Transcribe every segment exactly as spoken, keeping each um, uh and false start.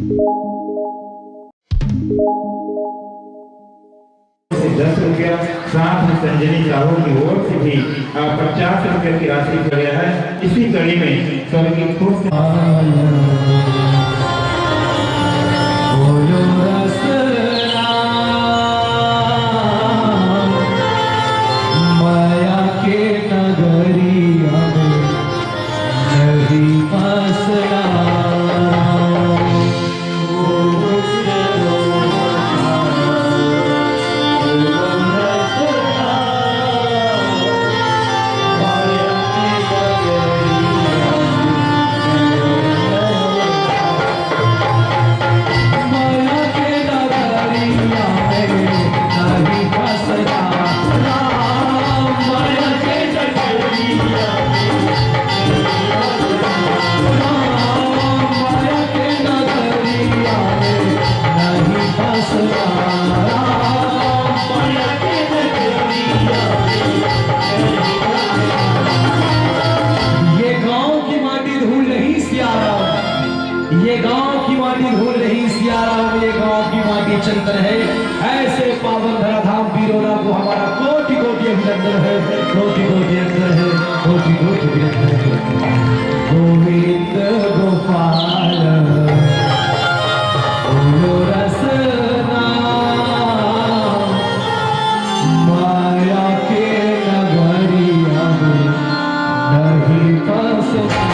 दस रुपया, साथ में संजनी साहू की ओर से भी, आ, पचास रुपया की राशि दिया गया है। इसी कड़ी में सभी की खूब माया के नगरिया में नहीं फंसना। ये गांव की माटी धूल नहीं सियाराम, ये गांव की माटी धूल नहीं सियाराम, ये गांव की माटी चंदन है। ऐसे पावन धराधाम पीरोरा को हमारा कोटि कोटि अभिनंदन है, कोटि कोटि अभिनंदन है, कोटि कोटि अभिनंदन है। गोविंद गोपाल बोलो रसना, माया के नगरिया में नहीं फंसना।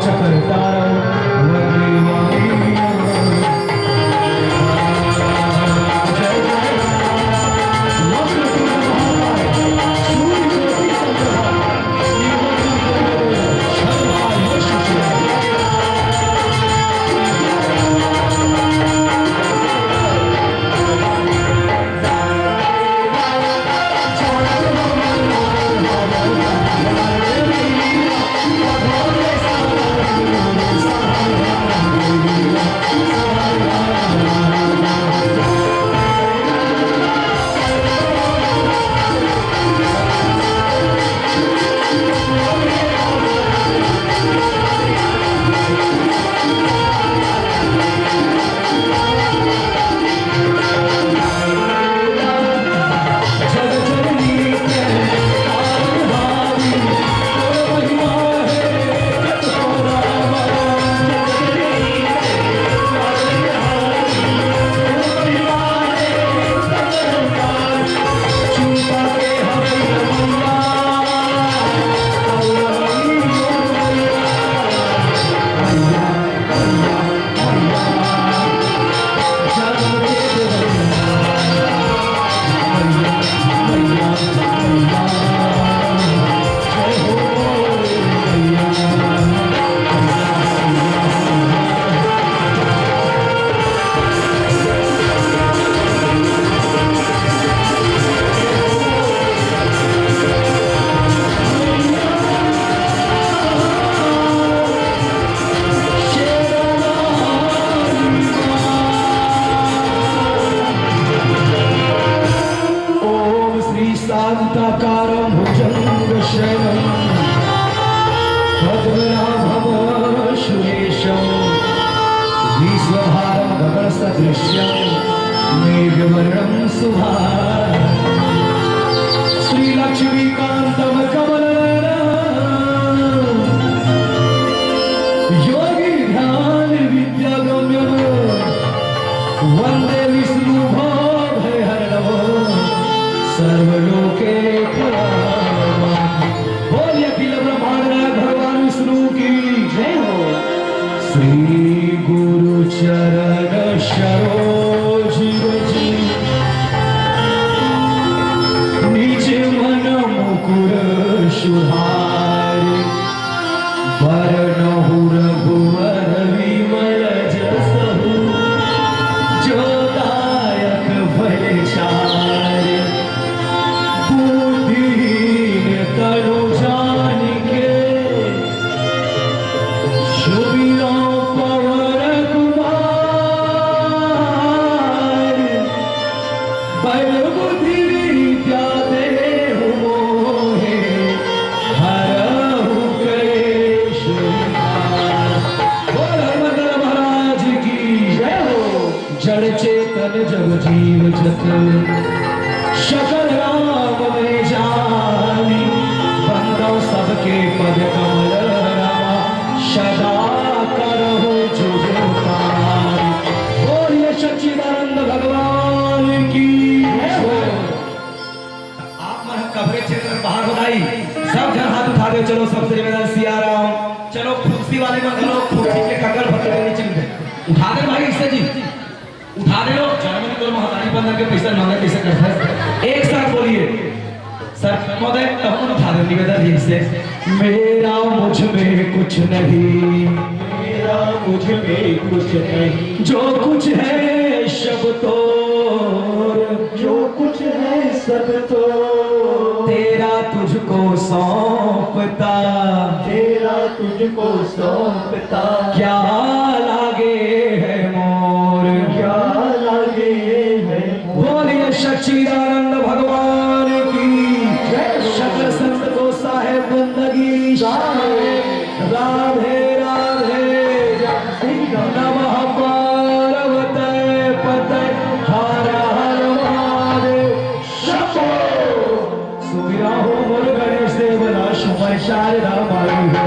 ॐ श्री शांताकारं भुजंगशयनं पद्मनाभं सुरेशं विश्वभारं गगनसदृशं मेघवर्णं शुभांगं। श्री लक्ष्मीकांतं कमलनयनं योगी ध्यान विद्यागम्यं वंदे विष्णु भव भय हर नमो सर्वलोके प्रणमामि। बोलिए अखिल ब्रह्मांड नायक भगवान विष्णु की जय हो। श्री गुरु चरण सरोज रज निज मन मुकुर सुधारि। बरनहु रघुवर विमल जसहु जो दायक फल चारि। बुद्धिहीन तनु जानिके सुमिरौं पवन कुमार। बल बुद्धि विद्या देहु मोहे हरहु कलेश विकार। बोल हनुमंत महाराज की जय हो। जड़ चेतन जब जीव जत सकल राम में जानी। बंदौ सबके पद कमल रामा सदा करहु जुग पानी। बोलिए सच्चिदानंद भगवान की जय। आप मन कबरे चेतन बाहर हो जाई, सब झन हाथ उठा दे। चलो सबसे जिम्मेदार सिया राम। चलो कुर्सी वाले मन घलो कुर्सी के ककड़ भर के नीचे उठा दे भाई, इससे जी। उठा दे लो, जर्मनी तो महतारी बंधन के पैसा मांगे, कैसे करता है? एक साथ बोलिए, सर महोदय, तब हम उठा दे निवेदन ठीक से। मेरा मुझ में कुछ नहीं, मेरा मुझ में कुछ नहीं, जो कुछ है सब तो, जो कुछ है सब तो, तेरा तुझको सौंपता, तेरा तुझको सौंपता। क्या लागे है मोर, क्या लागे है मोर। बोलिए सच्चिदानंद भगवान की जय। सकल संत को साहेब बंदगी। राधे राधे। नमः पार्वती पते हर हर महादेव। शंभो। सुमिरा हो मोर गणेश देव ला, सुमन शारदा माई हो।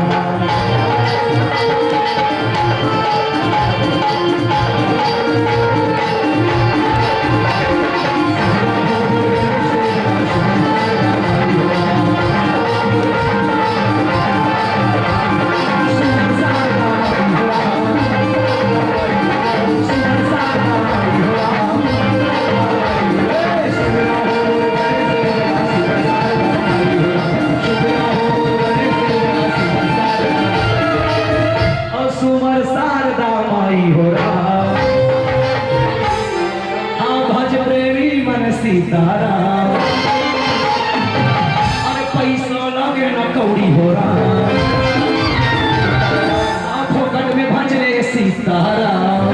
सीताराम। अरे पैसा लागे ना कौड़ी हो राम, फोकट में भजले सीताराम।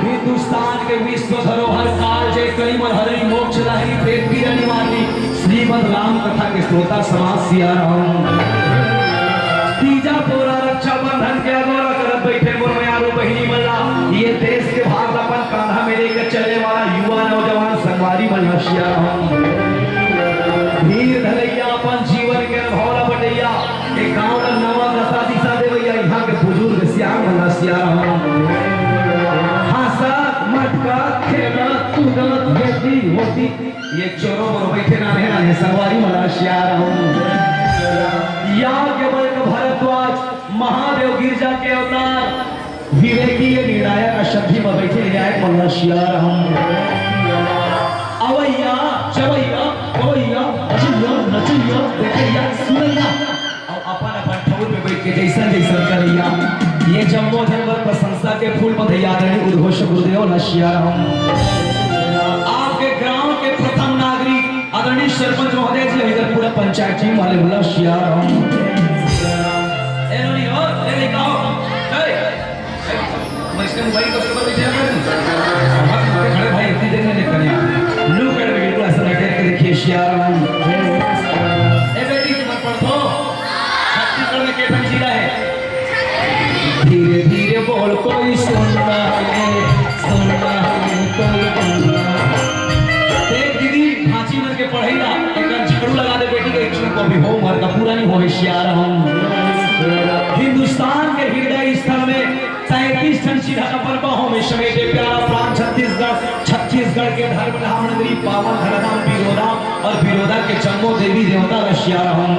हिंदुस्तान के विश्व धरोहर काल जे कलिमल हरणी मोक्ष लहरी प्रेम पीरा निवारणी श्रीमद् राम कथा के श्रोता समाज सियाराम। तीजा पोरा रक्षाबंधन के अगोरा करत बैठे मोर मयारू बहिनी मन ला, ये देश के भार ला अपन कांधा में लेकर चले वाला युवा नौजवान संगवारी मन ला सियाराम। धीर धरैया अपन जीवन के अनुभव ला बटैया, एक गांव ला नवा दशा दिशा देवैया, यहाँ के बुजुर्ग सियान मन ला सियाराम। हंसत मटकत खेलत कूदत ये दी होती ये चोरो मोरो बैठे नान्हे नान्हे संगवारी मन ला सियाराम। याज्ञवल्क्य भारद्वाज महादेव गिरजा के अवतार, विवेकी ये निर्णायक अशुद्धि में बैठे न्यायिक मन ला सियाराम। अवैया, चवैया, गवैया, अजैया, नचैया, देखैया, सुनैया। अउ अपन अपन ठउर में बइठ के जइसन जइसन करइया, ये जम्मो झन बर प्रशंसा के फूल बधइया आदरणीय उद्घोष गुरुदेव ल सियाराम। आपके गांव के प्रथम नागरिक आदरणीय सरपंच महोदय जी, इधर पूरा पंचायत टीम वाले बोला सियाराम। ए नोनी, ओ, ए लइका हो, ए, ए, मैं इसके मोबाइल को उसके ऊपर बैठे हैं। खड़े भाई, इतनी देर में निकल गया। लू कर बिल्कुल ऐसा बैठे के देखिए सियाराम। ए बेटी, तुम पढ़ दो। छत्तीसगढ़ में के ठन जिला है? धीरे धीरे बोल, कोई सुन रहा है, सुन रहा है, कोई सुन रहा है। देख दीदी, भांची मन के पढ़ई ला, एकर झाड़ू लगा दे बेटी के, एक को भी होमवर्क पूरा नहीं होवे सियाराम। हिंदुस्तान के हृदय स्थल में तैंतीस ठन चिन्ह अपन बाहों में समेटे प्यारा प्राण छत्तीसगढ़। छत्तीसगढ़ के धर्म धाम नगरी पावन धरधाम बिरोदा और बिरोदा के जम्मो देवी देवता ल सियाराम।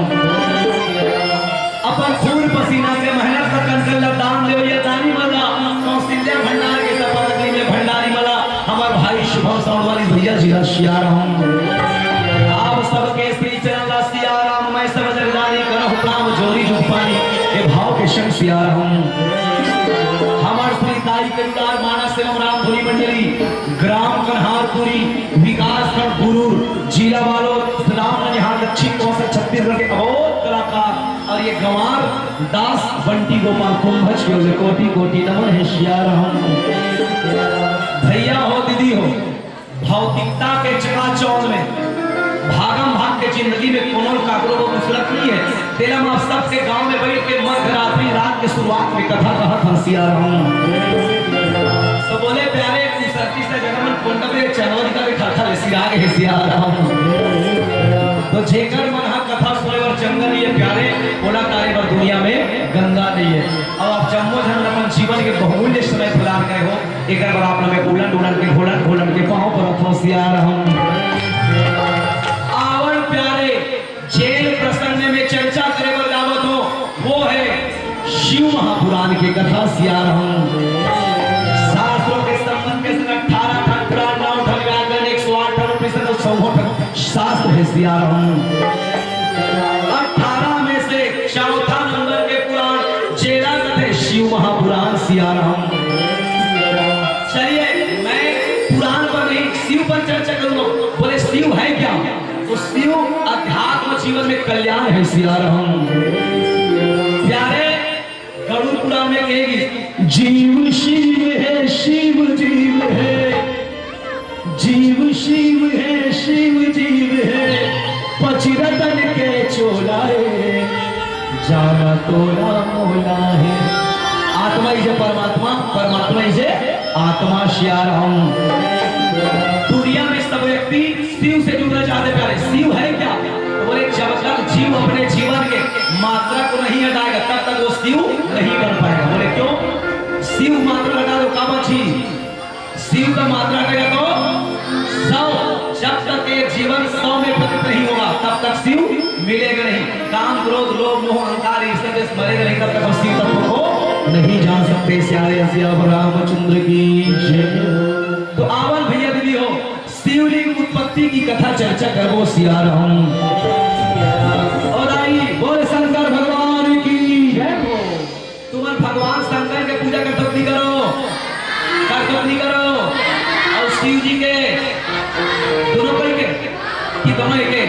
अपन खून पसीना के मेहनत का कंकन ला दान देवैया दानी मन ला, कौशल्या भंडार के तपरती में भंडारी मन ला, हमार भाई शुभम साउंड वाली भैया जी ल सियाराम। आप सबके श्री चरण ला सियाराम, मैं सब जगदारी करहु काम जोरी जुग पानी, ये भाव के संग सियाराम। हमार श्री ताई के दुलार मानस एवं रामधुनी मंडली, ग्राम कन्हारपुरी, विकास खंड गुरूर, जिला बालोद, नाम ननिहार, दक्षिण कोसा छत्तीसगढ़ के अबोध कलाकार और ये गंवार दास बंटी गोपाल कुंभज के ओर कोटि कोटि नमन हे सियाराम। भैया हो, दीदी हो, भौतिकता के चकाचौंध में, भागम भाग के जिंदगी में कोनो काकरो को मुसरत नहीं है। तेला हम आप सबके गांव में बैठ के मध्य रात्रि रात के शुरुआत में कथा कहत हन सियाराम। तो बोले प्यारे, मुसरती से जगमन कोंडा पे चनौरी का भी खरखर है सिराग है सियाराम। तो जेकर मन हा कथा सुने बर जंगल ये प्यारे, ओला तारे बर दुनिया में गंगा नहीं है। अब आप जम्मो झन अपन जीवन के बहुमूल्य समय प्रदान करे हो, एकर बर आप ल मैं उलट उलट के, घोलट घोलट के पाँव परत हों सियाराम। आवण प्यारे, जेन प्रसंग में मैं चर्चा करे बर जावत हों, वो है शिव महापुराण के कथा सियाराम। शास्त्रों के संबंध के संग अठारह ठन पुराण, नौ ठन व्याकरण, एक सौ आठ ठन उपनिषद और सौ ठन शास्त्र है सियाराम। अठारह में से चौथा नंबर के पुराण जेला कथे शिव महापुराण सियाराम। चलिए, मैं पुराण पर नहीं, शिव पर चर्चा करूंगा। बोले, शिव है क्या? तो शिव अध्यात्म जीवन में कल्याण है सियाराम। प्यारे, गरुड़ पुराण में कहेगी, जीव शिव है, शिव जीव है, जीव शिव है, शिव जीव है, पच रतन के चोला है, जाना तोला मोला है। आत्मा ही जे परमात्मा, परमात्मा ही जे आत्मा सियाराम। दुनिया में सब व्यक्ति शिव से जुड़ना चाहते प्यारे, शिव है क्या? तो बोले, जब तक जीव अपने जीवन के मात्रा को नहीं हटाएगा, तब तक वो शिव नहीं बन पाएगा। बोले, क्यों? शिव मात्रा हटा दो, का बची? शिव का मात्रा हटेगा तो सौ। जब तक ये जीवन सौ में प्रकट नहीं होगा, तब तक शिव मिलेगा नहीं। काम, क्रोध, लोभ, मोह, अहंकार, ईर्ष्या, द्वेष मरेगा नहीं, तब तक हम शिव तत्व को नहीं जान सकते। सियारे सिया रामचंद्र की जय। तो आवल भैया दीदी हो, शिवलिंग उत्पत्ति की कथा चर्चा करबो सियाराम। और आई बोल शंकर भगवान की जय हो। तुमन भगवान शंकर के पूजा करथो कि नहीं करो? करथो कि नहीं करो? और शिव जी के ब्रह्म एक है,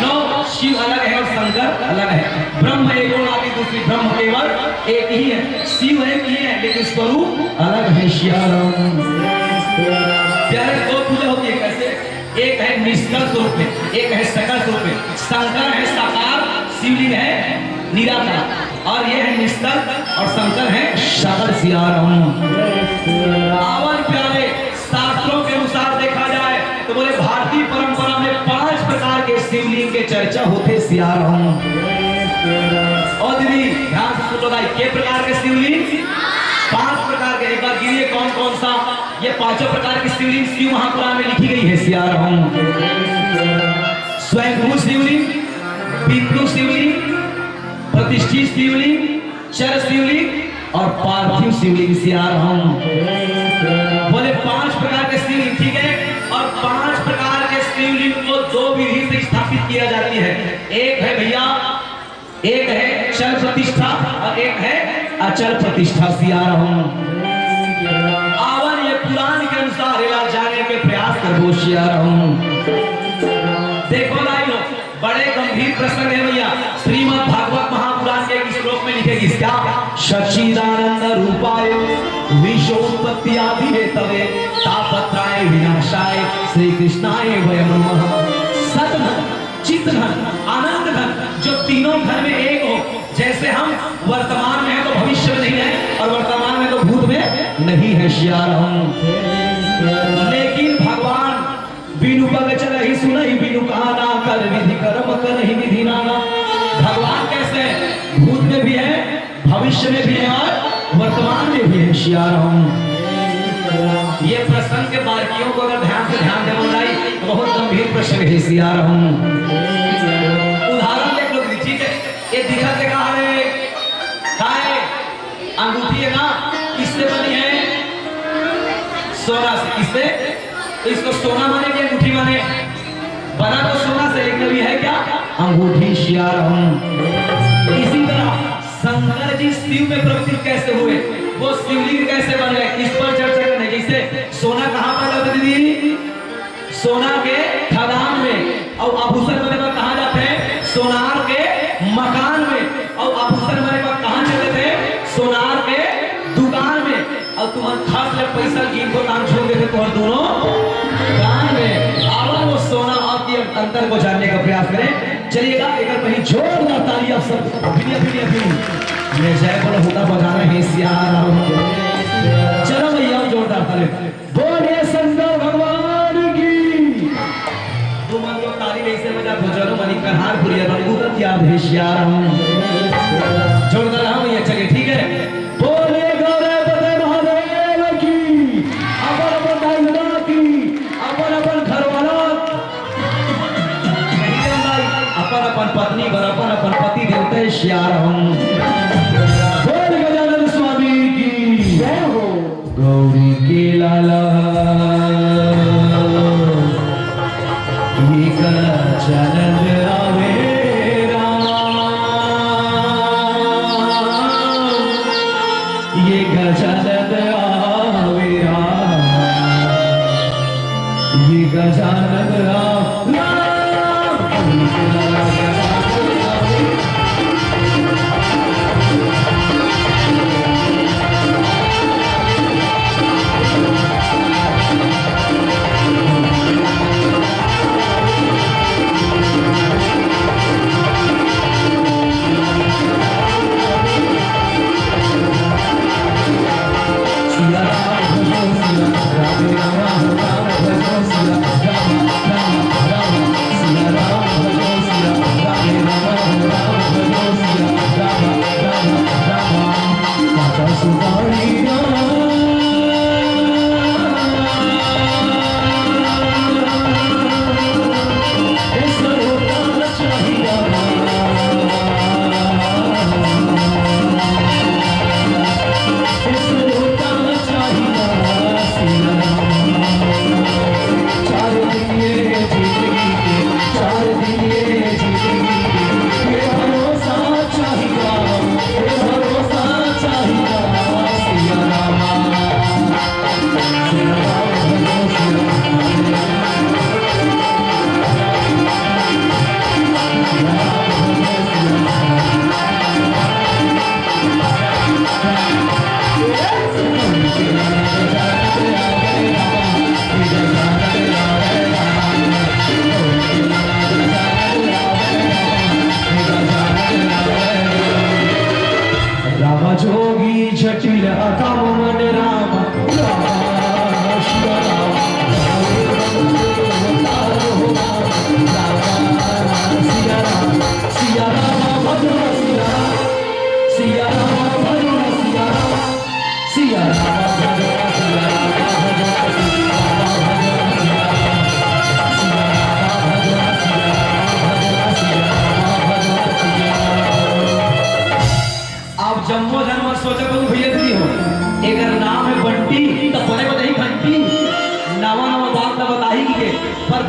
नौ शिव अलग है और शंकर अलग है। ब्रह्म एको नापी दूसरी, ब्रह्म केवल एक ही है, शिव एक ही है, लेकिन स्वरूप अलग है। सिया राम। प्यारे, दो पूजा होती है। कैसे? एक है निष्कल स्वरूप में, एक है सकल स्वरूप में। शंकर है साकार, शिवलिंग है निराकार, और ये है निष्कल और शंकर है सकल। सिया राम। आवन प्यारे, शास्त्रों के अनुसार देखा जाए तो बोले, भारतीय परंपरा में पांच प्रकार के शिवलिंग के चर्चा होथे। सिया राम। और दीदी, ध्यान से सुन लो भाई, के प्रकार के शिवलिंग? पांच प्रकार के। एक बार गिनिए, कौन कौन सा? ये पांचों प्रकार की शिवलिंग शिव महापुराण में लिखी गई है। सिया राम। स्वयंभू शिवलिंग, बिंदु शिवलिंग, प्रतिष्ठित शिवलिंग, चर शिवलिंग और पार्थिव शिवलिंग। सिया राम। बोले, पांच प्रकार के शिवलिंग, ठीक है, और पांच प्रकार के शिवलिंग को दो विधि से स्थापित किया जाती है। एक है भैया, एक है चल प्रतिष्ठा और एक है अचल प्रतिष्ठा। सिया राम। आवन ये पुराण के अनुसार इलाज जाने के प्रयास करबो। सिया राम। देखो भाइयों, बड़े गंभीर प्रसंग है भैया। श्रीमद् भागवत महापुराण के एक श्लोक में लिखे, किसका? सच्चिदानंद रूपाय विश्व उत्पत्ति आदि हेतवे तापत्राय विनाशाय श्री कृष्णाय वयम नमः। सत धन, चित धन, आनंद धन, जो तीनों धन में एक हो। जैसे हम वर्तमान में हैं तो भविष्य में नहीं है, और वर्तमान में तो भूत में नहीं है। सिया राम। लेकिन भगवान बिनु बग चलहि सुनहि बिनु काना, कर विधि कर्म करहि विधि नाना। भगवान कैसे हैं? भूत में भी है, भविष्य में भी है और वर्तमान में भी है। सिया राम। ये प्रसंग के बारीकियों को अगर ध्यान से ध्यान देवल जाए तो बहुत गंभीर प्रसंग है। सिया राम। उदाहरण देख लो, ठीक है, ये दिखत हे का रे? का हे? अंगूठी हे ना, किससे बनी है? सोना से। किससे? तो इसको सोना माने कि अंगूठी माने? बना तो सोना से, लेकिन अभी है क्या? अंगूठी। सिया राम। इसी तरह शंकर जी शिव में प्रकट कैसे हुए, वो शिवलिंग कैसे बने, इस पर चर्चा करने। जैसे सोना कहाँ पैदा होता है दीदी? सोना के खदान में। अउ आभूषण बने बर कहाँ जाथे? सोनार के मकान में। अउ आभूषण बने बर कहाँ चलथे? सोनार के दुकान में। अउ तुमन खस ले पैसा गिनथो, तान छोड़ देथे तुमन दूनों कान में। आवा वो सोना आपके अंतर को जानने का प्रयास करें। चलिएगा, एक बार कहीं जोरदार ताली आप सब। फिर, फिर, फिर। ये जय बोलो, हुक्का बजाना है सिया राम। चलो भैया, जोरदार ताली। बोलिए शंकर भगवान की। तुमन तो ताली नहीं से बजा, भजन मनी कन्हारपुरिया रंगूरत याद है सिया राम। जोरदार, हाँ भैया, चलिए, ठीक है। बोलिए गौरापति महादेव की, अपन अपन दाई ददा की, अपन अपन घर वाला, अपन अपन पत्नी बर अपन अपन पति देवता है सिया राम। बोल गजानन स्वामी की जय हो। गौरी के लाला, ये गजानन आवे राम, ये गजानन आवे राम, ये गजानन आवे राम।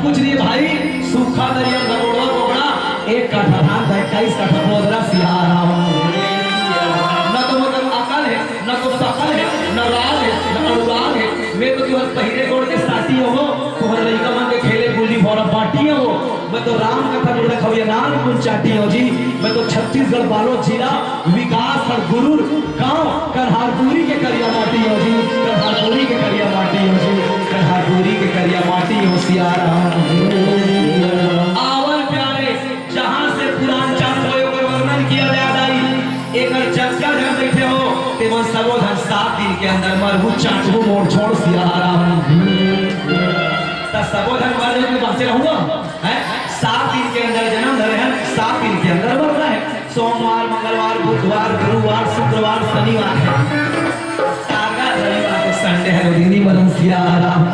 कुछ नहीं भाई, सूखा दरिया गगोड़वा गोगड़ा, एक काठा धान का इक्कीस काठा बोदरा सियाराम। न तो मतलब अकल है, न तो सकल है, न राग है, न अनुराग है। मैं तो तुहर पहिरे गोड़ के साटी हो, तुहर लइका मन के खेले गुल्ली भौरा बाटी हो। मैं तो राम कथा जोड़े खविया नान कुन चाटी हो जी। मैं तो छत्तीसगढ़ बालोद जिला विकास और गुरूर गांव करहारपुरी के करिया माटी हो जी, करहारपुरी के करिया माटी हो जी, करहारपुरी के करिया माटी हो सियाराम। आवन प्यारे, जहां से पुरान चांद होए ओकर वर्णन किया जाए दाई, एकर जगह जहां बैठे हो, तेमन सबो झन सात दिन के अंदर मरहू चांटहू मोड़ छोड़ सियाराम। त सबो झन मर जाए तो बांचे रहूंगा, हैं? सात दिन के अंदर जन्म धरे हैं, सात दिन के अंदर मरना है। सोमवार, मंगलवार, बुधवार, गुरुवार, शुक्रवार, शनिवार है। तागा रविवार को संडे है, वो दिन ही मरन सियाराम।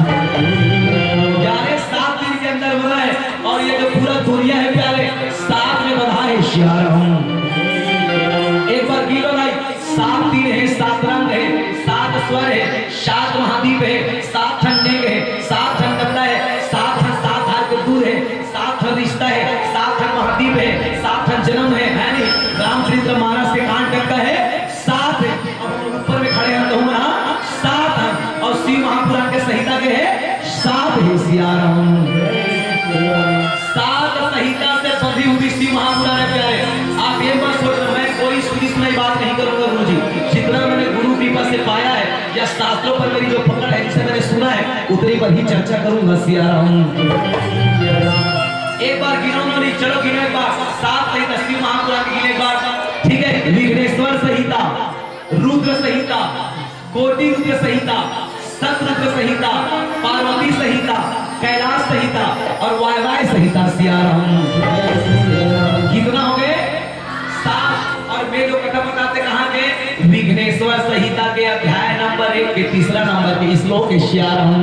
यारे सात दिन के अंदर मरना है। और ये जो पूरा दुनिया है प्यारे, सात में बंधा है सियाराम। एक बार गिनो भाई, सात दिन है, सात रंग है, सात स्वर है, सात महाद्वीप है, सात ठन लिंग है, सात ठन गंगा है, सात ठन सात हार के दूर है, सात ठन रिश्ता है, सात ठन महाद्वीप है, सात ठन जन्म है, है नहीं? रामचरित्र मानस के कांड करता है, सात है। अब हम ऊपर में खड़े हैं तो हम यहाँ सात हैं। और शिव महापुराण के संहिता के है सात है सियाराम। सात संहिता से बंधी हुई शिव महापुराण है प्यारे। आप ये मत सोचना मैं कोई सुनी सुनाई बात नहीं करूंगा गुरु जी। जितना मैंने गुरु कृपा से पाया है या शास्त्रों पर मेरी जो पकड़ है, जिसे मैंने सुना है, उतनी पर ही चर्चा करूंगा सियाराम। एक बार गिनो नहीं, चलो गिनो एक बार। सात संहिता शिव महापुराण की गिनो एक बार। ठीक है, विघ्नेश्वर संहिता, रुद्र संहिता, कोटि रुद्र संहिता, सतरुद्र संहिता, पार्वती संहिता, कैलाश संहिता और वायवाय संहिता सियाराम। कितना हो गए? सात। और मैं जो कथा बताते कहाँ के? विघ्नेश्वर संहिता के अध्याय नंबर एक के तीसरा नंबर के श्लोक है सियाराम।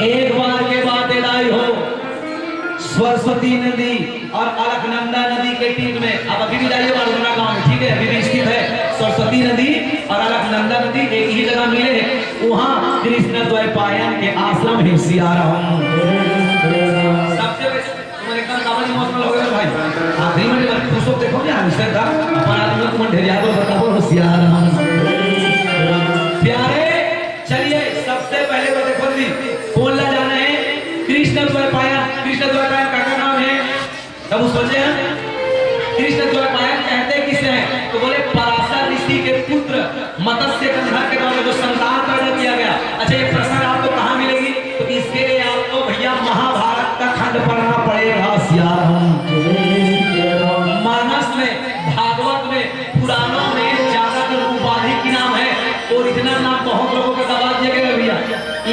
एक बार के बात एलाई हो, सरस्वती नदी और अलकनंदा नदी के तीर में, अब अभी भी जाइए बालगुना गांव में, ठीक है, अभी भी स्थित है सरस्वती नदी और अलकनंदा नदी एक ही जगह मिले हैं। वहां कृष्ण द्वैपायन के आश्रम है सियाराम। सबसे पहले तुम एकदम काबल इमोशनल हो गए भाई। आखिरी में जब खुश हो देखो क्या हमेशा था अपन आदमी को मन ढेरिया तो बताओ सियाराम। प्यारे, चलिए सबसे पहले तो देखो जी, बोलना जाना है कृष्ण द्वैपायन। कृष्ण द्वैपायन का क्या नाम है? सब सोचे हैं? कृष्ण द्वैपायन कहते किसे हैं? तो बोले पराशर ऋषि के पुत्र मत्स्य गंधर के द्वारा जो संतान पैदा किया गया। अच्छा, ये प्रश्न आपको कहाँ मिलेगी? तो इसके लिए आपको भैया महाभारत का खंड पढ़ना पड़ेगा सियाराम। मानस में, भागवत में, पुराणों में ज्यादातर उपाधि की नाम है, ओरिजिनल नाम बहुत लोगों का दबा दिया गया भैया।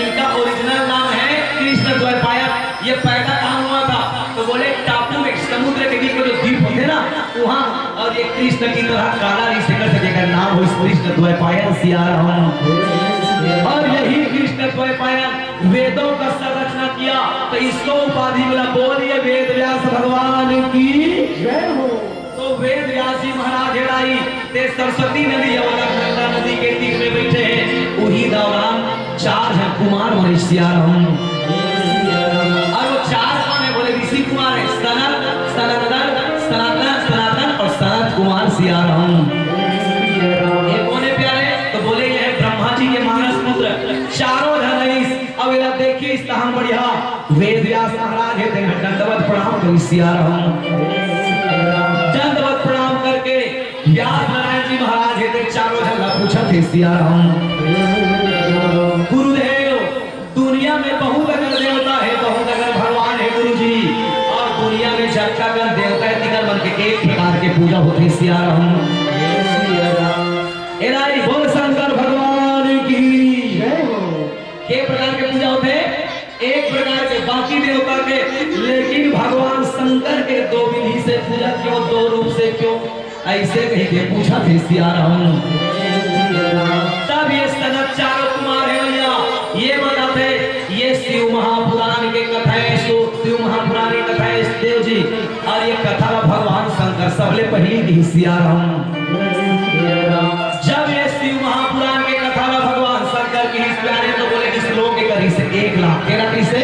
इनका ओरिजिनल नाम है कृष्ण द्वैपायन। ये पैदा कहाँ हुआ था? तो बोले टापू में, समुद्र के बीच में जो द्वीप होते ना, वहाँ। और ये कृष्ण की तरह काला नहीं सिकल से, जेकर नाम हो कृष्ण द्वैपायन सियाराम। और यही कृष्ण द्वैपायन वेदों का संरचना किया, तो इसको उपाधि मिला। बोलिए वेद व्यास भगवान की जय हो। तो वेद व्यास जी महाराज हेड़ाई ते सरस्वती नदी और अलकनंदा नदी के तीर में बैठे हैं। वही दौरान चार झन कुमार बने सियाराम। और वो चार कौन है? बोले ऋषि कुमार है, सनत, सनंदन, सनातन, सनातन और सनत कुमार सियाराम। ये कौन है प्यारे? तो बोले ये है ब्रह्मा जी के मानस पुत्र। चारों झन रईस। अब एला देखिए, इस तहां बढ़िया वेद व्यास महाराज हे, तेन दंडवत प्रणाम करी सियाराम। दंडवत प्रणाम करके व्यास नारायण जी महाराज हे, ते चारों झन ला पूछत हे सियाराम। गुरुदेव, दुनिया में बहुत अगर देवता है, बहुत अगर भगवान है गुरु जी, और दुनिया में जब तक अगर देवता है, तिकर मन के एक प्रकार के पूजा होते सियाराम। एलाई बोल शंकर भगवान की जय हो। के प्रकार के पूजा होते? एक प्रकार के, बाकी देवता के, लेकिन भगवान शंकर के दो विधि से पूजा क्यों, दो रूप से क्यों, ऐसे कही के पूछत हे सियाराम। तब ये सनत चारों कुमार हे भैया, ये बताते, ये शिव महापुराण के कथा है, सो शिव महापुराण के कथा है देव जी, और ये कथा ला भगवान शंकर सबले पहली की सियाराम। जब ये शिव महापुराण के कथा ला भगवान शंकर की इस प्यारे तो बोले, इस लोक के करी से एक लाख। तेरा कैसे?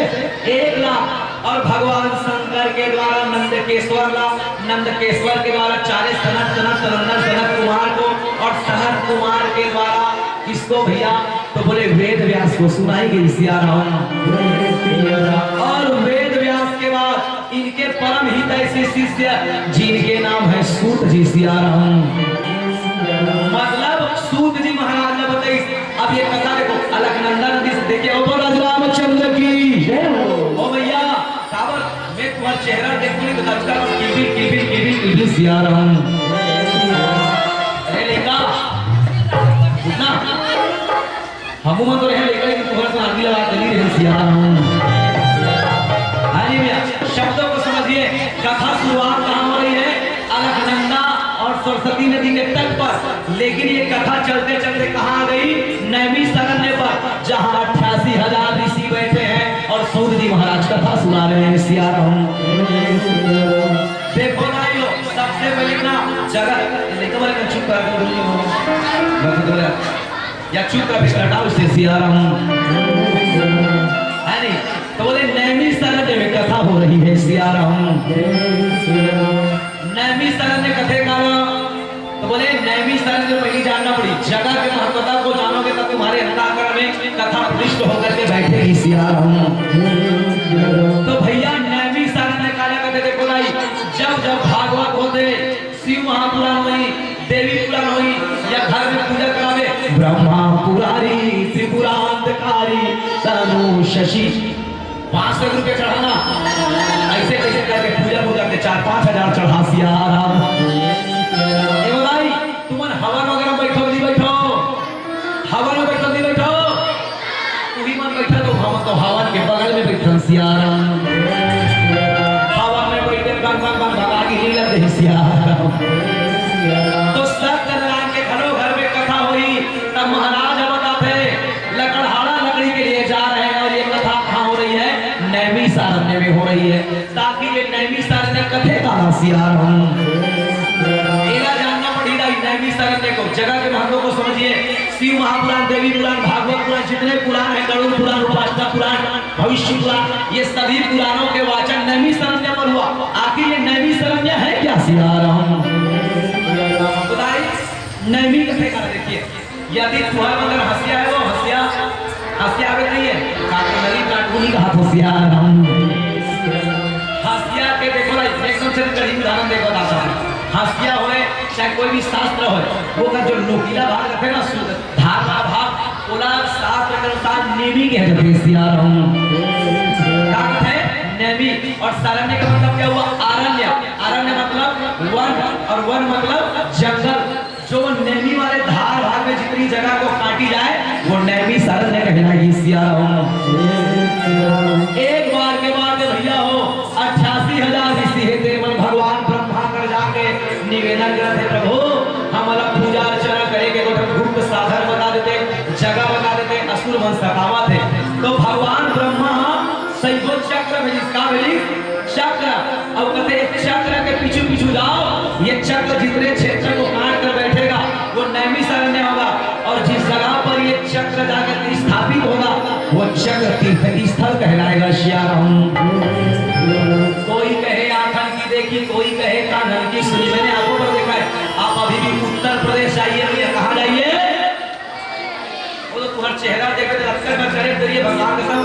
एक लाख। और भगवान शंकर के द्वारा नंदकेश्वर ला, नंदकेश्वर के द्वारा चारे सनत, सनत, सनंदन, सनत कुमार को, और सनत कुमार के द्वारा किसको भैया? तो बोले वेद व्यास को। सुनाई गई सिया राम। और वेद व्यास के बाद इनके परम हितैषी शिष्य जिनके नाम है सूत जी सिया राम। मतलब सूत जी महाराज ने बताई। अब ये कथा देखो, अलकनंदा नदी से, देखिए, ओ बोल राज रामचंद्र की। जय हो। ओ भैया, काबर मैं तुम्हारा चेहरा देखूं नहीं तो आजकल किलबिल, किलबिल, किलबिल, किलबिल सिया राम। अरे लइका, उठना। हमू मन तो रहे लइका, लेकिन तुम्हारे साथ आदमी लगा के नहीं रहे सिया राम। हाँ जी भैया, शब्दों को समझिए, कथा शुरुआत कहाँ हो रही है? अलकनंदा और सरस्वती नदी के तट पर। लेकिन ये कथा चलते चलते कहाँ आ गई? नैमिषारण्य पर, जहाँ अट्ठासी हजार ऋषि बैठे हैं और सूत जी महाराज कथा सुना रहे हैं सिया राम। देखो भाइयों, सबसे पहले ना जगह, लेकिन बोले, "चुप कर, बोल रही हो।" मैं तो बोला, "या चुप कर, फिर हटाओ इसे सिया राम।" है नहीं? तो बोले, "नैमिषारण्य में कथा हो रही है सिया राम।" नैमिषारण्य कथे का ना, तो बोले, "नैमिषारण्य पहले जानना पड़ी, जगह के महत्वता को जानोगे तब तुम्हारे अंतःकरण में कथा प्रविष्ट होकर के बैठेगी सिया राम।" तो भैया, नैमिषारण्य काला कथे, देखो भाई, जब जब भागवत होते, शिव महापुराण होई, देवी पुराण होई, या घर में पूजा करावे, ब्रह्मा पुरारी त्रिपुरांतकारी तनु शशि, पाँच सौ रुपये चढ़ाना, ऐसे कैसे करके पूजा पूजा के चार पाँच हजार चढ़ा सिया राम। ए भाई, तुमन हवन वगैरह बैठो, नहीं बैठो? हवन में बैठो, नहीं बैठो? तू ही मन बैठा तो हम तो हवन के बगल में बैठन सिया राम। हवन में बैठे बन बन बन भगा के हिलत रही सिया राम। तो सत्यनारायण के घरो घर में कथा होई, तब महाराज बताते लकड़हारा लकड़ी के लिए जा रहे हैं और ये कथा कहाँ हो रही है? नैमिषारण्य में हो रही है। ताकि ये नैमिषारण्य कथे का सिया राम। एला जानना पड़ेगा, ये नैमिषारण्य को, जगह के महत्व को समझिए। शिव महापुराण, देवी पुराण, भागवत पुराण, जितने पुराण हैं, गरुड़ पुराण, उपासना पुराण, भविष्य पुराण, ये सभी पुराणों के वाचन नैमिषारण्य पर हुआ। आखिर ये नैमिषारण्य है क्या सिया राम? बताइए, नैमी कथे का, देखिए, यदि तुहर अगर हंसिया है, वो हंसिया, हंसिया आवे नहीं है, काटूनी, काटूनी कहा तो सिया राम। हंसिया के देखो भाई, एकदम से करीब उदाहरण देखो दादा। हंसिया होए, चाहे कोई भी शास्त्र होए, वो का जो नोकीला भाग रखे ना, सु-, धार वाला भाग, ओला शास्त्र के अनुसार नेमी कह देते सिया राम। का कहते हैं? नेमी। और सारण्य का मतलब क्या हुआ? आरण्य। आरण्य मतलब वन, और वन मतलब जंगल। जो वो नेमी वाले धार भाग में जितनी जगह को काटी जाए, वो नैमी सारण्य कहलाएगी सिया राम। एक बार के बाद भैया हो, अट्ठासी हजार ऋषि हे तेमन भगवान ब्रह्मा कर जाके निवेदन करत हे, "प्रभु, हमला पूजा अर्चना करे के गोठन गुप्त साधन बता देते, जगह बता देते, असुर मन सतावत हे।" तो भगवान ब्रह्मा ह सैगो चक्र भेजिस, का भेजिस? चक्र। अउ कथे, "चक्र के पीछू पीछू जाओ, ये चक्र जितने क्षेत्र को काट कर बैठेगा, वो नैमिषारण्य होगा, और जिस जगह पर ये चक्र जाकर स्थापित होगा, वो चक्र तीर्थ स्थल कहलाएगा।" सिया राम। कोई कहे आखन की देखी, कोई कहे कानन की सुनी। मैंने आंखों पर देखा है। आप अभी भी उत्तर प्रदेश जाइए भैया, कहाँ जाइए? वो तो तुम्हारा चेहरा देखे तो लगता है, मैं करे करिए भगवान कसम।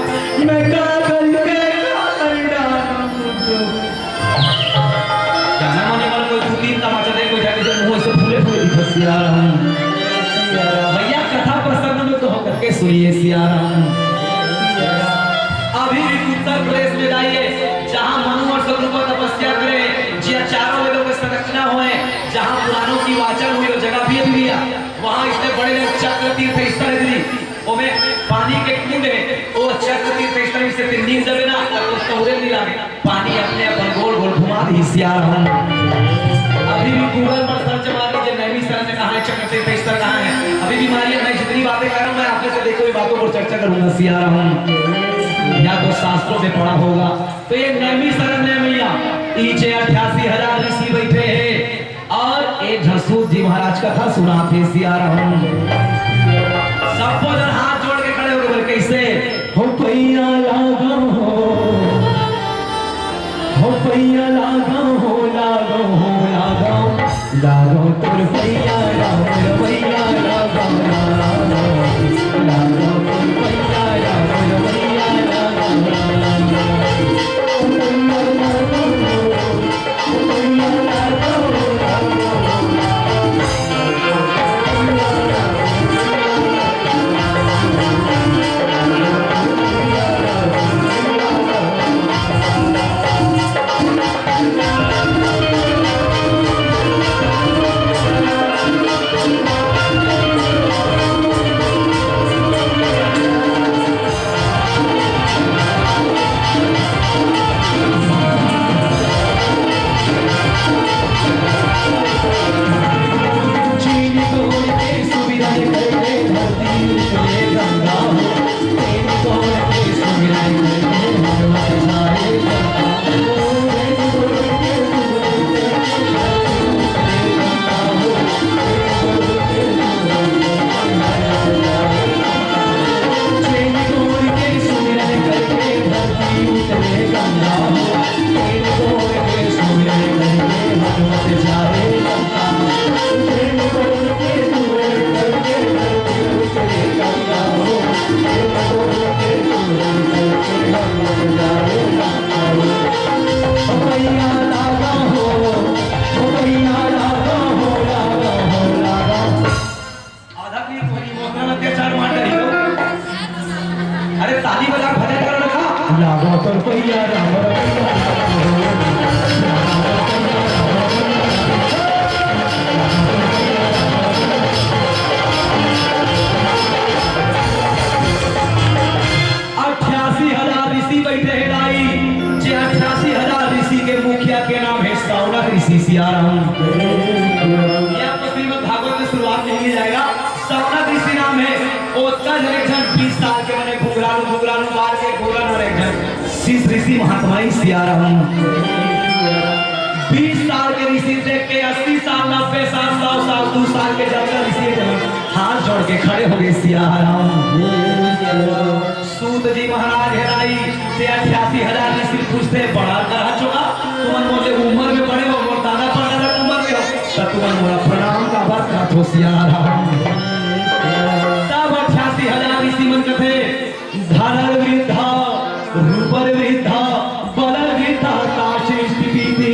मैं का करूं, मैं का करूं, जाना माने वाला कोई दो तीन तमाचा दे, कोई जाके जब मुंह से फूले फूले दिखत सिया राम। भैया कथा प्रसंग में तो होकर के सुनिए सिया राम। अभी भी उत्तर प्रदेश में जाइए, जहाँ मनु और सतरूपा तपस्या करे, जिया चारों वेदों के संरचना होए, जहाँ पुराणों की वाचन हुई हो, जगह भी अभी भी है। वहाँ इसने बड़े चक्र तीर्थ इस तरह दी, ओमे पानी के कुंड है, वो चक्र तीर्थ इस तरह से तीन दिन जबे ना, तब उसका उड़े नहीं लागे। पानी अपने अपन गोल गोल घुमा दी सिया राम। अभी भी Google पर search मार लीजिए, नैमिषारण्य कहाँ है, चक्र तीर्थ स्थल कहाँ है, अभी भी मारिए। मैं जितनी बातें कर रहा हूँ, मैं आपने से देखो ये बातों पर चर्चा करूंगा सिया राम। या तो शास्त्रों में पढ़ा होगा। तो ये नैमिषारण्य मैया, इचे अट्ठासी हजार ऋषि बैठे हैं और एक झन सूत जी महाराज कथा सुनाथे सिया राम। सबको जन हाथ जोड़ के खड़े हो गए, बोले, "कैसे हो भैया?" भैया लागा हो, लागा हो, लागा, लागा तोर भैया राम रवैया, लागा, लागा, लागा तोर भैया राम रवैया, लागा, लागा। आधा भी तुम्हारी emotional अत्याचार मार डाली हो। अरे ताली बजा, भजन कर रखा। लागा तोर भैया राम रवैया। अट्ठासी हजार ऋषि बैठे हैं दाई, जे अट्ठासी हजार ऋषि के मुखिया के नाम है सौनक ऋषि। सियाराम। ये आपको श्रीमद् भागवत में शुरुआत में मिल जाएगा। सौनक ऋषि नाम है। ओतका झन एक झन बीस साल के बने घुघरालू, घुघरालू बाल के गोरा नर एक झन शीश ऋषि महात्मा ही सियाराम। बीस साल के ऋषि देख के अस्सी साल, नब्बे साल, सौ साल, दो साल के जब तक ऋषि जन हाथ जोड़ के खड़े हो गए सियाराम। सूत जी महाराज हे दाई, ते अट्ठासी हजार ऋषि पूछते, बड़ा करहा चोका, तुमन मोर ले उम्र में बड़े हो, मोर दादा परदादा के उम्र में हो, त तुमन मोला प्रणाम काबर करत हो सियाराम। तब अट्ठासी हजार ऋषि मन कथे, धनर वृद्धा, रूपर वृद्धा, बलर वृद्धा, का सृष्टि प्रीति।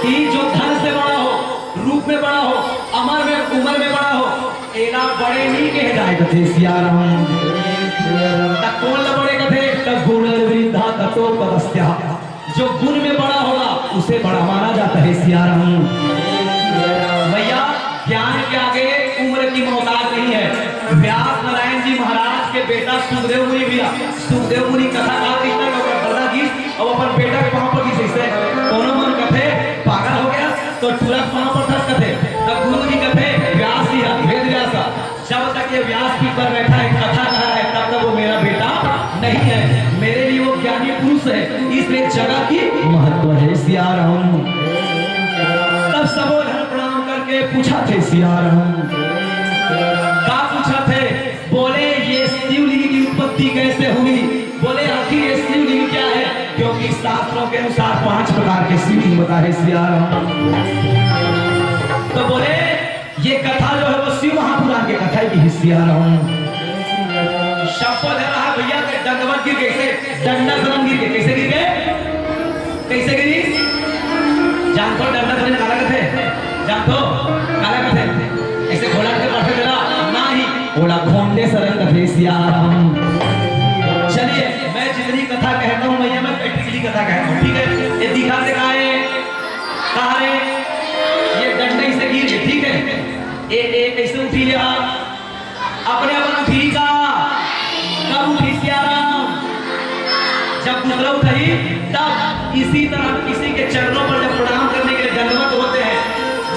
ई जो धन से बड़ा हो, रूप में बड़ा हो, अमर में, उम्र में बड़ा हो, एला बड़े नहीं कहे जाए कथे सियाराम। त कोन ला बड़े कथे? त गुणर वृद्धा ततो पदस्या। जो गुण में बड़ा होगा, उसे बड़ा माना जाता है सियाराम। भैया, ज्ञान के आगे उम्र की मोहताज नहीं है। व्यास नारायण जी महाराज के बेटा सुखदेव मुनि भी, सुखदेव मुनि कथा का कितना लोग दादा जी, अब अपन बेटा के पाँव पर गिस से, कोनो मन कथे पागल हो गया, तो टूरा के पाँव पर धस कथे, तब गुरु जी कथे, "व्यास जी है, वेद व्यास है।" जब तक ये व्यासपीठ पर बैठा है, कथा कह रहा है, तब तक वो मेरा बेटा नहीं है। मेरे लिए वो ज्ञानी पुरुष है, इसलिए जगह की महत्व है सियाराम। तब सबो झन प्रणाम करके पूछा थे सियाराम। का पूछा थे? बोले, "ये शिवलिंग की उत्पत्ति कैसे हुई?" बोले, "आखिर ये शिवलिंग क्या है?" क्योंकि शास्त्रों के अनुसार पांच प्रकार के शिवलिंग बता है सियाराम। तो बोले, ये कथा जो है वो शिव महापुराण के कथा ही की है सियाराम। शब्द है रहा भैया के दंडवत गिर के, कैसे? डंडा सरन गिर के, कैसे गिर के? कैसे गिरी? जानथो डंडा सरन काला कथे? जानथो? काला कथे? ऐसे घोड़ा के पाछे चला? नहीं, ओला घोंडे सरन कथे सियाराम। चलिए, मैं जितनी कथा कहता हूँ भैया, मैं practically कथा कहता हूँ, ठीक है? ये दिखा दे, कहा है? कहा है? ये डंडा इसे गिर गए, ठीक है? ए, ए, कैसे उठी ले आप? अपने अपन उठी का? कब उठी सियाराम? जब दूसरा उठाई, तब। इसी तरह किसी के चरणों पर जब प्रणाम करने के लिए दंडवत होते हैं,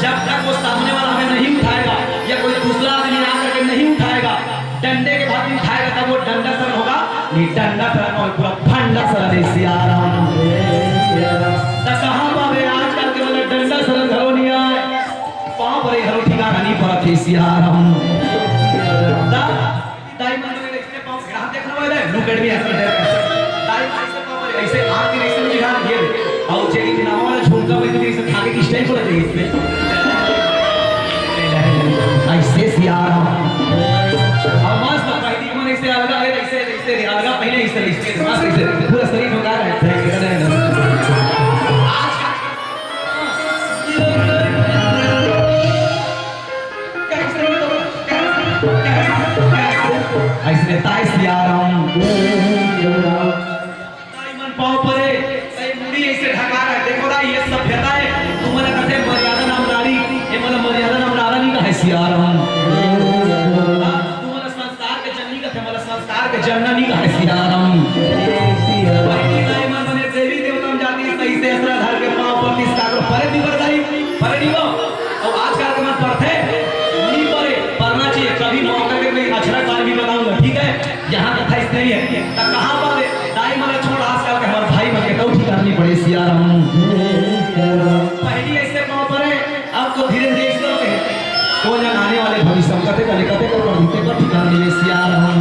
जब तक वो सामने वाला हमें नहीं उठाएगा या कोई दूसरा आदमी आकर के नहीं उठाएगा, डंडे के भाग में उठाएगा, तब वो डंडा सरन होगा। नहीं, डंडा सरन और पूरा फंडा सरन है सियाराम। तो कहाँ पावे आजकल के वाले डंडा सरन घरो नहीं आए, पाँव परे घलो ठिकाना नहीं पड़त हे सियाराम। दा-, दाई मन में ऐसे पाँव, यहाँ देखने वाले, look at me, ऐसे है, ऐसे। दाई मन ऐसे पाँव परे, ऐसे आँख में ऐसे निगाह, ये पूरा शरीर झुका रहे थे। ऐसे ताई सिया राम। ताई मन पाँव परे, ताई मुड़ी ऐसे ढका रहे। देखो ना, ये सभ्यता है। तुम्हारा कथे मर्यादा नाम नारी, ये मतलब मर्यादा नाम नारा नहीं कहे सिया राम। तुम्हारा संस्कार के जननी कथे, मतलब संस्कार के जननी कहे सिया राम। पहली ताई मन बने देवी देवता में जाती, सही से असरा धर के पाँव पर तिसका कर परे भी बरदाई, परे नहीं हो। और आजकल के मन परथे, नहीं परे, परना चाहिए। कभी मौका के मैं अछरा काल भी बताऊंगा, ठीक है? यहाँ कथा इस नहीं है, तो कहाँ पर है? दाई मन छोड़, आजकल के हमारे भाई मन के तो ठिकाना नहीं पड़े सिया राम। पहली ऐसे पाँव परे, अब तो धीरे धीरे इस तरह से कोई ना आने वाले भविष्य में कते कते कते कर पढ़ते पर ठिकाना नहीं है सिया राम।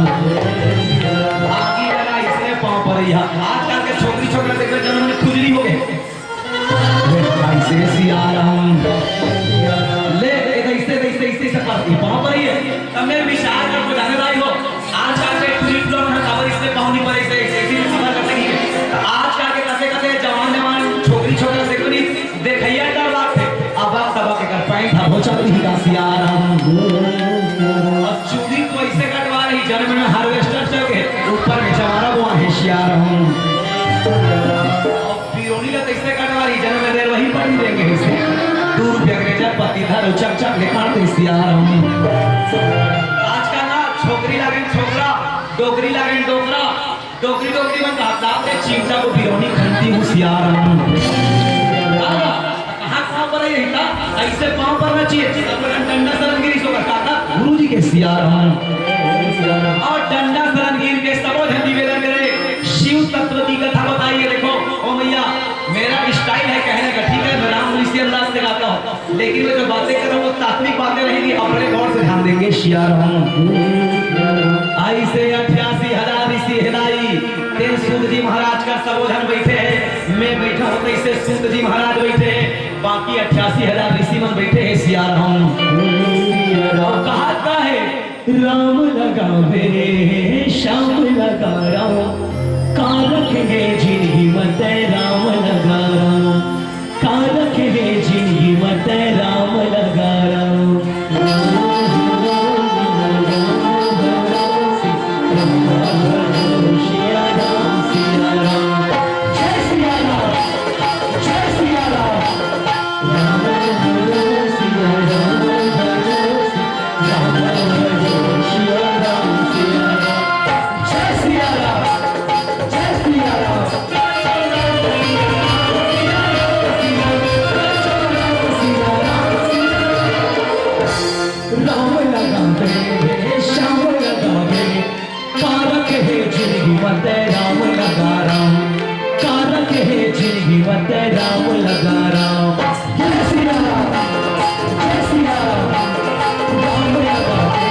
आगे लगा इसने पाँव परे, यहाँ आजकल के छोकरी छोकरा देख जन्म में खुजली हो गए। ऐसे सिया राम। ले, ऐसे, ऐसे, ऐसे, ऐसे, ऐसे पर, ये पाँव पर ही है। तब मैं विचार कर को जाने लाई हो। आजकल के टूरी प्लॉट ना खबर इससे पाँव नहीं पड़े, ऐसे, ऐसे, ऐसे, ऐसे कर सकी है। तो आजकल के कते, कते जवान, जवान, छोकरी, छोकरा से कोई देखैया डर लागथे। अब आप तब के कर पैंट था, भोचा नहीं का सिया राम। अब चूड़ी तो ऐसे कटवा रही, जन्म में हार्वेस्टर चल के, ऊपर में जवाना बुआ है सिया राम। बिरोनी ला तैसे कटवारी, जन्म में देर वही पड़ी देंगे इसे। दू रुपया के रेजर पत्ती धर, चक चक ले काट दे सिया राम। आजकल ना छोकरी लागेन छोकरा, डोकरी लागेन डोकरा, डोकरी डोकरी मन कहता, "ते चिमटा को बिरोनी खंती हूँ सिया राम।" हाँ, कहाँ, कहाँ पर है यही था? ऐसे पाँव पर ना चाहिए। अब डंडा सरन गिरी सो का कहता, "गुरु जी के सिया राम।" और डंडा सरन गिर के सबो झन निवेदन करे, शिव तत्व की कथा बताइए। देखो, ओ मैया, मेरा स्टाइल है कहने का, ठीक है, मैं राम ऋषि अंदाज से गाता हूँ, लेकिन मैं जो बातें कर रहा हूँ, वो तात्विक बातें रहेंगी, अपने गौर से ध्यान देंगे। सिया राम। ऐसे अठासी हजार ऋषि हिलाई, तेन सूत जी महाराज का सबो झन बैठे हैं, मैं बैठा हूँ, तैसे सूत जी महाराज बैठे हैं, बाकी अठासी हजार ऋषि मन बैठे हैं। सिया राम। कहा है, राम लगावे, श्याम लगा राम, कारक है जिनगी मत राम लगा राम, कारक है जिनगी मत राम लगा राम। सिया राम, सिया राम, जय सिया राम, जय सिया राम। राम लगावे, श्याम लगावे, कारक है जिनगी मत राम लगा राम, कारक है जिनगी मत राम लगा राम। जय सिया राम, जय सिया राम, राम लगा दे,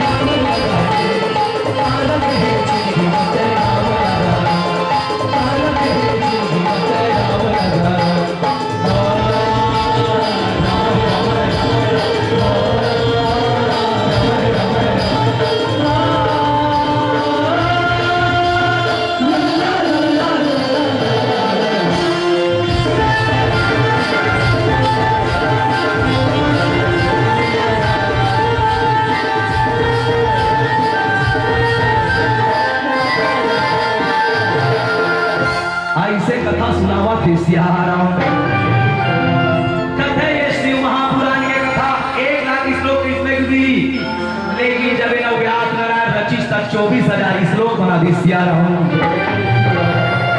राम लगा दे, कारक है जिनगी मत राम लगा राम, कारक है जिनगी मत राम लगा राम। ऐसे कथा सुनावत हे सिया राम। कथे ये शिव महापुराण के कथा, एक लाख श्लोक इसमें भी, लेकिन जब इन्हें व्यास नारायण रचिस त चौबीस हजार श्लोक बना दिस सिया राम।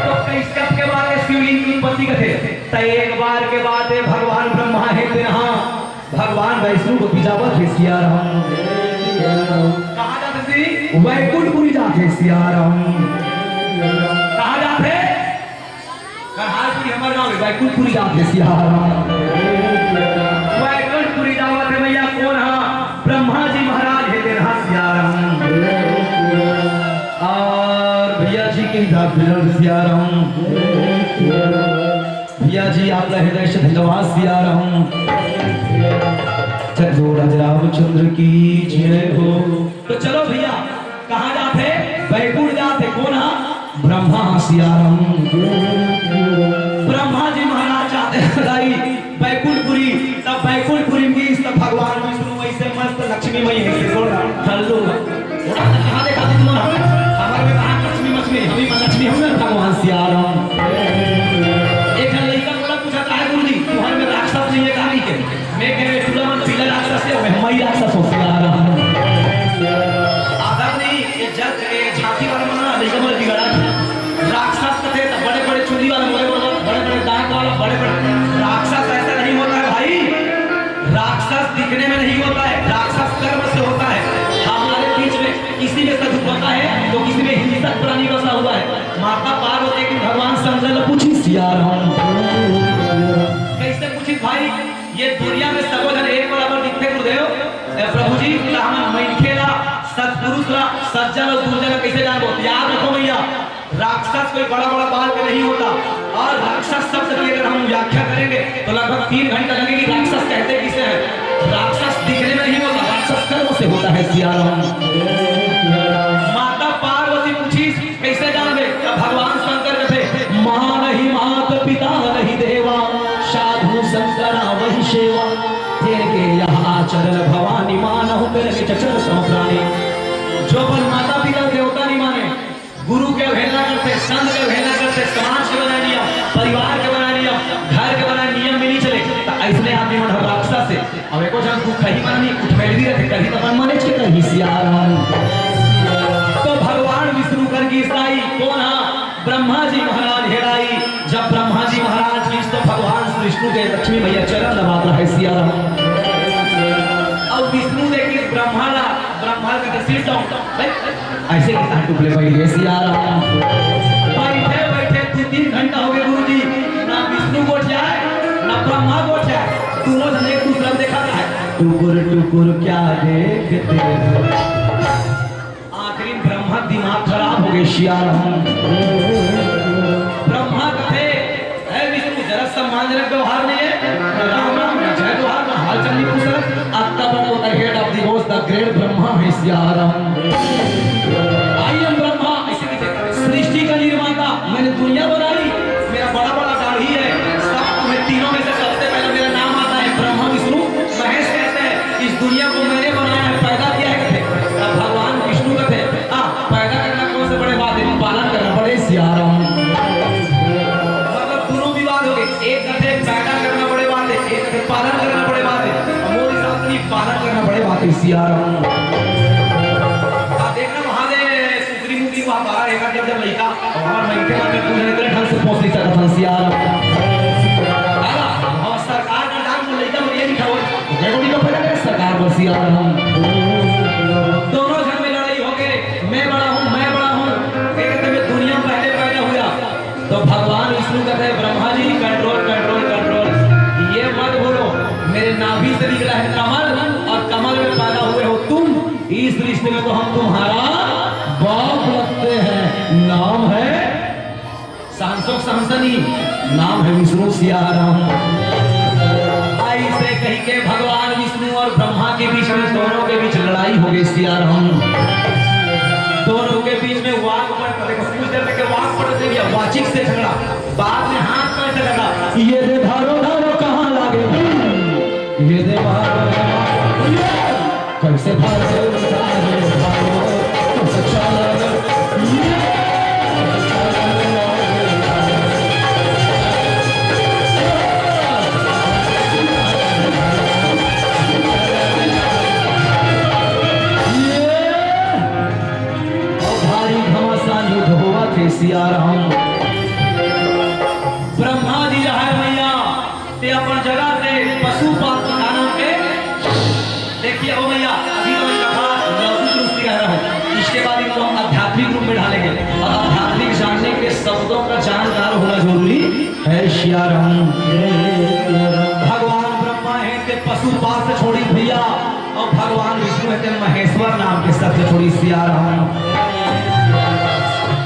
तो कइसे के बारे शिवलिंग की उत्पत्ति कथे, त एक बार के बात हे, भगवान ब्रह्मा हे तेनहा भगवान वैष्णो को बिजावत हे सिया राम। कहाँ जाथे जी? वैकुंठपुरी जाथे सिया राम। कहाँ जाथे? करहारपुरी हमर गाँव हे, वैकुंठपुरी जाथे सिया राम। वैकुंठपुरी जावत हे भैया, कोन हा? ब्रह्मा जी महाराज हे तेनहा सिया राम। और भैया जी के साथ मिलन सिया राम। भैया जी, आप ला हृदय से धन्यवाद सिया राम। चलो राज रामचंद्र की जय हो। तो चलो भैया, कहाँ जाथे? बैकुंठ जाथे। कोन हा? हाँ, सियाराम। ब्रह्मा जी महाराज जाते दाई बैकुंठपुरी, तब बैकुंठपुरी में तब भगवान विष्णु वैसे मस्त लक्ष्मी मई है, से बोल रहा, "हेलो।" बोला, "कहाँ देखा थी तुम्हारा? हमारे में कहाँ लक्ष्मी मक्ष्मी, हम ही लक्ष्मी, हम ना भगवान सियाराम।" एक लड़का बोला, पूछा, "काहे गुरु जी, तुम्हारे में राक्षस नहीं है, कहाँ नहीं है?" मैं कह रहे, "टूला मन पीला राक्षस है, मैं मई राक्षस हो सियाराम।" आदर नहीं, ये जग, ये झांकी वाला मन ना, लइका मन बिगड़ा था। राक्षस कथे तो बड़े-बड़े चुंदी वाला, बड़े-बड़े, बड़े-बड़े दांत वाला, बड़े-बड़े। राक्षस ऐसा नहीं होता है भाई, राक्षस दिखने में नहीं होता है, राक्षस कर्म से होता है। हमारे बीच में किसी में सदुपता है तो किसी में हिंसक प्राणी बसा हुआ है। माता पार्वती की भगवान शंकर ने पूछी, सियाराम। कैसे पूछी भाई? ये दुनिया में सबो झन एक बराबर दिखथे गुरुदेव। ए प्रभु जी, त हमन मनखे ला, सतपुरुष ला, सज्जन अउ दुर्जन ला कैसे जानबो? याद रखो भैया, राक्षस कोई बड़ा बड़ा बाल के नहीं होता। और राक्षस शब्द की अगर हम व्याख्या करेंगे तो लगभग तीन घंटा लगेगी। राक्षस कहते किसे हैं? राक्षस दिखने में नहीं होता, राक्षस कर्म से होता है। सियाराम। माता पार्वती पूछी, कैसे जानबे? तब भगवान शंकर कथे, "माँ नहीं मात पिता नहीं देवा, साधु शंकरा वही सेवा। तेरे के यह आचरण भवानी मानहु, तेरे के चचर सम प्राणी।" जो अपन माता पिता देवता नहीं माने, गुरु के अवहेलना करथे, संत के अवहेलना करथे, समाज के बनाए नियम, परिवार के बनाए नियम, घर के बनाए नियम में नहीं चले, तो ऐसने आदमी मन ह राक्षस है। अब एको झन दुख कहीं मन नहीं, कुछ फैल भी रहते, कहीं तो मन मने छे, कहीं सियाराम। तो भगवान विष्णु कर की स्थाई कौन हा? ब्रह्मा जी महाराज हेराई। जब ब्रह्मा जी महाराज की तो भगवान विष्णु के लक्ष्मी मैया चरण दबात रहे सियाराम। अब विष्णु देखिस ब्रह्मा ला, ब्रह्मा का सिर डाउन, ऐसे किसान टुकड़े भाई ये सियाराम। बैठे बैठे दो तीन घंटा हो गए गुरुजी, ना विष्णु गोठियाए, ना ब्रह्मा गोठियाए, दोनों जन एक दूसरा को देखा रहा है। टुकुर टुकुर क्या देखते हो? आखिरी ब्रह्मा दिमाग खराब हो गए, सियाराम। ब्रह्मा कथे, "हे विष्णु, जरा सम्मानजनक व्यवहार नहीं है, ना राम राम, ना जय जोहार, ना हाल चाल नहीं पूछ रहे।" अब तब वो the head of the house, the great Brahma है, सियाराम। I am ब्रह्मा, ऐसे कथे, सृष्टि का निर्माता, मैंने दुनिया बनाई, मेरा बड़ा बड़ा दाढ़ी है, सब तुम्हें तीनों में से सबसे पहले मेरा नाम आता है, ब्रह्मा विष्णु महेश कहते हैं। इस दुनिया को मैंने बनाया है, पैदा किया है कथे। अब भगवान विष्णु कथे, "आ, पैदा करना कौन से बड़े बात है, पालन करना बड़े सियाराम।" मतलब दोनों विवाद हो गए, एक कथे पैदा करना बड़े बात है, एक कथे पालन करना बड़े बात है। अब मोर हिसाब से पालन करना बड़े बात है सियाराम। अब देखना महादेव कुकरी मुकरी को हमारा एक जब जब लइका और हमार मनखे मन में पूछ रहे ढंग से पहुंच नहीं सकत हन सियाराम। दादा, और सरकार का दान को लइका में ये लिखा हुआ है, मैं को नहीं पता है सरकार बस सियाराम। दोनों झन में लड़ाई हो गए, मैं बड़ा हूँ, मैं बड़ा हूँ, कहते मैं दुनिया में पहले पैदा हुआ। तो भगवान विष्णु कहते हैं, "Brahma ji, control, control, control, ये मत भूलो, मेरे नाभि से निकला है कमल और कमल में पैदा हुए हो तुम। इस रिश्ते में तो हम तुम्हारा बाप लगते हैं।" नाम है सांसोक सहसनी, नाम है विष्णु सियाराम। ऐसे कही के भगवान विष्णु और ब्रह्मा के बीच में, दोनों के बीच लड़ाई हो गई सियाराम। दोनों के बीच में वाक पट, देखो, कुछ देर तक वाक पट दे दिया, वाचिक से झगड़ा, बाद में हाथ पैर से लगा, ये दे धारो धारो कहाँ लागे, ये दे मारो, कैसे भागे उतारे भागो, कैसे चला रे, ये ये और भारी घमासान युद्ध हुआ थे सियाराम। ब्रह्मा जी रहे मैया, ते अपन जगह से पशुपात का नाम के। देखिए ओ भैया, अभी तो ये कथा लौकिक रूप में रह रहा है, इसके बाद इनको हम आध्यात्मिक रूप में ढालेंगे और आध्यात्मिक जानने के लिए शब्दों का जानकार होना जरूरी है। सियाराम। भगवान ब्रह्मा है ते पशुपात से छोड़ी भैया, और भगवान विष्णु है ते महेश्वर नाम के शस्त्र छोड़ी सियाराम।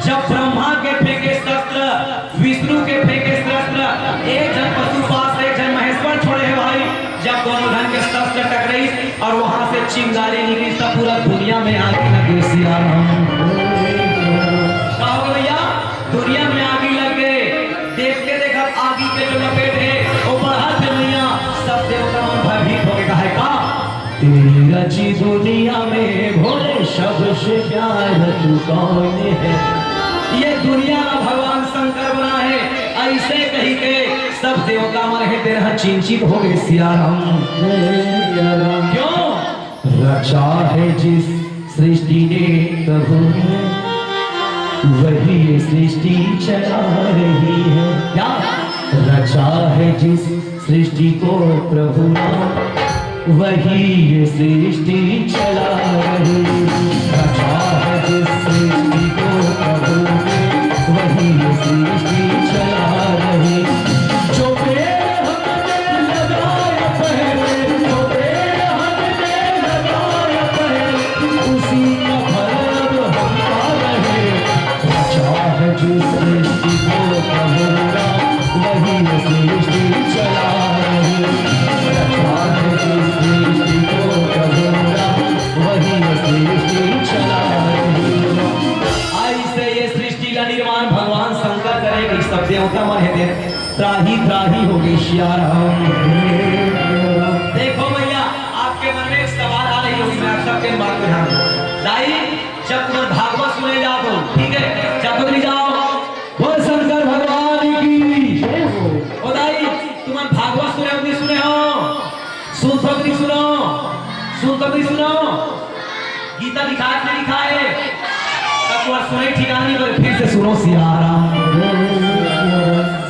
जब ब्रह्मा के फेंके शस्त्र, विष्णु के फेंके शस्त्र, एक झन पशुपात से एक झन महेश्वर छोड़े हैं भाई। जब दोनों झन के शस्त्र टकराई और वहां से चिंगारी निकली, तब पूरा दुनिया में आग लग गई सियाराम। का हो गया भैया? तू कौन है? ये दुनिया ला भगवान शंकर बनाए हे, अइसे कहिके सब देवता मन हे तेन ह चिंतित हो गे सियाराम। क्यों? रचा है जिस सृष्टि ने प्रभु ने, वही ये सृष्टि चला रही है। क्या? रचा है जिस सृष्टि को प्रभु ने, वही ये सृष्टि चला रही। रचा है जिस सृष्टि को प्रभु ने, वही ये सृष्टि चला रही। जो पेड़ हमने लगाया पहले, जो पेड़ हमने लगाया पहले, उसी का फल अब हम पा रहे। रचा है जिस सृष्टि को प्रभु ने, वही ये सृष्टि चला रही। रचा है जिस सृष्टि को प्रभु ने, वही ये सृष्टि चला रही। अइसे ये सृष्टि का निर्माण भगवान शंकर करे कि सब देवता मन हे तेन त्राहि त्राहि हो गे सियाराम। देखो भैया, आपके मन में एक सवाल आ रही होगी, मैं आप सबके बात को ध्यान दूं। दाई, जब तुमन भागवत सुने जात हो, ठीक है, जब तुम नहीं जाओ, बोल शंकर भगवान की। ओ दाई, तुमन भागवत सुने हो कि नहीं सुने हो? सुन तो कि नहीं सुनो? सुन तो कि नहीं सुनो? गीता लिखाए कि नहीं लिखाए? तब तुम्हारा सुने ठिकाना नहीं, पर फिर से सुनो सियाराम।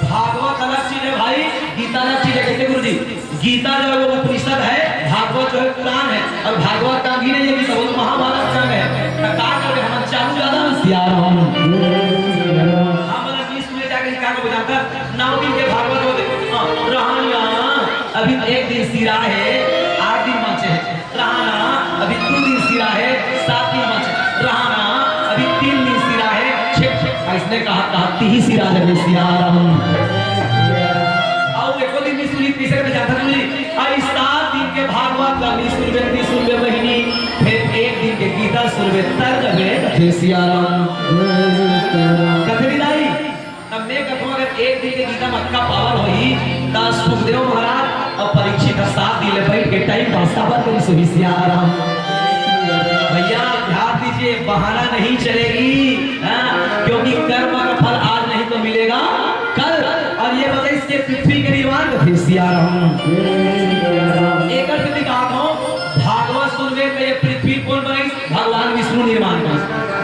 भागवत अलग चीज है भाई, गीता अलग चीज है। कहते गुरु जी, गीता जो है वो उपनिषद है, भागवत जो है कुरान है, और भागवत का भी नहीं है, गीता वो तो महाभारत का है। तो का करबे, हम चालू ज्यादा ना सियाराम। हम अलग चीज सुने जाके का करबे जानता, नौ दिन के भागवत होते, हाँ, रहना, अभी एक दिन सिरा है, आठ दिन बाँचे है। रहना, अभी दू दिन सिरा है, सात दिन बाँचे। रहना, अभी तीन दिन सिरा है, छह, अइसने कहा, कहा, तीही सिरा जब सियाराम। अउ एको दिन नहीं सुनी, तीसरे में जाता नहीं। अरे सात दिन के भागवत ला नहीं सुनबे, नहीं सुनबे बहिनी, फिर एक दिन के गीता सुनबे, तर जबे, हे सियाराम। कथरी दाई, तब मैं कहूँ, अगर एक दिन के गीता में अतका पावर होही, त सुखदेव महाराज अउ परीक्षित ह सात दिन ले बैठ के टाइम पास काबर करिस होही सियाराम। भैया, ध्यान दीजिए, बहाना नहीं चलेगी, हाँ, क्योंकि कर्म का फल आज नहीं तो मिलेगा कल। और ये बताइए, इसके पृथ्वी के निर्माण का थे सियाराम। एक अर्थ निकाल दो, भागवत सुनबे त ये पृथ्वी कौन बनाइस? भगवान विष्णु निर्माण करिस।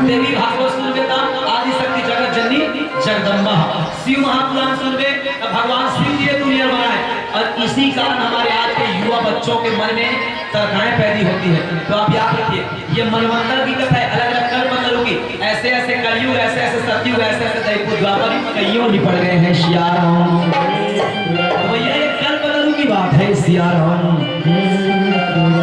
देवी भागवत सुनबे त आदि शक्ति जगत जननी जगदम्बा। शिव महापुराण सुनबे त भगवान शिव जी ये दुनिया बनाए। और इसी कारण हमारे आज के युवा बच्चों के मन में शंकाएं पैदा होती है। तो आप याद रखिए, ये मनवंतर की कथा है, अलग-अलग कल्प तरु की। ऐसे-ऐसे कलयुग, ऐसे-ऐसे सतयुग, ऐसे-ऐसे दैपुर द्वापर युग, कईयों निपट गए हैं सियाराम। तो भैया, ये कल्प तरु की बात है सियाराम।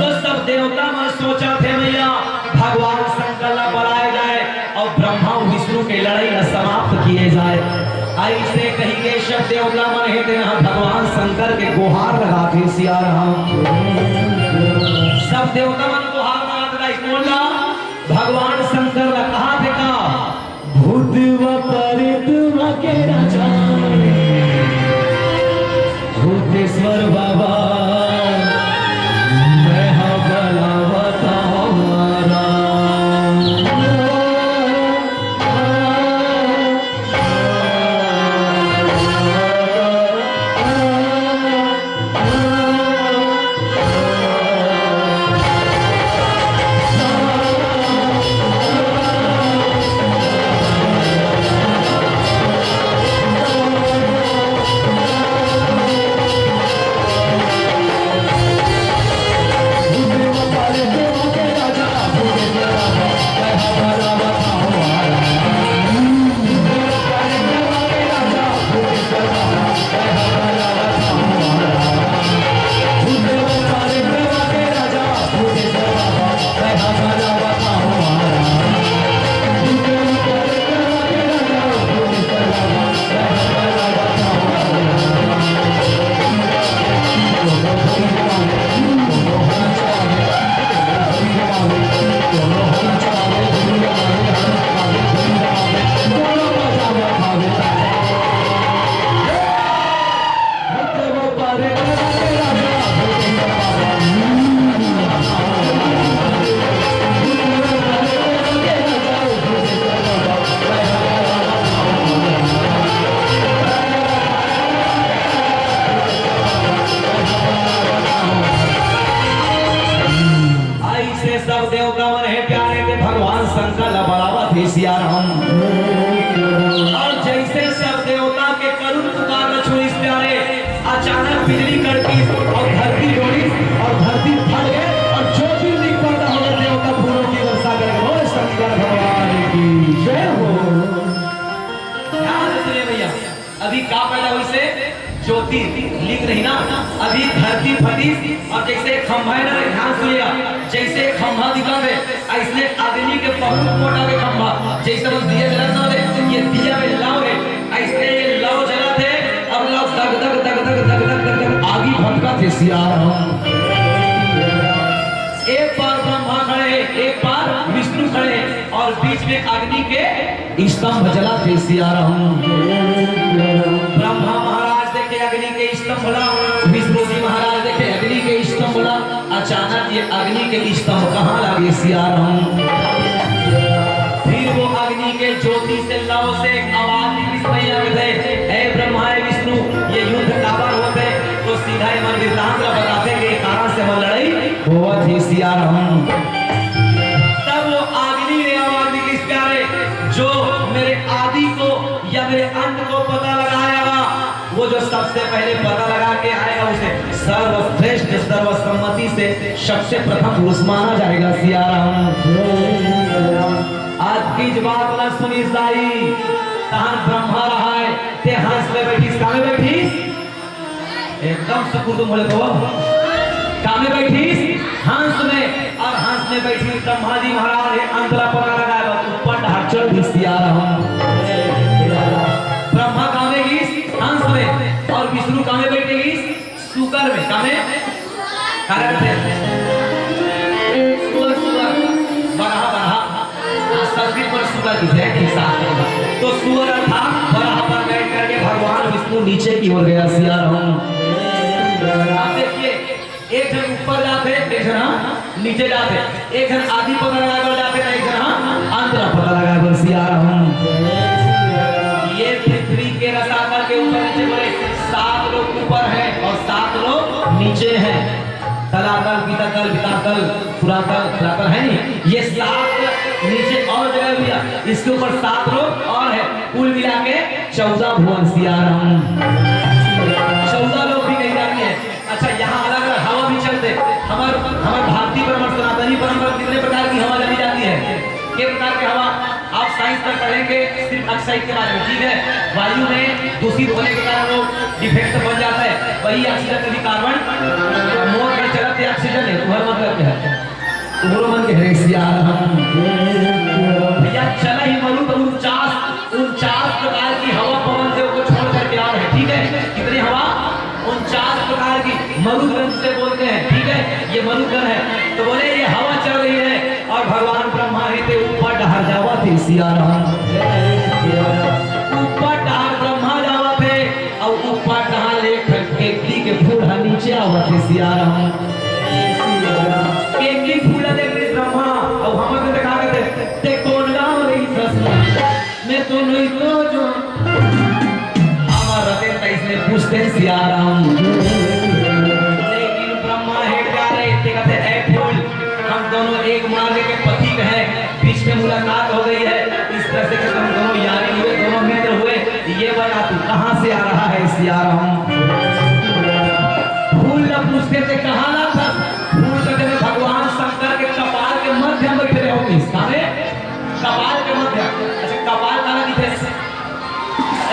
तो सब देवता मन सोचा थे भैया, भगवान शंकर ला बलाए जाए और ब्रह्मा विष्णु के लड़ाई ला समाप्त किए जाए। अइसे कहिके सब देवता मन हे तेन ह भगवान शंकर के गोहार लगाथे सियाराम। सब देवता मन गोहार लगाथे, कोन ला? भगवान शंकर ला। कहाथे का? भूत व प्रेत व के राजा भूतेश्वर बाबा, मैं हा बलावत हमारा। सिया राम। और जैसे सब देवता के करुण पुकार ल सुनिस प्यारे, अचानक बिजली कड़किस और धरती डोलिस और धरती फट गए और ज्योतिर्लिंग पैदा हो गए। देवता फूलों की वर्षा कर। बोल शंकर भगवान की जय हो। ध्यान से सुनिए भैया, अभी का पैदा होइस हे? ज्योतिर्लिंग नहीं ना, अभी धरती फटिस और जैसे खंभा है ना, ध्यान सुनिए, जैसे खंभा दिखा दे, ऐसने अग्नि के बहुत मोटा के खंभा, जैसे वो दिया जलत ना रे, ये दिया में लौ रे, ऐसने ये लौ जलत हे, और लौ दग दग दग दग दग दग दग दग आगी भटकत हे सिया राम। एक पार ब्रह्मा खड़े हे, एक पार विष्णु खड़े हे, और बीच में अग्नि के स्तंभ जलत हे सिया राम। ब्रह्मा महाराज देखे अग्नि के स्तंभ ला, विष्णु जी महाराज देखे अग्नि के स्तंभ ला। अचानक ये अग्नि के स्तंभ कहाँ लागे सिया राम? फिर वो अग्नि के ज्योति से, लौ से एक आवाज निकलिस भैया, कथे, "हे ब्रह्मा, हे विष्णु, ये युद्ध काबर होत हे?" तो सीधा ये मन वृत्तांत ला बताथे कि ये कारण से हमर लड़ाई होवत हे सिया राम। तब वो अग्नि ने आवाज निकलिस प्यारे, जो मेरे आदि को या मेरे अंत को पता लगाएगा, वो जो सबसे पहले पता लगा के आएगा, उसे सर्वश्रेष्ठ, सर्वसम्मति से सबसे प्रथम पुरुष माना जाएगा सिया राम। आज की इस बात ला सुनिस दाई, तहान ब्रह्मा रहाय, ते हंस में बैठिस, का में बैठिस? एकदम सुकुर तुम बोले तो। का में बैठिस? हंस में। और हंस में बैठिस ब्रह्मा जी महाराज हे, अंतरा पता लगा, बस ऊपर ढाचल भी सिया राम। ब्रह्मा का में गिस? हंस में। और विष्णु का में बैठे गिस? सुकर में। का में? का में बैठे? सुअर, सुअर। बरहा, बरहा। हाँ, संस्कृत में सुअर की है कि शास्त्र में। तो सुअर अर्थात बराबर बैठ करके भगवान विष्णु नीचे की ओर गया सिया राम। आप देखिए, एक झन ऊपर जाते, एक झन हाँ नीचे जाते, एक झन आदि पता लगाए बर जाते, एक झन हाँ अंत ला पता लगाए बर सिया राम। ये पृथ्वी के रसातल के ऊपर नीचे बोले, सात लोग ऊपर हैं और सात लोग नीचे हैं। तलातल, पितातल, वितातल, पुरातल, धरातल है नहीं, ये सात नीचे और जगह भी है, इसके ऊपर सात लोग और है, कुल मिला के चौदह भुवन सिया राम, चौदह लोग भी कही जाती है। अच्छा, यहाँ अलग अलग हवा भी चलते, हमार हमार भारतीय परंपरा, सनातनी परंपरा कितने प्रकार की हवा जानी जाती है, के प्रकार के हवा आप साइंस में पढ़ेंगे सिर्फ ऑक्साइड के बारे में, ठीक है? वायु में दूषित होने के कारण वो डिफेक्ट बन जाता है, वही ऑक्सीजन में भी कार्बन मोर कर चलत है, ऑक्सीजन है, तुम्हारा मतलब क्या है? तुम्हारो मन के हरे सिया राम। भैया, चला ही मरुत उनचास, उनचास प्रकार की हवा पवन देव को छोड़ करके और है, ठीक है? कितनी हवा? उनचास प्रकार की मरुत गंध से बोलते हैं, ठीक है? ये मरुत गंध है। तो बोले, ये हवा चल रही है और भगवान ब्रह्मा हे ते ऊपर डहर जावत हे सिया राम। ऊपर डहर ब्रह्मा जावत हे और ऊपर डहर एक ठन केकली के फूल ह नीचे आवत हे सिया राम। केकली फूल ह देख रही ब्रह्मा, अब हमर के देखा के ते कौन गाँव रही दस मैं तो नहीं तो जो हमार रतन तइसने पूछते सिया राम। लेकिन ब्रह्मा हे प्यारे, ते कहते, "ए फूल, हम दोनों एक मार्ग के पथिक हैं, बीच में मुलाकात हो गई है, इस तरह से कि हम दोनों यारी हुए, दोनों मित्र हुए, ये बता तू कहाँ से आ रहा है सिया राम?" फूल न पूछते थे कहाँ ना था, फूल कहते थे भगवान शंकर के कपाल के मध्य में बैठे रहो, इस कामे कपाल के मध्य। अच्छा, कपाल काला कथे?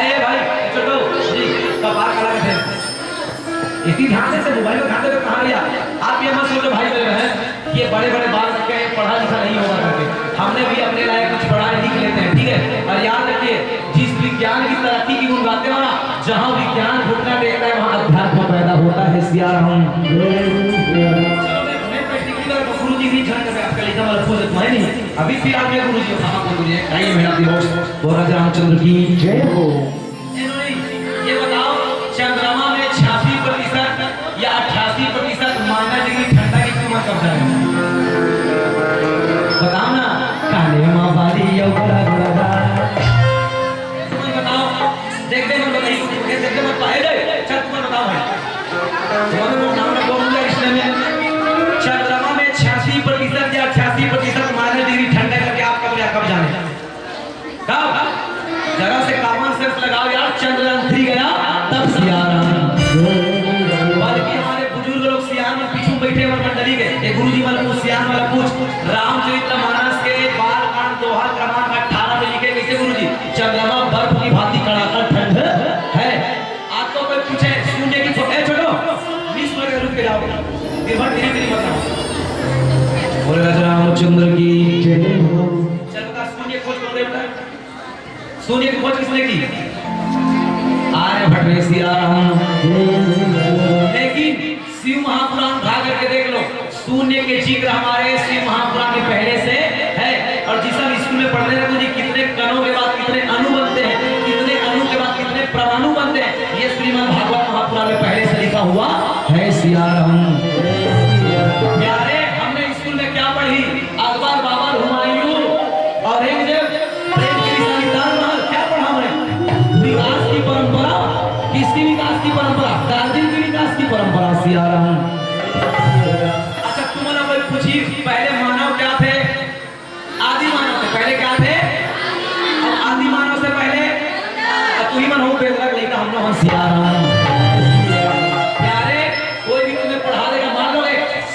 ए भाई, छोटू जी, कपाल काला कथे? इतनी ध्यान से मोबाइल में ध्यान देकर कहा भैया, आप ये मत सोचो भाई मेरे बहन, ये बड़े बड़े बाल रखे हैं, पढ़ा लिखा नहीं होगा करके। हमने भी अपने लायक कुछ पढ़ा लिख लेते हैं, ठीक है? और याद रखिए, जिस विज्ञान की तरक्की की गुण गाते हो ना, जहाँ विज्ञान घुटना टेकता है, वहाँ अध्यात्म पैदा होता है। सिया राम। चलो, मैं, मैं practically बात गुरु जी भी झंड करके आपका लिखा वाला पूछ देता हूँ, है नहीं? अभी फिलहाल मैं गुरु जी को कहाँ पर गुरु जी, टाइम है अभी बहुत। बोला रामचंद्र की जय हो। ये बताओ, चंद्रमा में छियासी प्रतिशत या अट्ठासी प्रतिशत माइनस डिग्री ठंडा की क्यों मत कब्जा है? बताओ ना, काले माँ बाली यो बड़ा बड़ा। तुम बताओ, देखते मत बताइए, देखते मत पाए गए, चल तुम बताओ भाई। तुम्हारे को नाम रखो मुझे इसलिए मैं, चंद्रमा में छियासी प्रतिशत या अट्ठासी प्रतिशत माइनस डिग्री ठंडा करके आप कब, कब जाने? का? जरा से common sense लगाओ यार, चंद्रयान थ्री गया तब सियाराम। बल्कि हमारे बुजुर्ग लोग सियान में पीछू बैठे हुए मंडली के, ये गुरुजी वाला पूछ, सियान वाला पूछ, रामचरित मानस के बाल कांड दोहा क्रमांक अठारह में लिखे कैसे गुरुजी? चंद्रमा बर्फ की भांति कड़ाका ठंड है। आपको कोई पूछे, सूर्य की खो-, ए छोटो, मिस हो गया, रुक के जाओ। दिन भर तेरी तेरी मत रहो। बोले राजा रामचंद्र की जय हो। चल बता, सूर्य खोज कौन देवता है? सूर्य की खोज किसने की? आर्यभट्ट ने, सियाराम। लेकिन शिव महापुराण उठा करके देख लो, सूर्य के जिक्र हमारे शिव महापुराण में पहले से है। और जिस हम स्कूल में पढ़ते थे, तो जी कितने कणों के बाद कितने अणु बनते हैं, कितने अणु के बाद कितने परमाणु बनते हैं, ये श्रीमद् भागवत महापुराण में पहले से लिखा हुआ है। सियाराम। प्यारे, हमने स्कूल में क्या पढ़ी? अकबर, बाबर, हुमायूं, औरंगजेब, प्रेम की निशानी, ताजमहल, क्या पढ़ा हमने? विकास की परंपरा। किसकी विकास की परंपरा? दार्जिलिंग की विकास की परंपरा। सियाराम। अच्छा, तुम लोग कोई पूछी, पहले मानव क्या थे? आदि मानव थे। पहले क्या थे? अब आदि मानव से पहले, अब तू ही मन हो, बेलरा लेकर हम लोग हम सियाराम। प्यारे, कोई भी तुम्हें पढ़ा देगा, मान लो,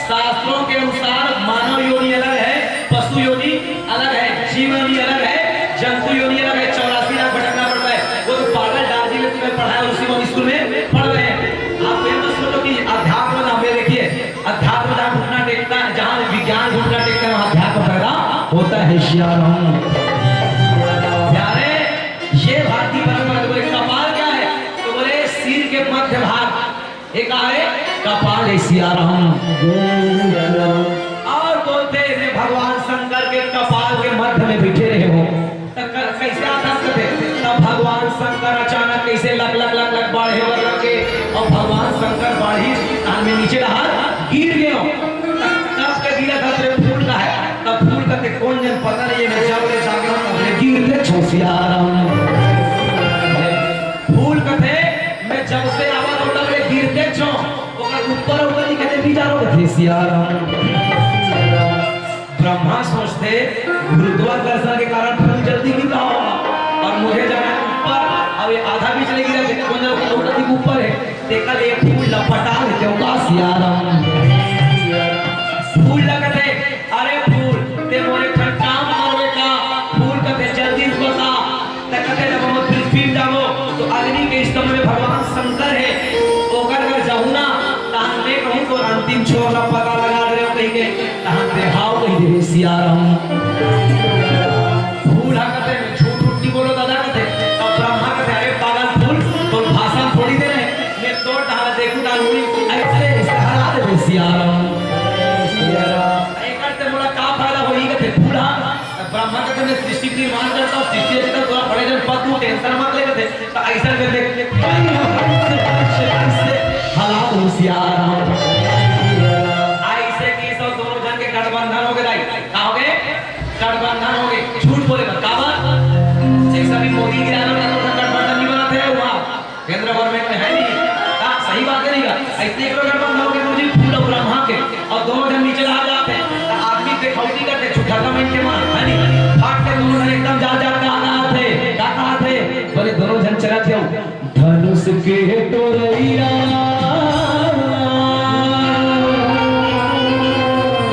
शास्त्रों के अनुसार मानव योनि अलग है, पशु योनि अलग है, जीव योनि अलग है, जंतु योनि अलग है, चौरासी लाख भटकना पड़ता है। वो तो पागल दार्जिलिंग में तुम्हें पढ़ाया, उसी को हम स्कूल में पढ़ रहे हैं। आप ये मत सोचो कि अध्यात्म धाम में, देखिए, अध्यात्म जहाँ घुटना टेकता है, जहाँ विज्ञान घुटना टेकता है, वहाँ अध्यात्म पैदा होता है। सियाराम। प्यारे, ये भारतीय परंपरा, तो बोले, कपाल क्या है? तो बोले, सिर के मध्य भाग। एक आए, कपाल है। सियाराम। और बोलते, मैं भगवान शंकर के कपाल के मध्य में बैठे रहे हो, तो क-, कैसे आ सकते? तब भगवान शंकर अचानक कैसे लक लक लक लक बाढ़े बर लग के, और भगवान शंकर बाढ़ी तान में नीचे रहा, गिर गए हो। तब के गिरा था तेरे फूल का है, तब फूल का ते कौन जन पता नहीं है, मैं जब ले जाके हूँ, मैं गिर दे छो सियाराम। फूल कथे, मैं जब से आवा तो तब ले गिरते छो, ओकर ऊपर ऊपर ही कथे भी जा रहो, कथे सियाराम। ब्रह्मा सोचते, गुरुत्वाकर्षण के कारण फूल जल्दी गिरता होगा, और मुझे जाना है ऊपर, अब ये आधा भी चले गिरा, देखो ना, ऊपर ही ऊपर है, देखा ले फूल लपटा लेते हो का सियाराम। फूल लगते, अरे फूल, ते मोरे ठन काम करवे का, फूल कथे जल्दी बता, त कथे जब हम पृथ्वी में जाबो, तो अग्नि के स्तंभ में भगवान शंकर है, ओकर घर जाहू ना, तहन मैं कहूँ तो अंतिम छोर ला पता लगा दे रहे हो कहीं के, तहन ते हाव कही देवे सियाराम। फूल हा कथे मैं झूठ उठ नहीं बोलो दादा कथे, तब ब्रह्मा कथे, अरे पागल फूल, तो भाषण थोड़ी दे रहे, मैं तो डहार देखू ना लूड़ी, ऐसे ऐसे हरा देवे सियाराम। एकर से मोला का फायदा होही कथे फूल हा, ब्रह्मा के तने सृष्टि के निर्माण करता हूँ, सृष्टि के तोरा बड़े जन पद तू tension मत ले कथे, तो ऐसा कर दे, हला दो सियाराम। ऐसे की सब दोनों जन के गठबंधन हो गए दाई, का हो गए? गठबंधन हो गए। झूठ बोले मत, का बात? जैसा भी मोदी गिरा रहा था, तो गठबंधन नहीं बनाते हैं वहाँ। केंद्र गवर्नमेंट में है नहीं। हाँ, सही बात है नहीं का? ऐसे एक लोग गठबंधन हो गए, मुझे फूल और ब्रह्मा के, और दोनों जन नीचे आ जाते हैं। तो आदमी देखौती करते, झूठा कमेंट के मार, है नहीं? फाट के दोनों जन एकदम जा, जा, कहा, कहा थे? क्या कहा थे? बोले, दोनों जन चला जाओ। धनुष के टोरैया,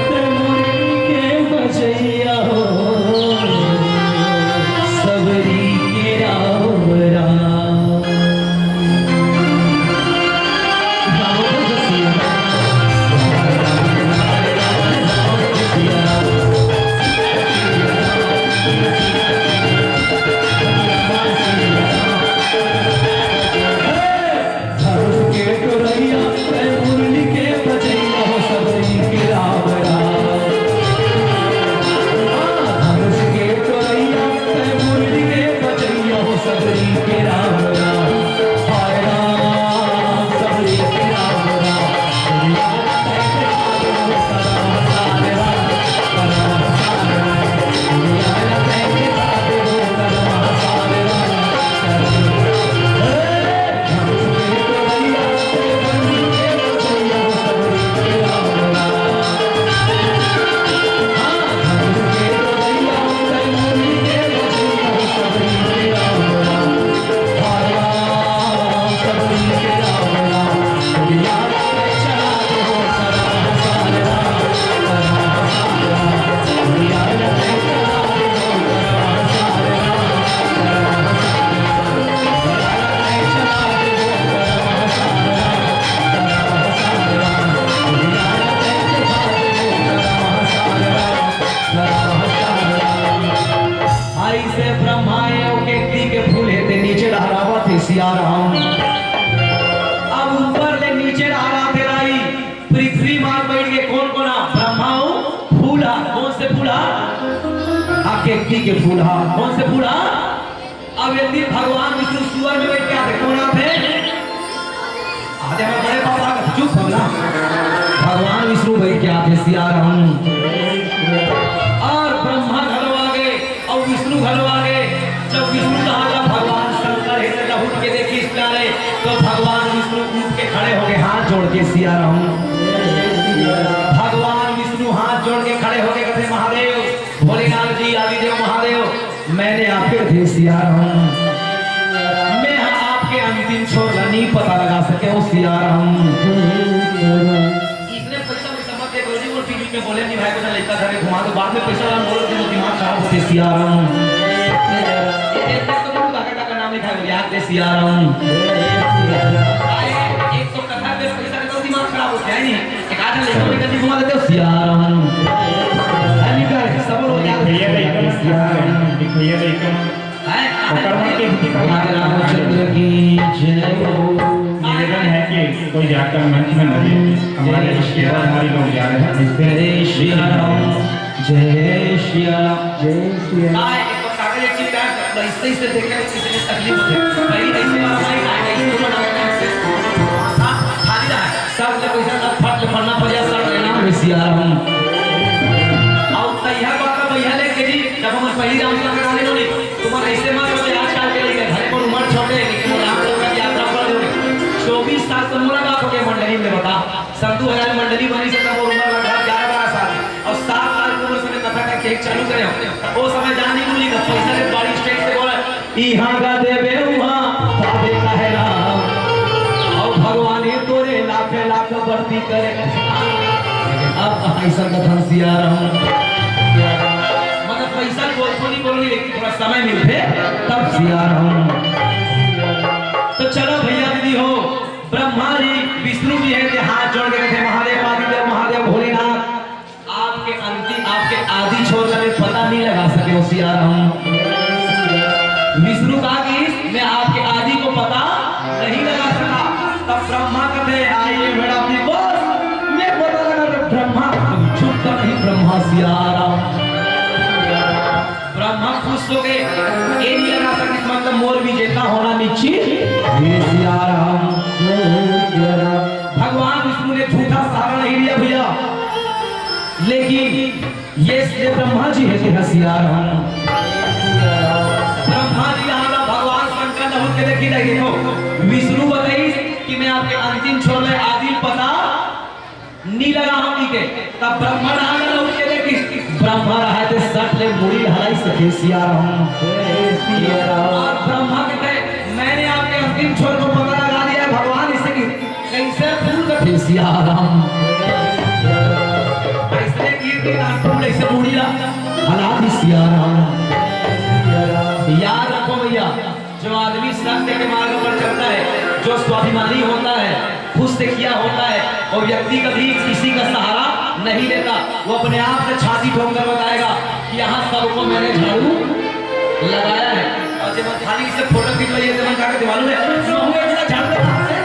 ते मुरली के बजैया हो, सबरी के राम राम। जइसे ब्रह्मा हे अउ केकदी के फूल हे, ते नीचे लहरावत हे सियाराम। अब ऊपर ले नीचे लहरात हे राई, पृथ्वी माँ बइठ के कोन कोन हा? ब्रह्मा अउ फूल हा। कोन से फूल हा? आ केकदी के फूल हा। कोन से फूल हा? अब एक दिन भगवान विष्णु सुअर में बइठ के आथे। कोन आथे? आथे हमर बड़े पापा का चुप हो ना। भगवान विष्णु बइठ के आथे सियाराम। अउ ब्रह्मा घलो आगे अउ विष्णु घलो आगे। जब विष्णु कहा था भगवान शंकर हे, लहुट के देखिस प्यारे, तो भगवान विष्णु उठ के खड़े हो गए, हाथ जोड़ के सियाराम। भगवान विष्णु हाथ जोड़ के खड़े हो गए, कहते, महादेव, भोलेनाथ जी, आदिदेव महादेव, मैंने आपके थे सियाराम। मैं आपके अंतिम छोर ला नहीं पता लगा सके हो सियाराम। इसने पैसा वैसा मत दे, रोजी वो टीवी में बोले नहीं भाई, को लड़का घर में घुमा दो, बाद में पैसा वाला बोल दे, दिमाग खराब होते सियाराम। एक तो तुम बाकायदा का नाम लिखा है, याद दे सियाराम। आए, एक तो कथा पे पैसा दे तो दिमाग खराब होते है नहीं, एक आधा लड़का में गलती घुमा देते हो सियाराम। है नहीं कर, सब लोग याद भैया का एकदम सियाराम। भैया का एकदम हैं? ओकर मन के हिंदी का राम रामचंद्र की जय हो। निवेदन है कि कोई जाकर मंच में न ले, हमारे सेवाधारी लोग जा रहे हैं। जय श्री राम, जय श्री राम। जय श्री राम। काय एक बार कागज एक चीज का ऐसे ही से देखे तो किसी को तकलीफ होती है। पहली ऐसे वाला नहीं आएगा, इसको बनाओ ऐसे। हाँ, खाली रहा है। सब ले पैसा सब फट ले फन्ना पड़ जाए, सब लेना हो सियाराम। और तैयार बात है भैया लेके जी, जब हम पहली राम का करा ले तुमन अइसे मत सोचे, आजकल के लइका घरे पर उमर छोटे हे, लेकिन वो राम चंद्र की यात्रा पढ़ लो। चौबीस साल तो मुलाकात हो गया मंडली में, बता। सन दो हजार मंडली बनी से तब वो उमर लगभग ग्यारह बारह साल, और सात साल की उम्र से मैं कथा का खेल चालू करे हूँ। वो समय जान नहीं भूली, तब पैसा के बड़ी स्टेज से बोला, "यहाँ का देवे वहाँ पावे का है राम।" और भगवान ही तोरे लाखे लाख बढ़ती करे। अब ऐसा कथन सियाराम। मतलब पैसा बोल बोली बोली, लेकिन थोड़ा समय मिलते तब सियाराम। तो चलो भैया दीदी हो, ब्रह्मा जी विष्णु जी है, ते हाथ जोड़ के कहते, "महादेव आदिदेव, महादेव भोलेनाथ, आपके अंतिम, आपके आदि छोर का भी पता नहीं लगा सके हो सियाराम।" विष्णु कहा कि मैं आपके आदि को पता नहीं लगा सका। तब ब्रह्मा कहते, "आइए मैडम जी, बस मैं पता लगा।" तो ब्रह्मा चुप कर नहीं, ब्रह्मा सियाराम। ब्रह्मा खुश हो गए, ये नहीं लगा सके, मतलब मोर विजेता होना निश्चित। ये सियाराम। भगवान विष्णु ने झूठा सहारा नहीं लिया भैया, लेकिन ये, ये ब्रह्मा जी है, तेरा सियाराम। ब्रह्मा जी यहाँ ला भगवान शंकर नहुत के देखी नहीं, देखो, विष्णु बताई कि मैं आपके अंतिम छोर में आदि पता नी लगा हम नी के। तब ब्रह्मा नहा लगा उठ के देखी, ब्रह्मा रहा थे सट ले मुड़ी हलाई सके सियाराम। और ब्रह्मा कहते, "मैंने आपके अंतिम छोर को पता लगा दिया है भगवान, इसे कि कैसे फूल का थे सियाराम।" ऐसे की थी ना फूल, ऐसे मुड़ी ला हला दी सियाराम। याद रखो भैया, जो आदमी सत्य के मार्ग पर चलता है, जो स्वाभिमानी होता है, खुद से किया होता है, वो व्यक्ति कभी किसी का सहारा नहीं लेता। वो अपने आप से छाती ठोक कर बताएगा कि यहाँ सबको मैंने झाड़ू लगाया है। और जब हम खाली से फोटो खिंचवाइए, जब हम कहा कि मालूम है, महू इतना झाड़ू लगा है।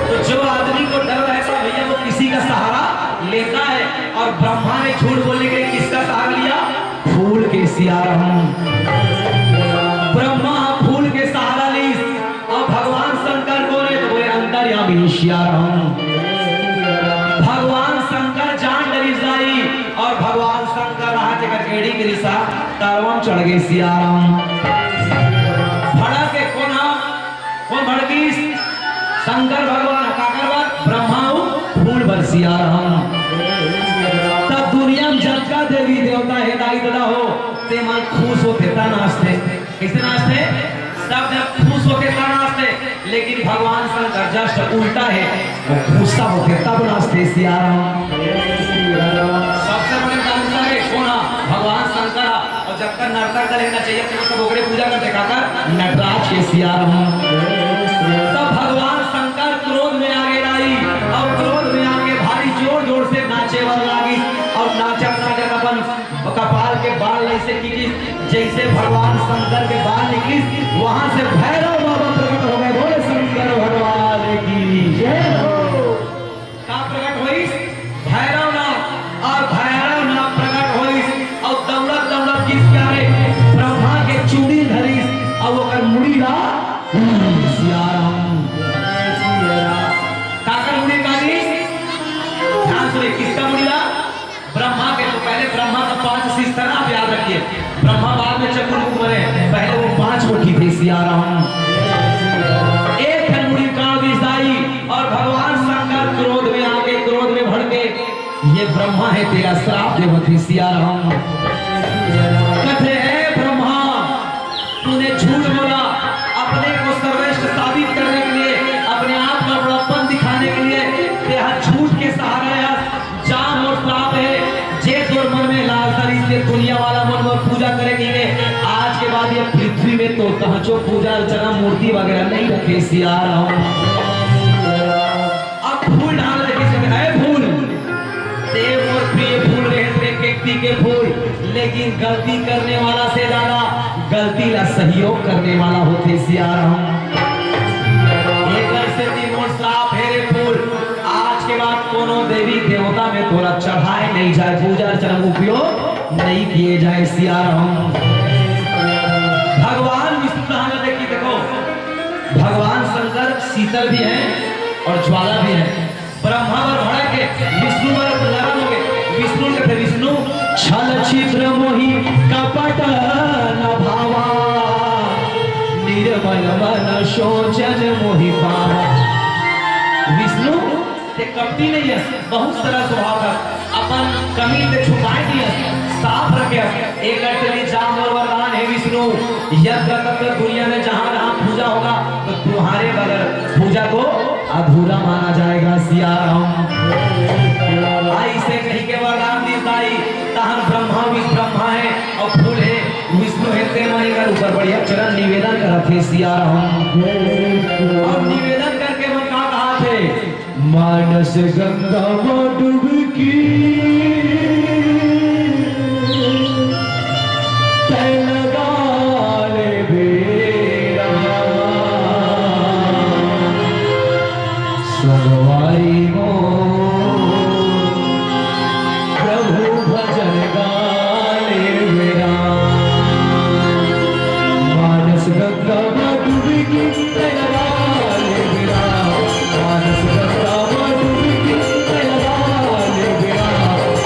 तो जो आदमी को डर रहता है भैया, वो किसी का सहारा लेता है। और ब्रह्मा ने झूठ बोलने के लिए किसका सहारा लिया? फूल के सियाराम। ब्रह्मा फूल के सहारा ली, अब भगवान शंकर को रे तो बोले, "अंतर्यामी सियाराम।" भगवान शंकर जान डरी जाई, और भगवान शंकर रहा जेकर एड़ी के रिसा तरवम चढ़ गए सियाराम। भड़क के कोना कोन भड़किस? शंकर भगवान। काकर बर? ब्रह्मा अउ फूल बर सियाराम। तब दुनिया में जतका देवी देवता हे दाई ददा हो, ते मन खुश होथे त नाचथे। कइसे नाचथे? सब जब खुश होथे त नाचथे, लेकिन भगवान शंकर just उल्टा हे, वो गुस्सा होथे तब नाचथे सियाराम। सबसे बड़े डांसर हे कोन हा? भगवान शंकर हा। अउ जतका नर्तक दल हे नचइया, तेन सब ओकरे पूजा करथे, काकर? नटराज के सियाराम। तब भगवान शंकर क्रोध में आगे राई, अउ क्रोध में आके भारी जोर जोर से नाचे बर लागिस, अउ नाचत नाचत अपन कपाल के बाल ल अइसे कीजिस, जैसे भगवान शंकर के बाल निकलिस, वहां से भैरव बाबा प्रकट हो गए। बोले शंकर भगवान की जय हो। का प्रकट होइस? भैरव नाथ। और भैरव नाथ प्रकट होइस और दौड़त दौड़त किस प्यारे ब्रह्मा के चूड़ी धरिस और ओकर मुड़ी ला सियाराम। काकर मुड़ी काटिस? ध्यान सुने, किसका मुड़ी ला? ब्रह्मा के। तो पहले ब्रह्मा का पांच शिष्य था ना, आप याद रखिए। ब्रह्मा बाद में चतुर्मुख बने, पहले वो पांच मुखी थे सियाराम। एक ठन मुड़ी काट दिस दाई और भगवान शंकर क्रोध में आके, क्रोध में भड़के, ये ब्रह्मा है, तेरा श्राप देवत हे सियाराम। कथे, "हे ब्रह्मा, तूने झूठ बोला, अपने को सर्वश्रेष्ठ साबित करने के लिए, अपने आप का बड़प्पन दिखाने के लिए तेहा झूठ के सहारा या जाम और श्राप है। जे तोर मन में लालसा रहिस हे दुनिया वाला मन में पूजा करे के लिए, आज के बाद ये पृथ्वी में तो तहचो पूजा अर्चना मूर्ति वगैरह नहीं रखे सियाराम।" अब फूल डाल दे किसी में, "हे फूल, ते मोर प्रिय फूल रहे, तेरे व्यक्ति के फूल, लेकिन गलती करने वाला से ज्यादा गलती ला सहयोग करने वाला होथे सियाराम। एकर सेती मोर श्राप हे रे फूल, आज के बाद कोनो देवी देवता में तोला चढ़ाए नहीं जाए, पूजा अर्चना में उपयोग नहीं किए जाए सियाराम।" भगवान विष्णु कहाँ ला देखी, देखो, भगवान शंकर शीतल भी है और ज्वाला भी है। ब्रह्मा बर भड़क के, विष्णु बर नरम हो गए। विष्णु कहते, "विष्णु, छल छिद्र मोहि कपट न भावा, निर्मल मन सोचन मोहि पावा।" विष्णु, ते कपटी नहीं है, बहुत सरल स्वभाव है, अपन कमी ते छुपाए नहीं है, साफ रखे। एक अर्थ ली जाम और वरदान है विष्णु, यज्ञ तत्व दुनिया में जहाँ जहाँ पूजा होगा तो तुम्हारे बगैर पूजा को अधूरा माना जाएगा सियाराम। ऐसे कही के वरदान दिस दाई, तहन ब्रह्मा भी ब्रह्मा है और फूल है विष्णु है, ते मन एकर ऊपर बढ़िया चरण निवेदन करत हे सियाराम। और निवेदन करके मन का कहा थे, मानस गंगा में डुबकी तै लगा ले बेरा, संगवारी मोर प्रभु भजन गा ले बेरा। मानस गंगा में डुबकी तै लगा ले बेरा, मानस गंगा में डुबकी तै लगा ले बेरा।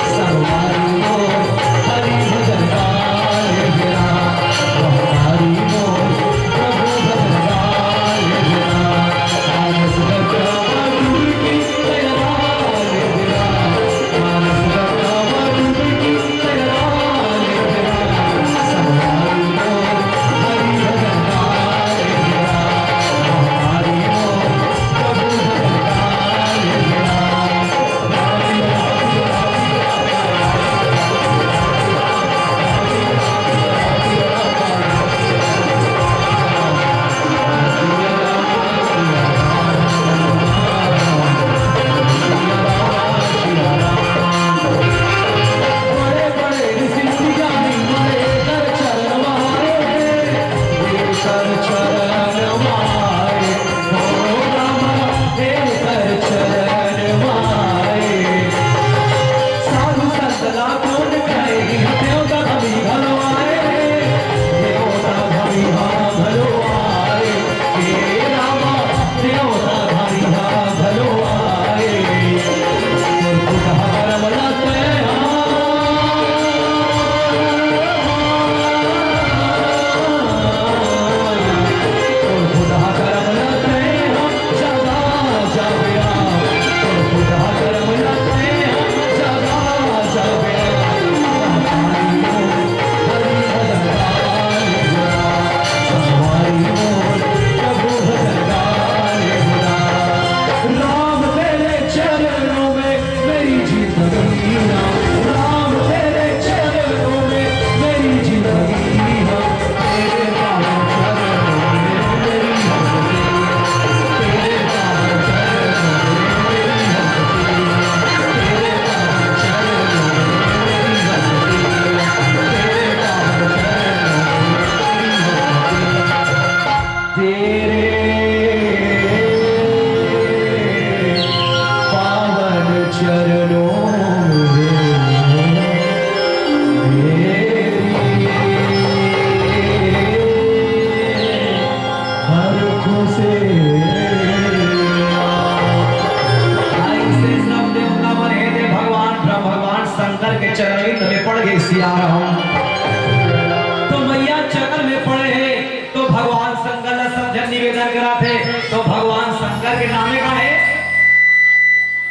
घर में पड़े हे, तो भगवान शंकर ला सब झन निवेदन कराथे। तो भगवान शंकर के नामे का हे?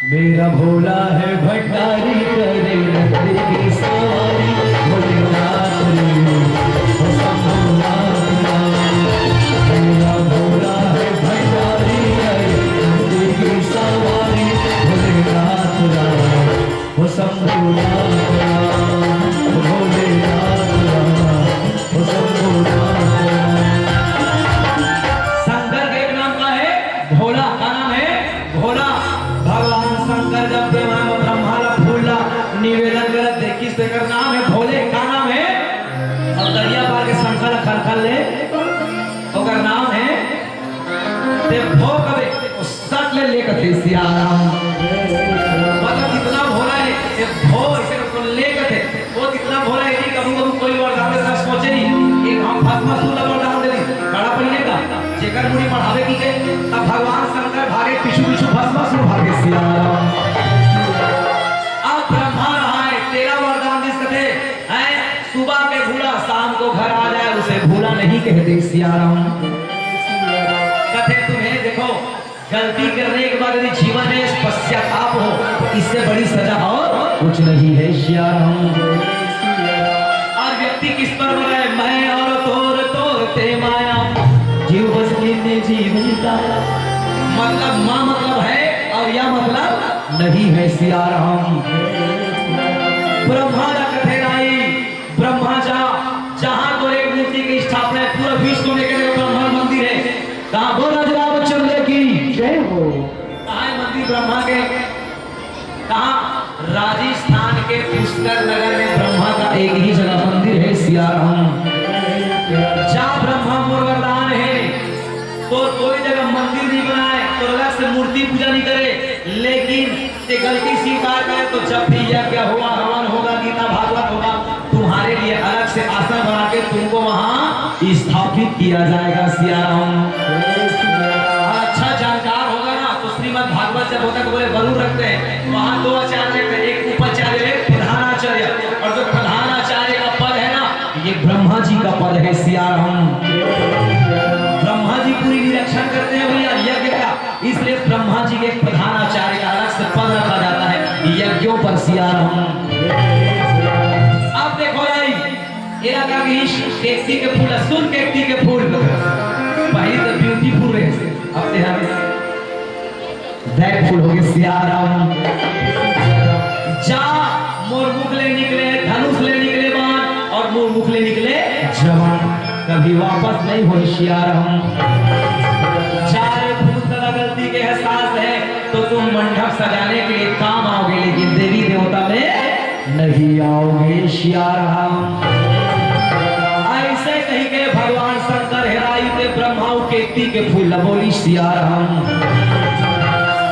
मेरा भोला है भंडारी, करे नंदी की सवारी, भोलेनाथ रे, ओ शंभुनाथ राम। मेरा भोला है भंडारी, करे नंदी की सवारी, भोलेनाथ राम, ओ शंभुनाथ राम, ओ भोलेनाथ राम, ओ शंभुनाथ राम। शंकर के एक नाम का हे भोला। का नाम हे? भोला। भगवान शंकर जब ब्रह्मा, ब्रह्मा ला फूल ला निवेदन करत देखिस, तेकर नाम हे भोले। का नाम हे? अउ दरिया पार के शंकर ला खल खल ले, ओकर नाम हे ते भो कबे, ओ सट ले ले कथे सियाराम। मतलब इतना भोला हे, ये भो इसे को ले कथे। वो इतना भोला हे कि कभू कभू कोई वरदान देता सोचे नहीं, एक हम भस्मासुर ला वरदान दे दी, कड़ा पहले का, जेकर मुड़ी बढ़ावे की के, तब भगवान शंकर भागे पीछू पीछू भस्मासुर भागे सियाराम। अब ब्रह्मा रहा है, तेरा वरदान दिस कथे, हैं, सुबह के भूला, शाम को घर आ जाए, उसे भूला नहीं कहते सियाराम। कथे तुम्हें देखो, गलती करने के बाद यदि जीवन में पश्चाताप हो, तो इससे बड़ी सजा और कुछ नहीं है सियाराम। और व्यक्ति किस पर मरे? मैं और तोर, तोर ते माया, जीव बस लीने जीव ही काया। मतलब माँ मतलब है और या मतलब नहीं है सियाराम। ब्रह्मा ला कथे राई, ब्रह्मा जा, जहाँ तोर एक मूर्ति की स्थापना है, पूरा विश्व में कहे ब्रह्मांड मंदिर है। कहाँ बोल राजा रामचंद्र की जय हो। कहाँ है मंदिर ब्रह्मा के? कहाँ? राजस्थान के पुष्कर नगर में ब्रह्मा का एक ही जगह मंदिर है सियाराम। जा ब्रह्मा मोर वरदान है, तो कोई जगह मंदिर नहीं बनाए, तो अलग से मूर्ति पूजा नहीं करे, लेकिन ये गलती स्वीकार करे तो जब भी यज्ञ होगा, हवन होगा, गीता भागवत होगा, तुम्हारे लिए अलग से आसन बना के तुमको वहां स्थापित किया जाएगा सियाराम। और अच्छा जानकार होगा ना तो श्रीमद् भागवत जब होता है तो बोले वरुण रखते हैं, वहां दो आचार्य रखते हैं, एक उपाचार्य, एक प्रधानाचार्य। और जो प्रधानाचार्य का पद है ना, ये ब्रह्मा जी का पद है सियाराम। ब्रह्मा जी पूरी निरीक्षण करते हैं भैया यज्ञ का, इसलिए ब्रह्मा जी के प्रधानाचार्य का अलग से पद रखा जाता है यज्ञों पर सियाराम। अब देखो भाई, इलाका की केकती के फूल, सुन केकती के फूल, पहली तो ब्यूटीफुल रहे, अब ते हर बैगफुल हो गए सियाराम। जा मोर मुख ले निकले धनुष, ले निकले बाण, और मोर मुख ले निकले जवान, कभी वापस नहीं हो सियाराम। जा रे भूत दादा, गलती के एहसास है तो तुम मंडप सजाने के लिए काम आओगे, लेकिन देवी देवता में नहीं आओगे सियाराम। ऐसे कही के भगवान शंकर हेराई ते ब्रह्मा अउ केकती के फूल ला बोली सियाराम।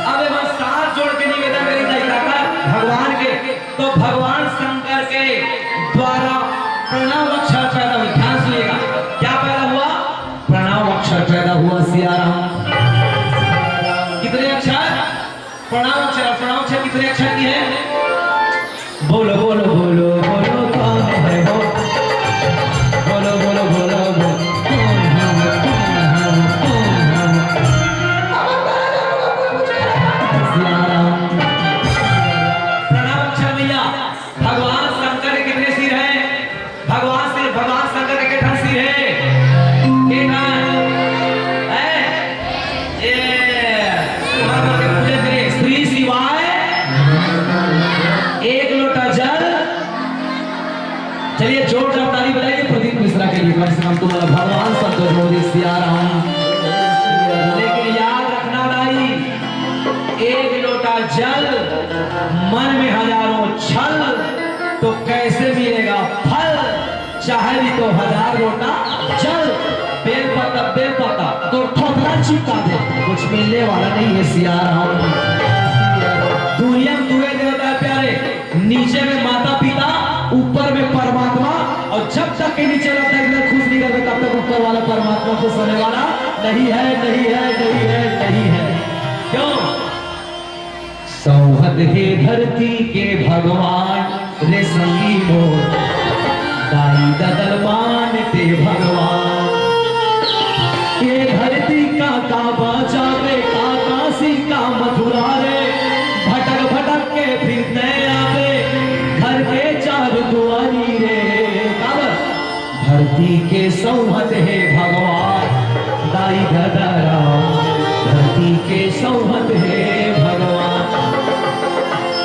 अब एमन साथ जोड़ के निवेदन करी जाए काकर भगवान के, तो भगवान शंकर के द्वारा प्रणव अक्षर पैदा हुआ। ध्यान सुनिएगा, क्या पैदा हुआ? प्रणव अक्षर पैदा हुआ सियाराम। कितने अक्षर? प्रणव अक्षर, प्रणव अक्षर कितने अक्षर की है? बोलो बोलो बोलो बोलो, कौन है वो? बोलो बोलो बोलो बोलो, कौन है वो? कौन है वो? कौन है वो? सियाराम। प्रणव अक्षर भैया, भगवान शंकर के कितने सिर हैं? भगवान से, भगवान शंकर के कितने सिर हैं? के ठन? हैं? ये, तुम्हारे घर के पूजा करिए। श्री शिवाय, एक लोटा जल। चलिए, जोरदार ताली बजाइए प्रदीप मिश्रा के लिए, कम से कम तुम्हारा भगवान शंकर जो दे सियाराम। लेकिन याद रखना दाई, एक लोटा जल, मन में हजारों छल, तो कैसे मिलेगा फल? चाहे भी तो हजार लोटा जल, बेल पत्ता, बेल पत्ता, तो थोथरा चिपका दे, कुछ मिलने वाला नहीं है सियाराम। दुनिया में दुए देवता है प्यारे, नीचे में माता पिता, ऊपर में परमात्मा, और जब तक के नीचे वाला दरिद्र खुश नहीं करते, तब तक ऊपर वाला परमात्मा खुश होने वाला नहीं है, नहीं है, नहीं है, नहीं है। क्यों? सौहद हे धरती के भगवान, रे संगी मोर, दाई ददल मान ते भगवान। धरती के सौहत हे भगवान, दाई ददा राम, धरती के सौहत हे भगवान।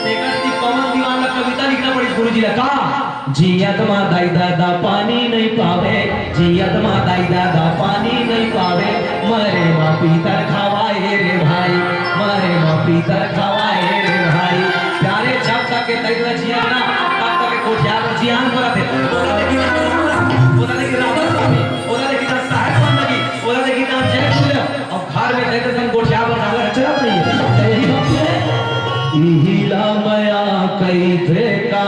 तेकर सेती पवन दीवान ला कविता लिखना पड़िस गुरुजी ला। का? जियत मा दाई ददा पानी नइ पावे, जियत मा दाई ददा पानी नइ पावे, मरे मा पीतर खवाए रे भाई, मरे मा पीतर खवाए रे भाई। प्यारे, जब तक के दाई ददा जियत ना, तब तक के कोठियार बर जियान परत हे। ओला लेके, ओला लेके राधा स्वामी, ओला लेके साहेब बन लगी, ओला लेके जय गुरुदेव। अब घर में दाई ददा संग कोठियार बर जाना है, चला जाइए। यही बात है। इहिला मया कहिथे का,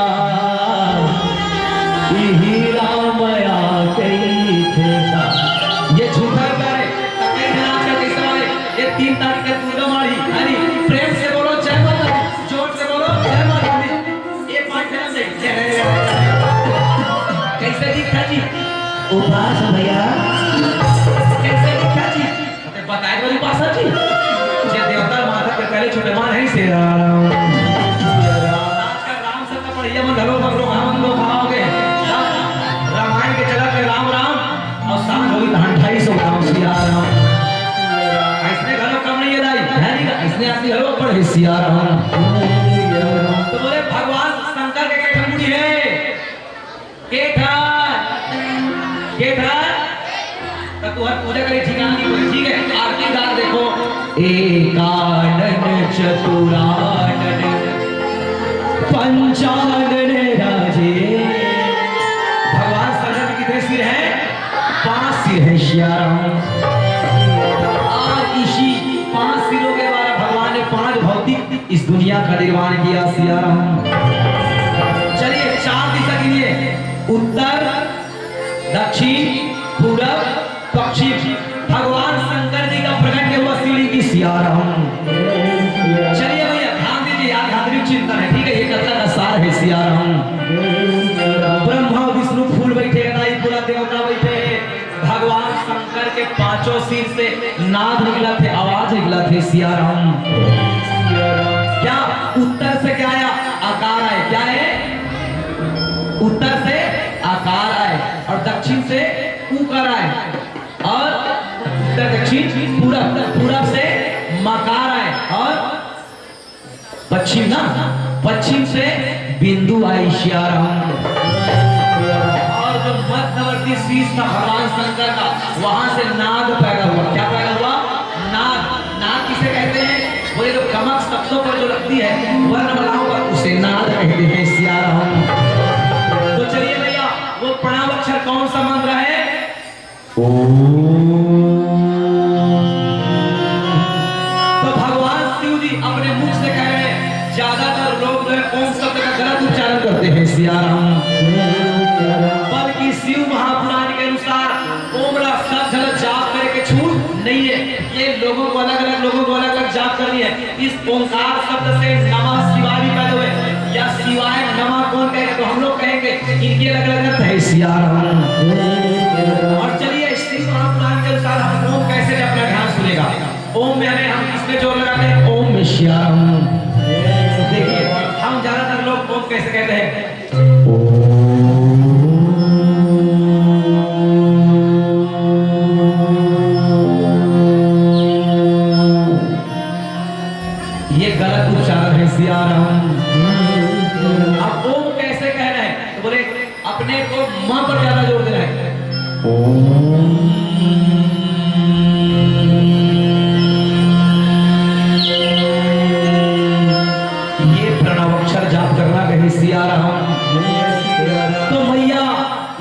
इहिला मया कहिथे का। ये झूठा गा रहे, त कई झन आजकल कइसे वाले, ये तीन तारीख के दुर्गा माड़ी, यानी प्रेम से बोलो जय माता दी, जोर से बोलो जय माता दी। ये पाँच झन से जय। कइसे दिखथे जी? उपास भैया। कइसे दिखथे जी? अरे बताए वाली भाषा जी, जे देवता माता के पहले छोटे मान है शेरा राम। आजकल राम शब्द पढ़िया मन घलो बगरो हमन लोग खाओगे। रामायण के चलत में राम राम और शांत होई धान ढाई सौ राम सिया राम। ऐसने घलो कम नहीं है दाई, है नहीं का? ऐसने आदमी घलो पढ़े सिया राम। तो बोले भगवान शंकर के के ठन मुड़ी है? के ठन? के ठन? त तुहर पूजा करे ठिकाना नहीं पड़े, ठीक है? आरती गान देखो। एकानन चतुरानन पंचानन राजे। भगवान शंकर के कितने सिर हैं? पांच सिर है सिया राम। और इसी पांच सिरों के द्वारा भगवान ने पांच भौतिक इस दुनिया का निर्माण किया सिया राम। चलिए, चार दिशा गिनिए, उत्तर, दक्षिण, पूरब, पश्चिम। भगवान शंकर जी का प्रकट हुआ शिवलिंग की सिया राम। चलिए भैया, ध्यान दीजिए, आध्यात्मिक चिंतन है, ठीक है? ये कथा का सार है सिया राम। ब्रह्मा विष्णु फूल बैठे हैं, नाई पूरा देवता बैठे हैं। भगवान शंकर के पांचों सिर से नाद निकलत हे, आवाज निकलत हे, सिया राम। क्या उत्तर से क्या आया? आकार आए। क्या है? उत्तर से आकार आए और दक्षिण से उकार आए और उत्तर दक्षिण पूरब, पूरब से मकार आए और पश्चिम ना, पश्चिम से बिंदु आई सिया राम। और जो मध्यवर्ती शीश था भगवान शंकर का, वहां से नाद पैदा हुआ। क्या पैदा हुआ? नाद। नाद किसे कहते हैं? बोले, जो कमक शब्दों पर जो लगती है, वर्ण मालाओं पर, उसे नाद कहते हैं सिया राम। तो चलिए भैया, वो प्रणव अक्षर कौन सा मंत्र है? ओम। तो भगवान शिव जी अपने मुख से कह रहे हैं, ज्यादातर लोग जो है ओम शब्द का गलत उच्चारण करते हैं सिया राम। बल्कि शिव महापुराण के अनुसार ओम ला सब झन जाप करे के छूट नहीं है। ये लोगों को अलग अलग, लोगों को अलग अलग जाप करनी है। इस ओंकार शब्द से नमः शिवाय भी पैदा हुए, या शिवाय नमः कौन कहेगा? तो हम लोग कहेंगे, इनके अलग अलग अर्थ है सिया राम। और चलिए, श्री महापुराण के अनुसार हम ओम कैसे जपना, ध्यान सुनेगा। ओम में हमें, हम किसमें जोर लगाते हैं? ओम में सिया राम। देखिए, हम ज्यादातर लोग ओम कैसे कहते हैं? ओम। ये गलत उच्चारण है सिया राम। अब ओम कैसे कहना है? तो बोले, अपने को म पर ज्यादा जोर देना है। ओम। ये प्रणव अक्षर जाप करना कहे सिया राम। तो मैया,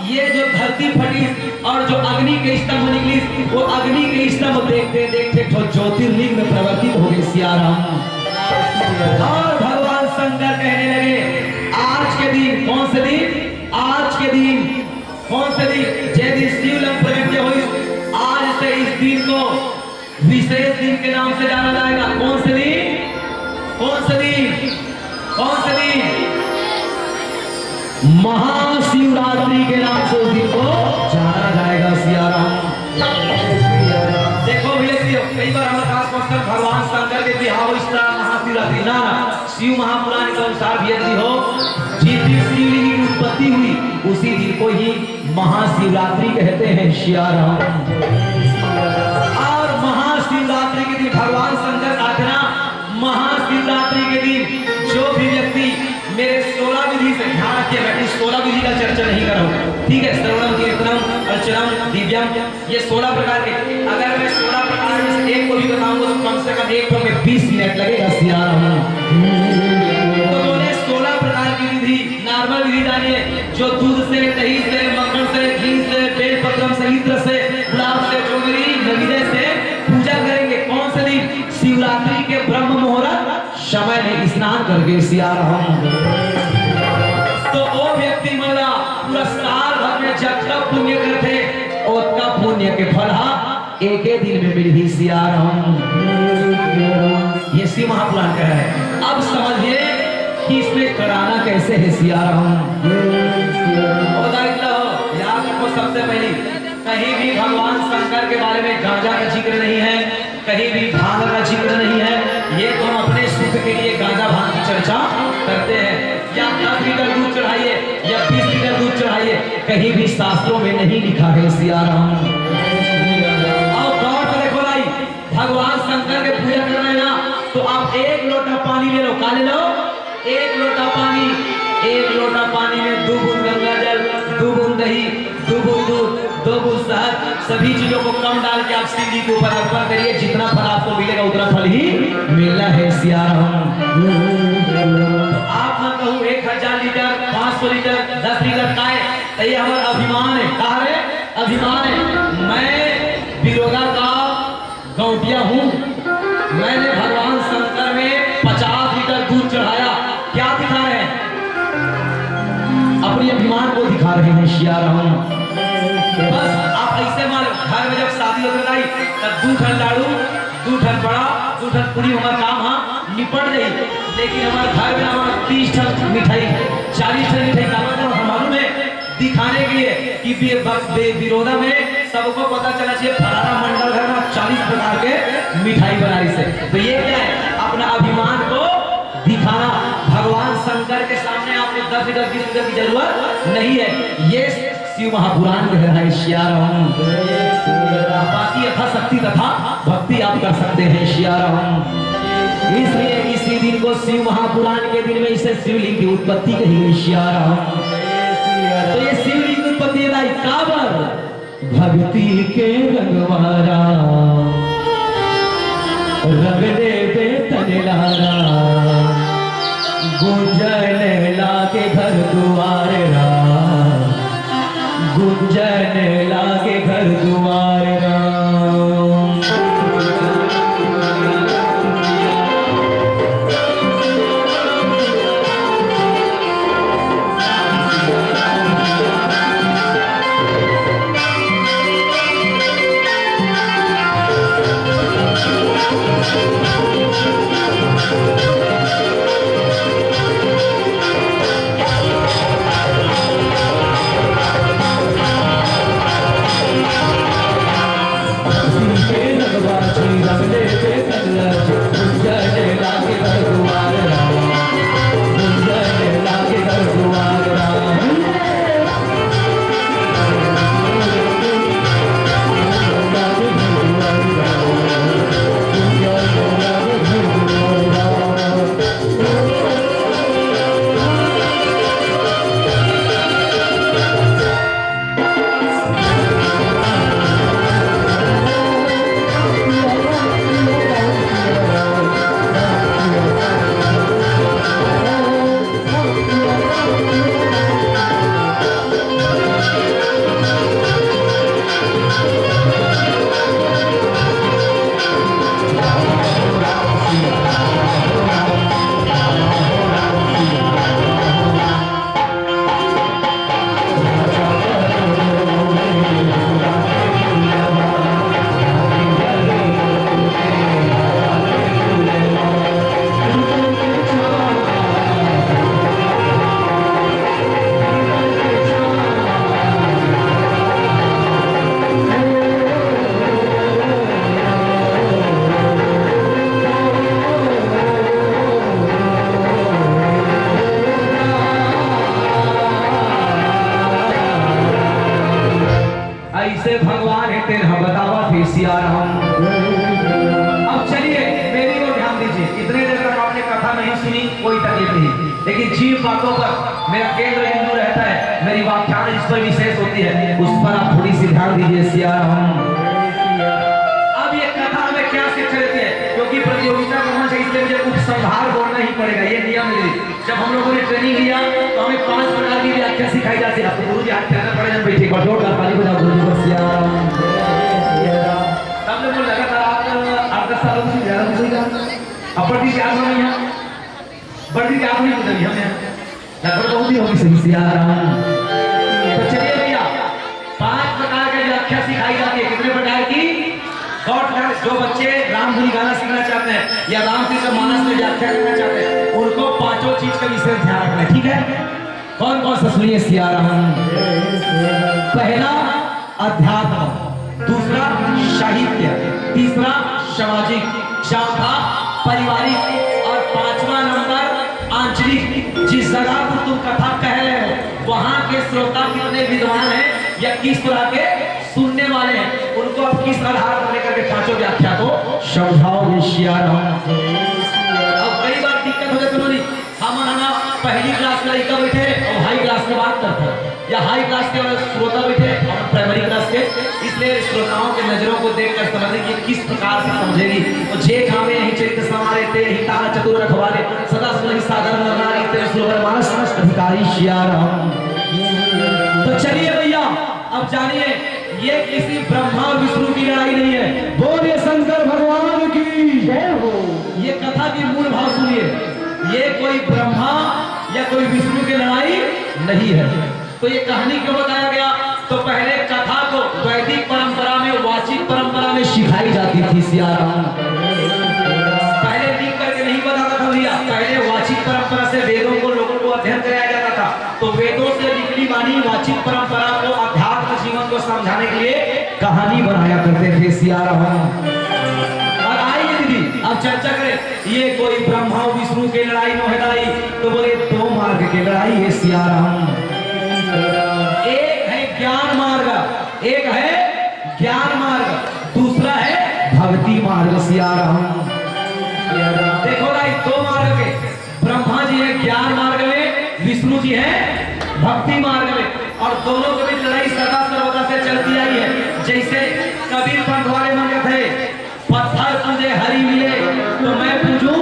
ये जो धरती फटी और जो अग्नि के स्तंभ निकली, वो अग्नि के स्तंभ देखते देखते तो ज्योतिर्लिंग में परिवर्तित हो गए सिया राम। और भगवान शंकर कहने लगे, आज के दिन, कौन से दिन? आज के दिन, कौन से दिन? जे दिन शिवलिंग प्रगट हुई, आज से इस दिन को विशेष दिन के नाम से जाना जाएगा। कौन से दिन? कौन से दिन? कौन से दिन? महाशिवरात्रि के नाम से उस दिन को जाना जाएगा सिया राम। देखो भैया, कई बार हमारे पास पहुंचकर भगवान शंकर के बिहाव इस तरह महाशिवरात्रि ना, ना, शिव महापुराण के अनुसार भी यदि हो, जिस दिन शिवलिंग की उत्पत्ति हुई, उसी दिन को ही महाशिवरात्रि कहते हैं सिया राम। और महाशिवरात्रि के दिन भगवान शंकर का कहना, महाशिवरात्रि के दिन जो भी व्यक्ति मेरे सोलह विधि से, ध्यान रखिए, मैं अपनी सोलह विधि का चर्चा नहीं कर रहा हूँ, ठीक है? श्रवणम कीर्तनम अर्चनम दिव्यम, ये सोलह प्रकार के, अगर मैं सोलह प्रकार में से एक को भी बताऊंगा तो कम से कम एक को में बीस मिनट लगेगा सिया राम। तो बोले, सोलह प्रकार की विधि, नॉर्मल विधि जानिए, जो दूध से, दही से, मक्खन से, घी से, बेलपत्रम से, इत्र से, गुलाब से, जो भी नैवेद्य से पूजा करेंगे। कौन से दिन? शिवरात्रि के ब्रह्म मुहूर्त समय में स्नान करके सिया राम। तो ओ व्यक्ति मन ला पूरा साल भर में जतका पुण्य करथे, ओतका पुण्य के फल हा एके दिन में मिलही सिया राम। ये शिव महापुराण कहे हे। अब समझिए कि इसमें कराना कैसे है सिया राम। ओ दाई लो, याद रखो, सबसे पहली कहीं भी भगवान शंकर के बारे में गांजा का जिक्र नहीं है, कहीं भी भांग का जिक्र नहीं है। ये तो हम अपने सुख के लिए गांजा भांग की चर्चा करते हैं। या दस लीटर दूध चढ़ाइए या बीस लीटर दूध चढ़ाइए, कहीं भी शास्त्रों में नहीं लिखा है सिया राम। और गौर से देखो भाई, भगवान शंकर के पूजा करना है ना, तो आप एक लोटा पानी ले लो। का ले लो? एक लोटा पानी, एक लोटा पानी में दो बूंद गंगा जल, दो बूंद दही, दो बूंद दूध, दो बूंद शहद, सभी चीजों को कम डाल के आप शिव जी के ऊपर अर्पण करिए। जितना फल आपको मिलेगा उतना फल ही मिलना है सिया राम। तो आप ना कहू एक हजार लीटर, पाँच सौ लीटर, दस लीटर, काय? तो ये हमारा अभिमान है। कहा रे? अभिमान है। मैं बिरोदा का गौंटिया हूँ। मैंने भगवान शंकर में पचास लीटर दूध चढ़ाया। क्या दिखा रहे हैं? अपनी अभिमान को दिखा रहे हैं सिया राम। बस आप ऐसे मान लो, घर में जब शादी होत रही, तब दू ठन लाड़ू, दू ठन बड़ा, दू ठन पूड़ी, हमारा काम हा निपट जाई। लेकिन हमारे घर में हमारा तीस ठन मिठाई, चालीस ठन मिठाई, काबर तो हमारा मालूम है, दिखाने के लिए कि बे-, ब-, बे-, बिरोदा में सबको पता चलना चाहिए, फलाना मंडल घर में चालीस प्रकार के मिठाई बनाई से। तो ये क्या है? अपना अभिमान को दिखाना। भगवान शंकर के सामने आपको दस लीटर, बीस लीटर की जरूरत नहीं है। ये शिव महापुराण कह रहा है सिया राम। बाकी यथाशक्ति तथा भक्ति आप कर सकते हैं सिया राम। इसलिए इसी दिन को शिव महापुराण के दिन में इसे शिवलिंग की उत्पत्ति कही गई सिया राम। तो ये शिवलिंग की उत्पत्ति है भाई, काबर? भक्ति के रंगवारा रंग देवे तन लारा, गुंजन लागे घर दुआर रा, गुंजन लागे घर दुआर रा। से भगवान हे तेन ह बतावत हे सिया राम। अब चलिए, मेरी ओर ध्यान दीजिए। इतने देर तक आपने कथा नहीं सुनी, कोई तकलीफ नहीं, लेकिन जिन बातों पर मेरा केंद्र बिंदु रहता है, मेरी व्याख्यान जिस पर विशेष होती है, उस पर आप थोड़ी सी ध्यान दीजिए सिया राम। अब ये कथा हमें क्या शिक्षा देती है? क्योंकि प्रतियोगिता का मंच है, इसलिए मुझे उपसंहार बोलना ही पड़ेगा, ये नियम है। जब हम लोगों ने ट्रेनिंग लिया, तो हमें पांच प्रकार की व्याख्या सिखाई जाती है। आपको गुरु जी हाथ फेरना पड़ेगा, बैठे एक बार जोरदार ताली बजाओ गुरु जी को। सिया राम। तब लोग लगातार आप आठ दस सालों से ज्यादा कुछ नहीं जाना। अब बढ़ती क्या हो रही है? बढ़ती क्या हो रही है? हम यहाँ लगभग बहुत ही होगी सही। सिया राम। तो चलिए भैया, पांच प्रकार की व्याख्या सिखाई जाती है। कितने प्रकार की? गौर से ध्यान, जो बच्चे राम धुनी गाना सीखना चाहते हैं या रामचरित मानस में व्याख्या करना चाहते हैं, उनको पांचों चीज का विशेष ध्यान रखना है, ठीक है? कौन कौन सा, सुनिए सिया राम। पहला अध्यात्म, दूसरा साहित्य, तीसरा सामाजिक, चौथा पारिवारिक और पांचवा नंबर आंचलिक। जिस जगह पर तुम कथा कह रहे हो, वहां के श्रोता कितने विद्वान हैं या किस तरह के सुनने वाले हैं, उनको आप किस आधार पर लेकर के पांचों व्याख्या को समझाओगे सिया राम। अब कई बार दिक्कत हो जाती है, हमन ह ना पहली क्लास के लइका बैठे अउ हाई क्लास के बात करत हन, या हाई क्लास के श्रोता बैठे अउ प्राइमरी क्लास के। इसलिए श्रोताओं के नजरों को देखकर समझने की किस प्रकार से समझेगी। तो जे खावे यही चरित्र संवारे, ते ही ताल चतुर रखवारे, सदा सुनहि सादर नर नारी, तें सुरवर मानस अधिकारी सिया राम। तो चलिए भैया, अब जानिए, ये किसी ब्रह्मा और विष्णु की लड़ाई नहीं है। बोलिए शंकर भगवान की जय हो। ये कथा की मूल भाव सुनिए, ये कोई ब्रह्मा या कोई विष्णु की लड़ाई नहीं है। तो ये कहानी क्यों बताया गया? तो पहले कथा को वैदिक परंपरा में, वाचिक परंपरा में सिखाई जाती थी सिया राम। पहले लिख करके नहीं बताता था भैया, पहले वाचिक परंपरा से वेदों को लोगों को अध्ययन कराया जाता था। तो वेदों से निकली वाणी वाचिक परंपरा को, अध्यात्म जीवन को समझाने के लिए कहानी बनाया करते थे सिया राम। और आइए दीदी, अब चर्चा करें, ये कोई ब्रह्मा विष्णु के लड़ाई नोहे दाई, तो बोले दो मार्ग के लड़ाई है सिया राम। एक है ज्ञान मार्ग, एक है ज्ञान मार्ग, दूसरा है भक्ति मार्ग सिया राम। देखो भाई, दो मार्ग के, ब्रह्मा जी है ज्ञान मार्ग में, विष्णु जी है भक्ति मार्ग में, और दोनों के बीच लड़ाई सदा सर्वदा से चलती आई है। जैसे कबीर पंथ वाले मन कहते हैं, पत्थर पूजे हरि मिले तो मैं पूजूं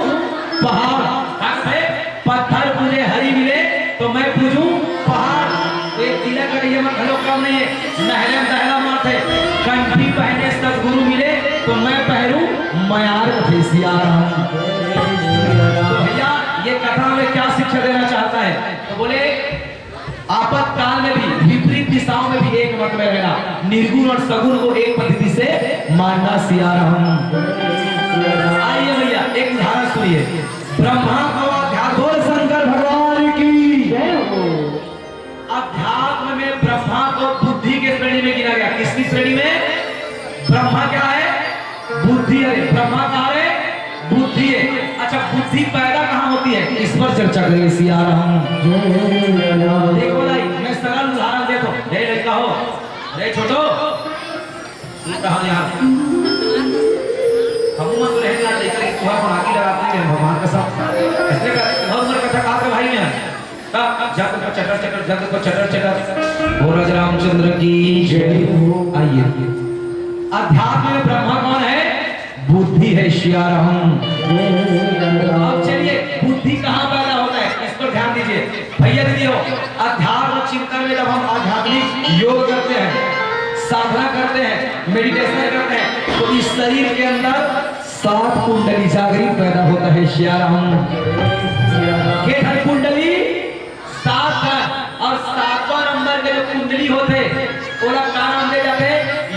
पहाड़। का कहते हैं? पत्थर पूजे हरि मिले तो मैं पूजूं पहाड़। तो ये तिलक लगाइए, मन घलो कम नहीं है। नहरे में दहला माथे, कंठी पहने सतगुरु मिले तो मैं पहरूं मयार, कथे सिया राम। तो भैया, ये कथा में क्या शिक्षा देना चाहता है? तो बोले, आपत्काल में भी, विपरीत दिशाओं में भी एक मत में रहना, निर्गुण और सगुण को एक पद्धति से मानना सिया राम। आइए भैया, एक उदाहरण सुनिए। ब्रह्मा को अध्यात्म, बोल शंकर भगवान की जय हो। अध्यात्म में ब्रह्मा को बुद्धि के श्रेणी में गिना गया। किसकी श्रेणी में? ब्रह्मा क्या है? बुद्धि है। ब्रह्मा कहाँ है? बुद्धि है। अच्छा, बुद्धि पैदा कहाँ होती है, इस पर चर्चा करेंगे सिया राम। देखो भाई, मैं सरल उदाहरण देता हूँ। रे लड़का हो, रे छोटो, तू कहाँ यार? हम मत रहे यार, लेकिन तुम्हारा बना के लगाते हैं भगवान कसम। ऐसे कर, बहुत उम्र का था, काट भाई ने। जग पर चटर चटर, जग पर चटर चटर। बोलो राजा रामचंद्र की जय हो। आइए, अध्यात्म में ब्रह्मा कौन है? बुद्धि है सिया राम। अब चलिए, बुद्धि कहाँ पैदा होता है, इस पर ध्यान दीजिए। भैया दीदी हो, अध्यात्म चिंतन में जब हम आध्यात्मिक योग करते हैं, साधना करते हैं, मेडिटेशन करते हैं, तो इस शरीर के अंदर सात कुंडली जागृत पैदा होता है सिया राम। के ठन कुंडली? सात ठन। और सातवां नंबर के जो कुंडली होते, ओला का नाम दे जाते?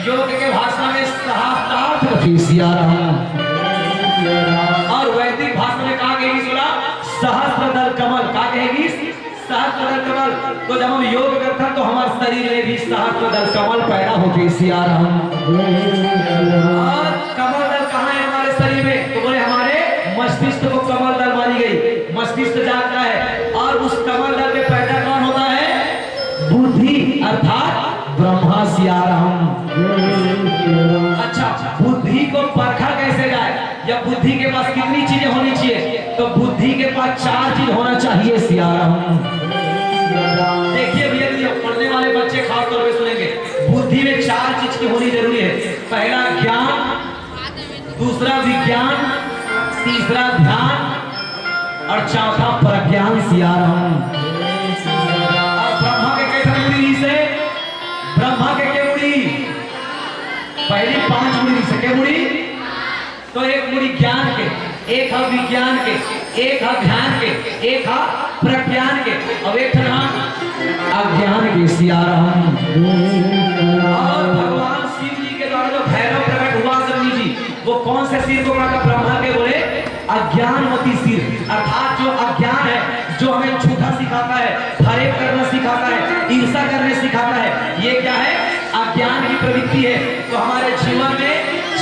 योग के भाषा में सहस्त्रार्थ कथे सिया राम। और वैदिक भाषा में का कहेगी, बोला, सहस्त्र दल कमल। का कहेगी? सहस्त्र दल कमल। तो जब हम योग करते हैं तो हमारे शरीर में भी सहस्त्र दल कमल पैदा होते सिया राम। और कमल दल कहाँ है हमारे शरीर में? तो बोले, हमारे मस्तिष्क को कमल दल मानी गई। मस्तिष्क जागता है और उस कमल दल में पैदा कौन होता है? बुद्धि अर्थात ब्रह्मा सिया राम। आ रहा हूँ। देखिए भैया, ये पढ़ने वाले बच्चे खास तौर पे सुनेंगे। बुद्धि में चार चीज की होनी जरूरी है। पहला ज्ञान, दूसरा विज्ञान, तीसरा ध्यान और चौथा प्रज्ञान सिया राम। अब ब्रह्मा के कई ठन मुड़ी रहिस हे? ब्रह्मा के के मुड़ी? पहली पांच मुड़ी रहिस हे, के मुड़ी? तो एक मुड़ी ज्ञान के, एक ह विज्ञान के, एक ह ध्यान के, एक ह प्रज्ञान के, और एक ठन ह अज्ञान के सिया राम। और भगवान शिव जी के द्वारा जो भैरव प्रकट हुआ अग्नि जी, वो कौन से सिर को कहा था? ब्रह्मा के बोले अज्ञानमती सिर, अर्थात जो अज्ञान है, जो हमें झूठा सिखाता है, फरेब करना सिखाता है, ईर्ष्या करने सिखाता है, ये क्या है? अज्ञान की प्रवृत्ति है। तो हमारे जीवन में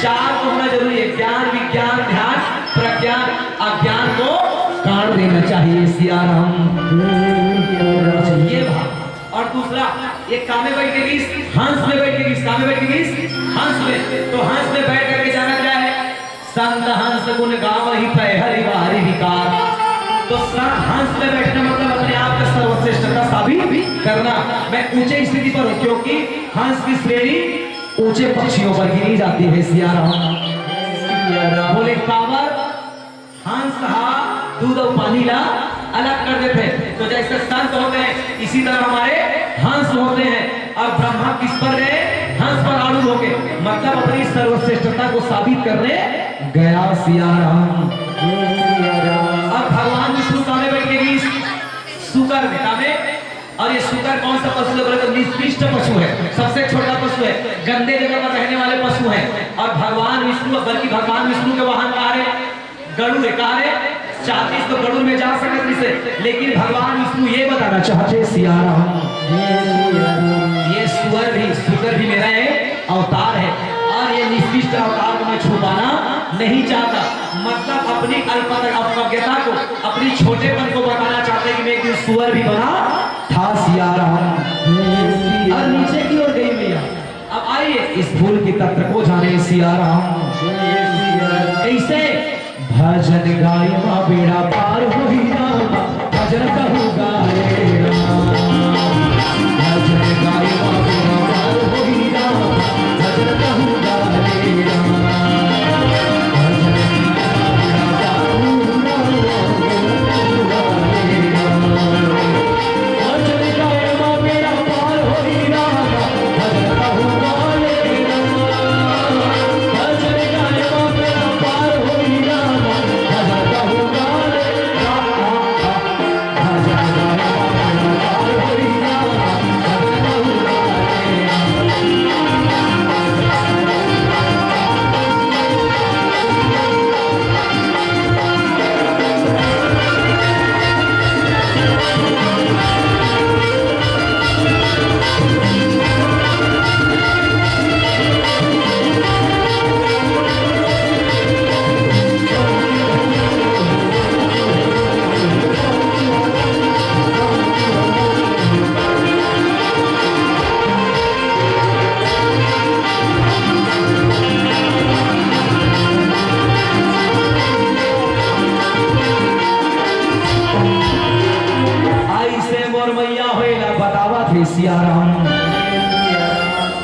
चार को होना जरूरी है, ज्ञान, विज्ञान, ध्यान, प्रज्ञान। अज्ञान को काट देना चाहिए सिया राम। ये भाव। और दूसरा, ये कामे बैठ के गीस, हंस में बैठ के गीस, कामे बैठ के गीस, हंस में। तो हंस में बैठ करके जाना क्या है? संत हंस गुण गावहि पै हरि बारि विकार। तो संत हंस में बैठना मतलब अपने आप का सर्वश्रेष्ठता साबित करना। मैं ऊंचे स्थिति पर हूँ, क्योंकि हंस की श्रेणी ऊंचे पक्षियों पर गिनी जाती है सिया राम। बोले काबर? हंस हा दूध और पानी ला अलग कर देते हैं। तो जैसे संत होते हैं, इसी तरह हमारे हंस होते हैं। और ब्रह्मा किस पर गए? हंस पर आरूढ़ होके, मतलब अपनी सर्वश्रेष्ठता को साबित करने गया सिया राम। अब भगवान विष्णु कामे बैठ के गीस, सुकर में, कामे। और ये सुकर कौन सा पशु है बोले तो निकृष्ट पशु है, सबसे छोटा पशु है, गंदे जगह पर रहने वाले पशु हैं। और भगवान विष्णु, बल्कि भगवान विष्णु के वाहन कहा रे? गरुड़ है। कहा रे? चाहतीस तो गरुड़ में जा सकत रहिस हे, लेकिन भगवान विष्णु ये बताना चाहते सिया राम, ये सुअर भी, सुकर भी मेरा है, अवतार है, और ये निकृष्ट अवतार को मैं छुपाना नहीं चाहता। मतलब अपनी अल्पता, अल्पज्ञता को, अपनी छोटेपन को बताना चाहते हैं कि मैं एक दिन सुअर भी बना था सिया राम। और नीचे की ओर गई मैया। अब आइए इस फूल के तत्व को जाने सिया राम। कैसे? भजन गाय मा बेड़ा पार होई राम, भजन कहूँ गाए राम। भजन गाय मा बेड़ा पार होई राम, भजन कहूँ गाए राम। भजन गाय मा बेड़ा पार होई राम, भजन कहूँ गाए राम। भजन गाय मा बेड़ा पार होई राम, भजन कहूँ गाए राम। ऐसे मोर मैया होए ला बतावत हे सिया राम।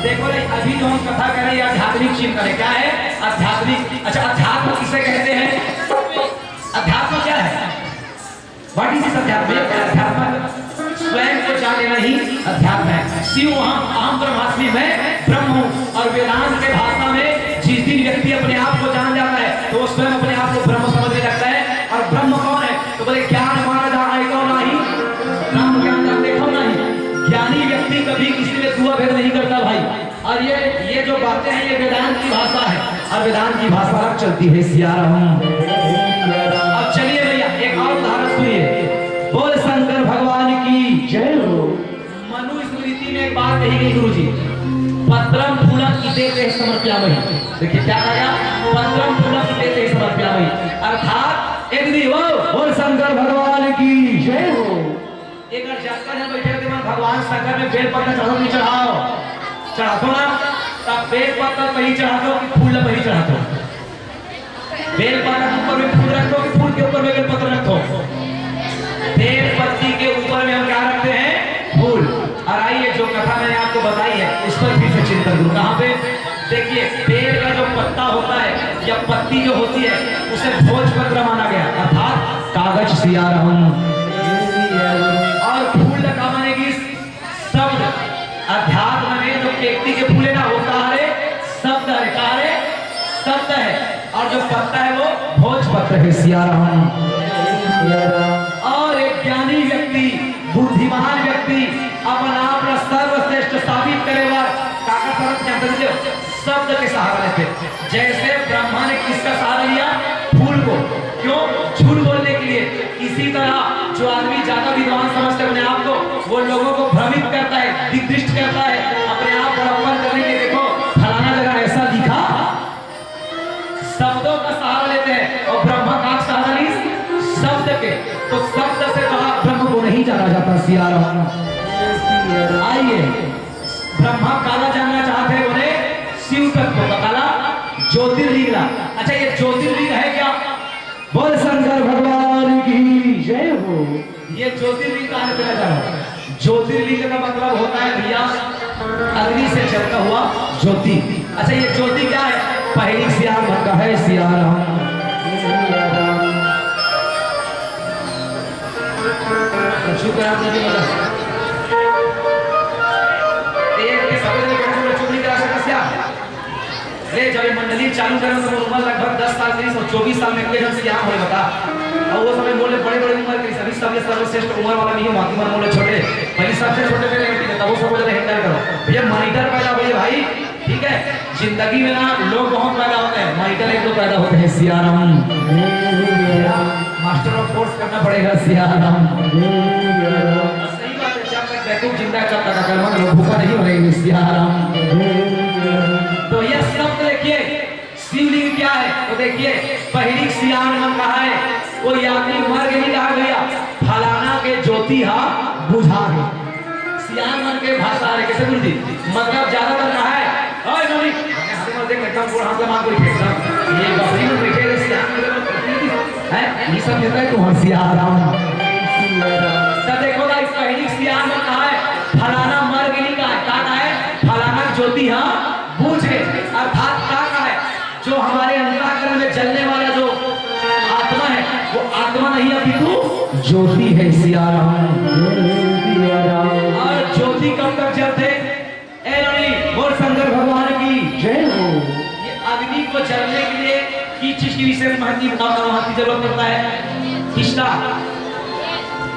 देखो रे, अभी जो हम कथा करें, ये आध्यात्मिक चिंतन है। क्या है? आध्यात्मिक। अच्छा, अध्यात्म किसे कहते हैं? अध्यात्म क्या है? What is this अध्यात्म? अध्यात्म स्वयं को जान लेना ही अध्यात्म है। शिव अहम, अहम ब्रह्मास्मि, मैं ब्रह्म हूँ। और वेदांत के भाषा में जिस दिन व्यक्ति अपने आप को जान जाता है, तो वो स्वयं अपने आप को ब्रह्म समझने लगता है। और ब्रह्म कौन है? तो बोले, ज्ञान मानव जाने को नाही, ब्रह्म ज्ञान जान देखो नाही। ज्ञानी व्यक्ति कभी किसी में दुआ भेद नहीं करता भाई। और ये, ये जो बातें हैं, ये वेदांत की भाषा है, और वेदांत की भाषा अलग चलती है सिया राम। अब चलिए भैया, एक और उदाहरण सुनिए। बोल शंकर भगवान की जय हो। मनुस्मृति में एक बात कही गई गुरु जी, पत्रम फूलम इते ते समर्पयामहि। देखिए क्या कहा गया, पत्रम फूलम इते ते समर्पयामहि, अर्थात एक दिन वो बोल शंकर भगवान की जय हो। एक जगह जन बैठे थे, मन भगवान शंकर में बेल पत्ता चढ़ाओ, नहीं चढ़ाओ? चढ़ाओ ना। तब बेल पत्ता पहले चढ़ाओ कि फूल पहले चढ़ाओ? बेल पत्ता के ऊपर में फूल रखो कि फूल के ऊपर में बेल पत्ता रखो? बेल पत्ती कहाँ पे? देखिए, पेड़ का जो पत्ता होता है या पत्ती जो होती है, उसे भोजपत्र माना गया, अर्थात कागज। सिया राम। और फूल का माने कि शब्द। अध्यात्म में जो व्यक्ति के फूल है ना, वो कहा रे शब्द है, कहा रे शब्द है। और जो पत्ता है वो भोजपत्र है। सिया राम। और एक ज्ञानी व्यक्ति, बुद्धिमान व्यक्ति अपन आप ला सर्वश्रेष्ठ साबित करे बर काकर शरण के अंदर शब्द के सहारा लेथे। जैसे ब्रह्मा ने किसका सहारा लिया? फूल को। क्यों? झूठ बोलने के लिए। इसी तरह जो आदमी ज्यादा विद्वान समझते अपने आप को, वो लोगों को भ्रमित करता है, दिग्दृष्ट करता है, अपने आप बड़प्पन करने के। देखो, फलाना जगह ऐसा लिखा, शब्दों का सहारा लेते हैं और ब्रह्मा का सहारा ली शब्द के। तो शब्द से बाहर ब्रह्म को नहीं जाना जाता। सिया राम। आइए, ब्रह्मा काला जानना चाहते हैं, बोले शिव तत्व का काला ज्योतिर्लिंग ला। अच्छा, ये ज्योतिर्लिंग है क्या? बोल शंकर भगवान की जय हो। ये ज्योतिर्लिंग कहाँ पे लगा है? ज्योतिर्लिंग का मतलब होता है भैया, अग्नि से जलता हुआ ज्योति। अच्छा, ये ज्योति क्या है? पहली सियार मन का है। सिया राम। शुक्र है आपने भी बोला। एक के समझ में बड़े से बड़े चुगली करा सकते क्या? ले, जब ये मंडली चालू करे, तो उम्र लगभग दस साल के, और चौबीस साल में एक जन सियान होए, बता। और वो समय बोले, बड़े बड़े उम्र के, सभी सबसे सर्वश्रेष्ठ उम्र वाला नहीं हो, बाकी मन बोले छोटे। भाई, सबसे छोटे पे नहीं, ठीक है, तब वो सब बोले, "हैंडल करो।" भैया, मॉनिटर पैदा हुई है भाई, ठीक है? जिंदगी में ना लोग बहुत पैदा होते हैं, मॉनिटर एक दो पैदा होते हैं। Siya Ram. Master of course करना पड़ेगा। सिया राम। सही बात है, जब तक बैकअप जिंदा है, तब तक अकलमंद लोग भूखा नहीं मरेंगे। सिया राम। तो यह शब्द देखिए, शिवलिंग क्या है? तो देखिए, पहिली सियान मन कहा है, कोई आदमी मर के नहीं कहा, "भैया, फलाना के ज्योति हा बुझा है।" सियान मन के भाषा है, कैसे गुरु जी? मतलब, ज्यादातर कहा है, "ओए नोनी, अरे, हरे मर देख, एकदम गोड़ हाथ लगा कोई फेंक दम। ये बकरी में बैठे रहे, सियान मन के हैं?" ये सब मिलता है तुम्हारे सिया राम। तो देखो भाई, पहिली सियान मन कहा है, फलाना मर के नहीं कहा है, कहा है, फलाना ज्योति हा बुझ है, अर्थात क्या कहा है, जो हमारे अंतःकरण में जलने वाला जो आत्मा है, वो आत्मा नहीं, अपितु ज्योति है। सिया राम। और ज्योति कब तक जलते? ए रानी, बोल शंकर भगवान की जय हो। ये अग्नि को जलने के लिए किस चीज की विशेष महत्व, महत्व की जरूरत पड़ता है? किसका?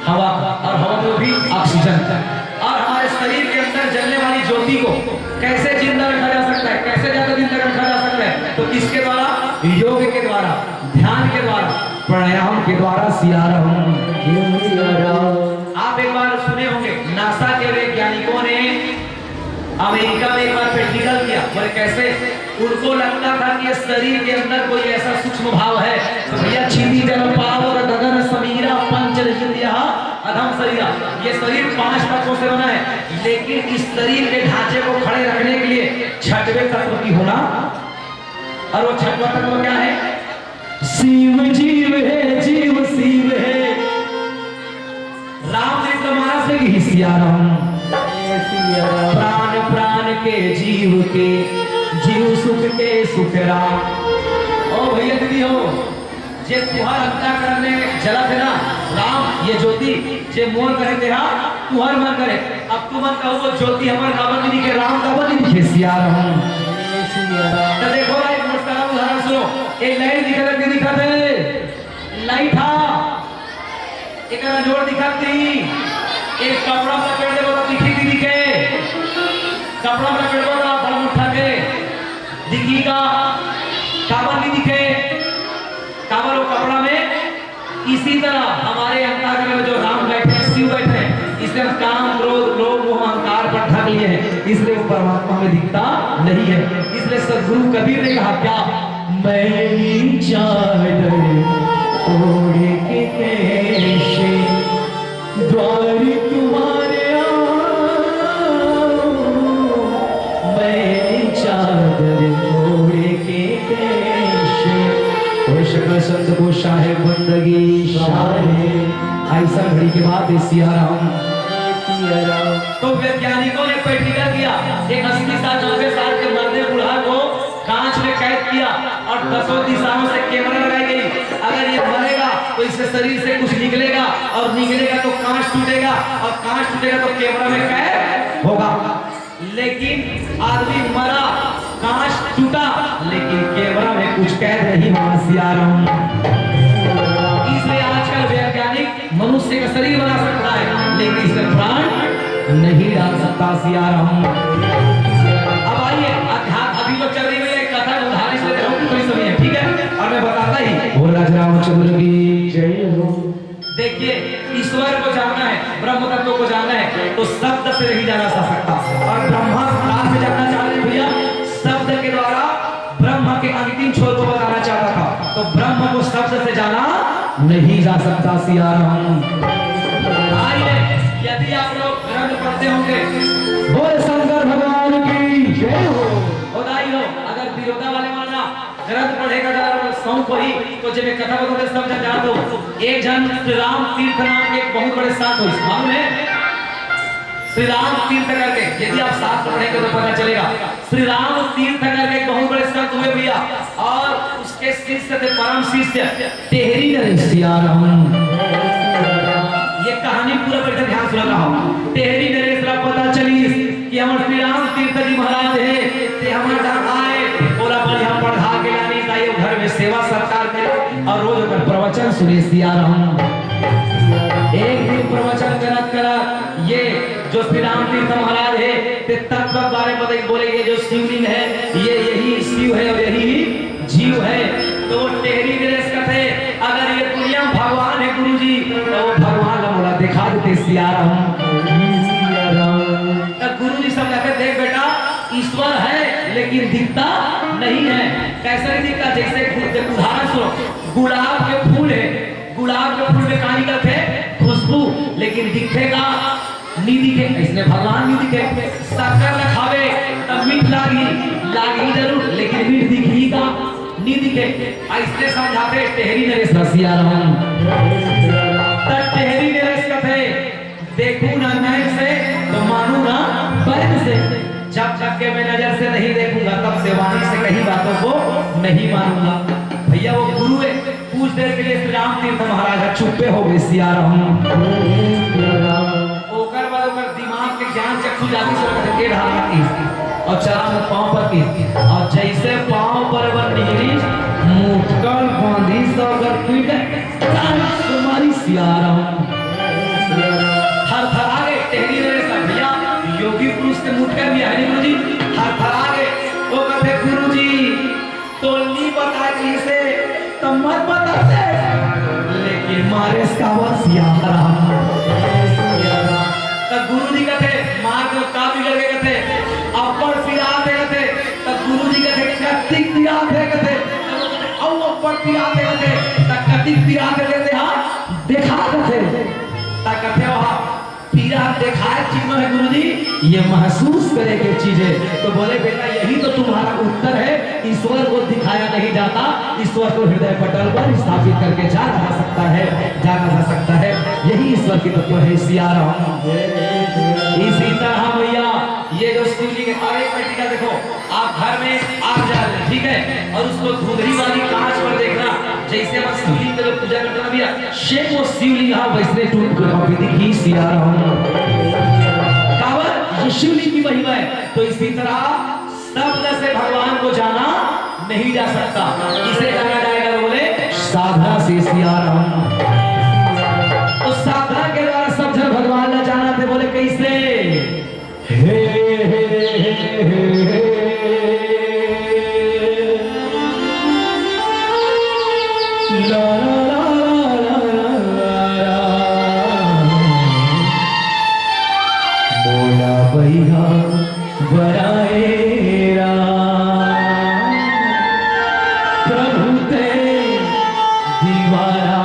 हवा का। और हवा में भी ऑक्सीजन। और हमारे शरीर के अंदर जलने वाली ज्योति को कैसे जिंदा रखा जा सकता है, कैसे ज्यादा जिंदा रखा जा सकता है? तो किसके द्वारा? योग के द्वारा, ध्यान के द्वारा, प्राणायाम के द्वारा। सिया राम। आप एक बार सुने होंगे, नासा के वैज्ञानिकों ने अमेरिका में एक बार प्रैक्टिकल किया। बोले, "कैसे?" उनको लगता था कि ये शरीर के अंदर कोई ऐसा सूक्ष्म भाव है। तो भैया, "क्षिति जल पावक गगन समीरा, पंच इंद्रिया अधम शरीरा।" ये शरीर पांच तत्वों से बना है, लेकिन इस शरीर के ढांचे को खड़े रखने के लिए छठवें तत्व की होना। और वो छठवां तत्व क्या है? शिव जीव है, जीव शिव है। राम ने तो मानस में की सिया राम। प्राण प्राण के जीव के, जीव सुख के सुख राम। ओ भैया दीदी हो, जे तुहर अंतःकरण में जलत है ना राम, ये ज्योति, जे मोर करे तेहा तुहर मन करे। अब तुमन कहू, वो ज्योति हमर काबर नहीं दिखे, राम काबर नहीं दिखे? सिया राम। तो देखो भाई, मोर सारा उदाहरण सुनो। एक लाइट दिखत है कि दिखत है? लाइट हा, एकर अंजोर दिखत नहीं। एक कपड़ा में लपेट देबो तो दिखी कि दिखे? कपड़ा में लपेटबो तो बड़ा मुट्ठा के दिखी का? काबर नहीं दिखे? काबर वो कपड़ा में? इसी तरह हमारे अंतःकरण में जो राम बैठे हैं, शिव बैठे हैं, इसलिए हम काम, क्रोध, लोभ, मोह, अहंकार पर ढक लिए हैं, इसलिए वो परमात्मा में दिखता नहीं है। इसलिए सदगुरु कबीर ने कहा क्या, "मैली चादर ओढ़ के कैसे द्वार तुम्हारे आऊं, मैली चादर ओढ़ के कैसे।" और सकल संत को साहेब बंदगी साहेब। ऐसा घड़ी के बाद सिया राम। सिया राम। तो वैज्ञानिकों ने प्रैक्टिकल किया, एक अस्सी साल, नब्बे साल के मर्दे बूढ़ा को कांच में कैद किया और दसों दिशाओं से कैमरा लगाई गई। अगर ये मरेगा तो इसके शरीर से कुछ निकलेगा, और निकलेगा तो कांच टूटेगा, और कांच टूटेगा तो कैमरा में कैद होगा। लेकिन आदमी मरा, कांच टूटा, लेकिन कैमरा में कुछ कैद नहीं हुआ, सिया राम। इसलिए आजकल वैज्ञानिक मनुष्य का शरीर बना सकता है, लेकिन इसका प्राण नहीं डाल सकता, सिया राम। अब आइए, अध्यात्म अभी तो चल रही है, कथा उदाहरण से ले रहा हूँ, थोड़ी समय है, ठीक है? और मैं बताता ही, बोल राज रामचंद्र की जय हो। देखिए, ईश्वर को जानना है, ब्रह्म तत्व को जानना है, तो शब्द से नहीं जाना जा सकता। और ब्रह्मा कहाँ से जानना चाह रहे हैं भैया? शब्द के द्वारा ब्रह्म के अंतिम छोर को बताना चाहता था, तो ब्रह्म को शब्द से जाना नहीं जा सकता, सिया राम। आइए, यदि आप लोग ग्रंथ पढ़ते होंगे, बोल शंकर भगवान की जय हो। हो दाई हो, अगर विरोधा वाले मानना ग्रंथ पढ़े का अगर शौक होही, तो जब मैं कथा बताते सब जन जान दो। एक जन श्री राम तीर्थ नाम के एक बहुत बड़े संत होइस, मालूम है? श्री राम तीर्थ करके, यदि आप शास्त्र पढ़ेंगे तो पता चलेगा। श्री राम तीर्थ करके एक बहुत बड़े संत हुए भैया, और उसके शिष्य थे परम शिष्य टेहरी नरेश, सिया राम। ये कहानी पूरा बैठे ध्यान सुन रहा हूँ। टेहरी नरेश ला पता चली कि हमर श्री राम तीर्थ जी महाराज है, ते हमर घर आए, ओला बढ़िया पढ़ा के लानी चाहिए, घर में सेवा सत्कार करे और रोज ओकर प्रवचन सुने, सिया राम। एक दिन प्रवचन करत करत ये जो श्री राम तीर्थ महाराज है, ते तत्व बारे में बताई, बोले, ये जो शिवलिंग है, ये यही शिव है और यही जीव है। तो वो टेहरी नरेश कथे, अगर ये दुनिया में भगवान है गुरुजी, तो वो भगवान ला मोला दिखा देते, सिया राम। तो गुरुजी समझाते, देख बेटा, ईश्वर है लेकिन दिखता नहीं है। कैसे नहीं दिखता? जैसे गु-, उदाहरण सुनो, गुलाब के फूल है, गुलाब के फूल में का निकलत है? खुशबू। लेकिन दिखेगा? नहीं दिखे। इसने भगवान नहीं दिखे। शक्कर ला खावे तब मीठ लागी, लागी जरूर, लेकिन मीठ दिखी का? नहीं दिखे। ऐसने समझाते टेहरी नरेश ला, सिया राम। तब टेहरी नरेश कथे, देखूं ना नैन से तो मानूं ना बैन से। जब तक के मैं नजर से नहीं देखूंगा, तब से वाणी से कही बातों को नहीं मानूंगा। भैया, वो गुरु है, कुछ देर के लिए श्री राम तीर्थ महाराज चुप्पे हो गए, सिया राम। ओकर बाद ओकर दिमाग के ज्ञान चक्षु जाति से ओकर के ढाल की और चला में पाँव पर की, और जैसे पाँव पर वन निगरी, मुटकल बांधी से ओकर पीठ तान से मारी, सिया राम। थरथरा गए टेहरी नरेश भैया, योगी पुरुष के मुटकल भी है गुरुजी, थरथरा गए। वो कहते, गुरुजी, तो नी बता जी से, तो मत बताते, लेकिन मारे इसका बस याद रहा। तो गुरुजी कहते, मार के का बिगड़ गए कहते, अब्बड़ पिरात है कहते, तो गुरुजी कहते, कतिक पिरात है कहते, अउ अब्बड़ पिरात है कहते, तो कतिक पिरात है कहते, हाँ, देखा कहते, तो कहते, वहाँ पीरा देखाए चिन्ह है गुरुजी, ये महसूस करे के चीज है। तो बोले, बेटा, यही तो तुम्हारा उत्तर है। ईश्वर को दिखाया नहीं जाता, ईश्वर को हृदय पटल पर स्थापित करके जाना जा सकता है, जाना जा सकता है। यही ईश्वर की तत्व है, सिया राम। इसी तरह भैया, ये जो शिवलिंग है, और एक प्रैक्टिकल देखो, आप घर में आप जा रहे हैं, ठीक है, और उसको धुंधली वाली कांच पर देखना, जैसे हम शिवलिंग का जो पूजा करते हैं ना भैया, सेम वो शिवलिंग हा वैसने टूट के वहाँ पे दिखी, सिया राम। काबर? ये शिवलिंग की महिमा है। तो इसी तरह शब्द से भगवान को जाना नहीं जा सकता। किसे जाना जाएगा? तो बोले, साधना से, सिया राम। तो साधना के द्वारा सब जन भगवान ला जाना थे। बोले, कैसे? हे, हे, हे, हे, हे। ला, ला, ला। मोला बइहा बनाए राम, प्रभु ते दीवाना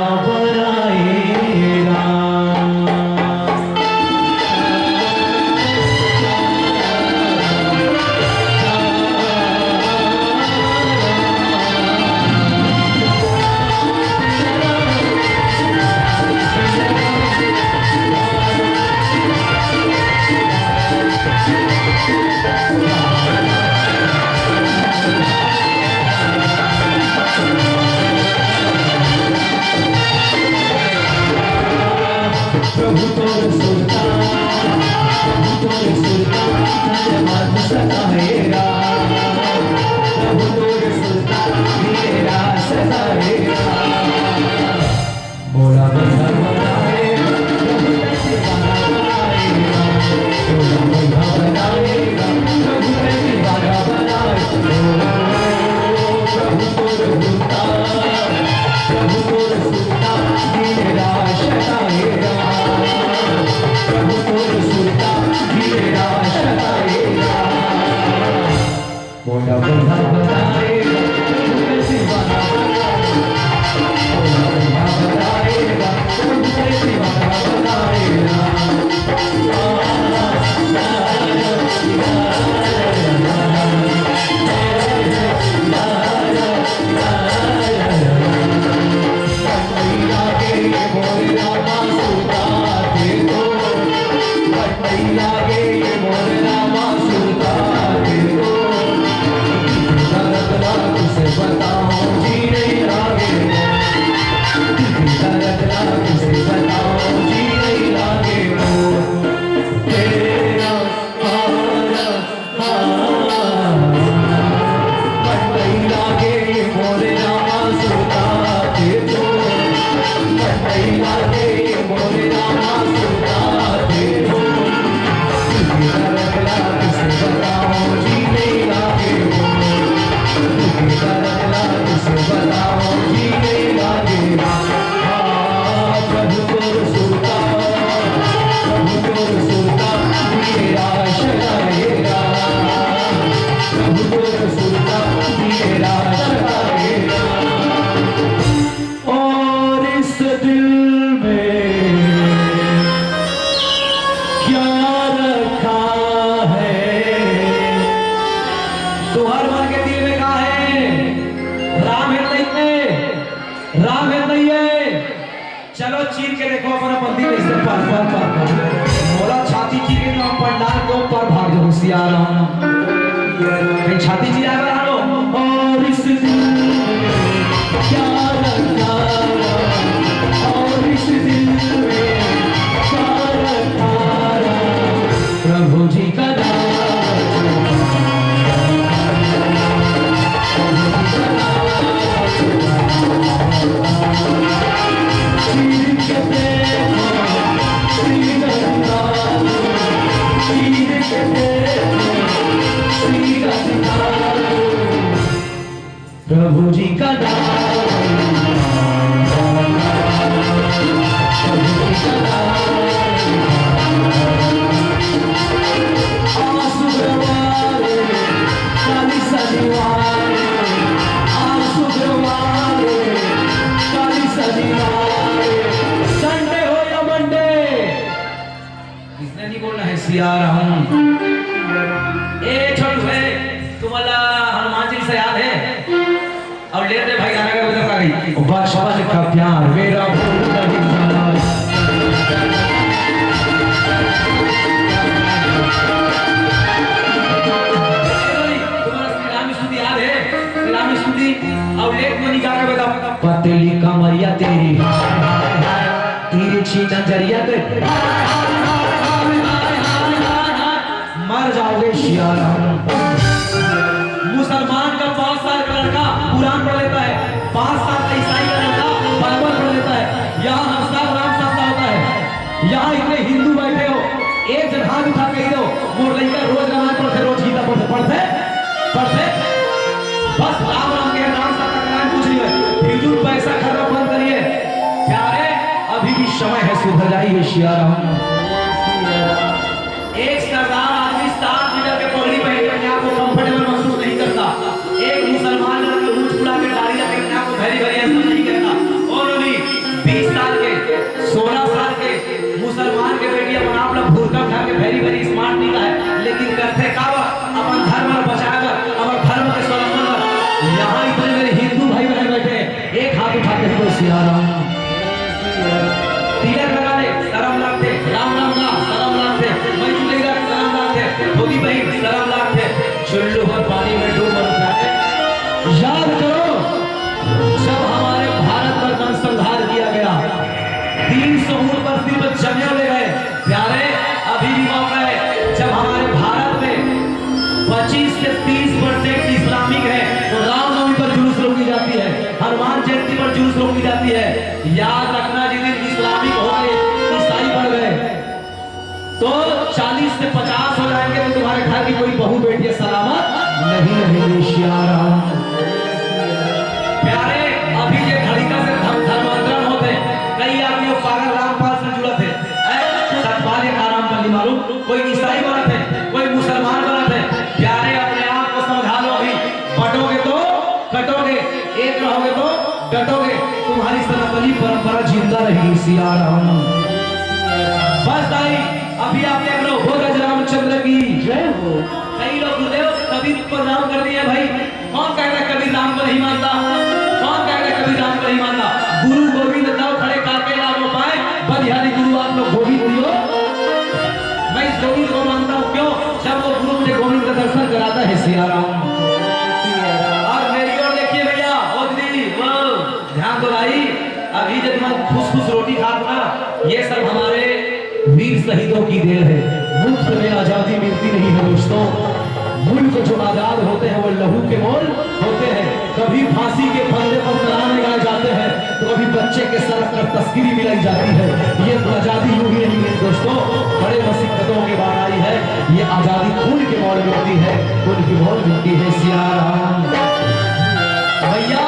और इस दिल में क्या रखा है? तुम्हारे मन के दिल में का है? राम है नहीं है? राम है नहीं है? चलो चीर के देखो अपना बंदी में से। पर, पर, पर, पर। बोला छाती चीर के तो हम पंडाल के ऊपर भाग जाओ, सियाराम। कहीं छाती चिरा कर आ लो। और इस दिल में क्या रखा, और इस दिल में क्या रखा, प्रभु जी का नाम। प्रभु जी का नाम। आज शुक्रवार, काली शनिवार, आज शुक्रवार, काली शनिवार, संडे हो या मंडे, इसने नहीं बोलना है सियाराम। ए छोटू है, तुम्हाला हनुमान चालीसा याद है? अब ले दे भाई, गाना का मतलब का गई। बचपन का प्यार मेरा भूल नहीं जाना। तुम्हाला श्रीराम स्तुति याद है? श्रीराम स्तुति। अब लेट मनी गा के बता। पतली कमरिया तेरी, तिरछी नजरिया तेरी, मर जाओगे सियाराम। मुसलमान का पाँच साल का लड़का कुरान पढ़ लेता है, पाँच साल का ईसाई का लड़का बाइबल पढ़ लेता है। यहाँ हर साल राम सप्ताह होता है। यहाँ इतने हिंदू बैठे हो, एक जन हाथ उठा के कह दो, मोर लइका रोज रामायण पढ़थे, रोज गीता पढ़थे, पढ़थे, पढ़थे। बस राम राम के नाम से टकराए, कुछ नहीं है। फिजूल पैसा खर्च बंद करिए। प्यारे, अभी भी समय है, सुधर जाइए सियाराम। एक सरदार आदमी सात मीटर के पगड़ी पहन के अपने आप को कंफर्टेबल महसूस नहीं करता। एक मुसलमान लड़की ऊंच उड़ा के दाढ़ी रख के अपने आप को भैरी भैरी ऐसा नहीं कहता। और उन्हीं बीस साल के, सोलह साल के मुसलमान के बेटी अपन आप ला भुरका उठा के भैरी भैरी स्मार्ट नहीं कहा है, लेकिन करथे का बा? अपन धर्म ला बचाए बर, अपन धर्म के स्वावलंबन बर। यहाँ इतने मेरे हिंदू भाई बहन बैठे हैं, एक हाथ उठा के बोल सियाराम। तिलक लगा ले, शरम लागथे, राम नाम ला, शरम लागथे, मैं चुलेगा, शरम लागथे, धोती बहिन, शरम लागथे, चुल्लू भर पानी में डूब मर जाए। याद करो, जब हमारे भारत पर नरसंहार किया गया, तीन सौ ऊपर सिर्फ जनेऊ ले गए। प्यारे, अभी भी मौका है, जब हमारे भारत में पच्चीस से तीस परसेंट इस्लामिक है, तो रामनवमी पर जुलूस रोकी जाती है, हनुमान जयंती पर जुलूस रोकी जाती है। याद रखना, जिस दिन इस्लामिक हो गए, ईसाई बढ़ गए, तो चालीस से पचास हो जाएंगे, तो तुम्हारे घर की कोई बहू बेटियां सलामत नहीं रहेंगी। सियाराम। प्यारे, अभी ये घड़ी का से धर्म, धर्मांतरण होते, कई आदमी पागल रामपाल से जुड़त है, हैं? सतपाल ये आराम पर नहीं मालूम, कोई ईसाई बनत है, कोई मुसलमान बनत है। प्यारे, अपने आप को समझा लो अभी, कटोगे तो कटोगे, एक रहोगे तो डटोगे। तुम्हारी सनातनी परंपरा जिंदा रहेगी सिया राम। बस दाई, अभी आप देख लो, बोल राज रामचंद्र की जय हो। कई लोग गुरुदेव कबीर को प्रणाम कर दिए भाई। कौन कहता है कबीर राम को नहीं मानता? कौन कहता है कबीर राम को नहीं मानता? गुरु गोविंद तब खड़े, काके लागो पाए, बलिहारी गुरु आप लोग गोविंद दियो। मैं इस गोविंद को मानता हूँ, क्यों? जब वो गुरु मुझे गोविंद का दर्शन कराता है सिया राम। और मेरी ओर देखिए भैया, ओ दीदी, वो ध्यान दो भाई, अभी जब हम खुश खुश रोटी खात ना, ये सब हमारे वीर शहीदों की देन है। मुफ्त में आजादी मिलती नहीं है दोस्तों। मुल्क जो आजाद होते हैं वो लहू के मोल होते हैं। कभी फांसी के फंदे पर तराने गाए जाते हैं, तो कभी बच्चे के सर पर तस्करी मिलाई जाती है। ये आजादी यूं ही नहीं मिली दोस्तों, बड़े मुसीबतों के बाद आई है। ये आजादी खून के मोल मिलती है, खून के मोल मिलती है सिया राम। भैया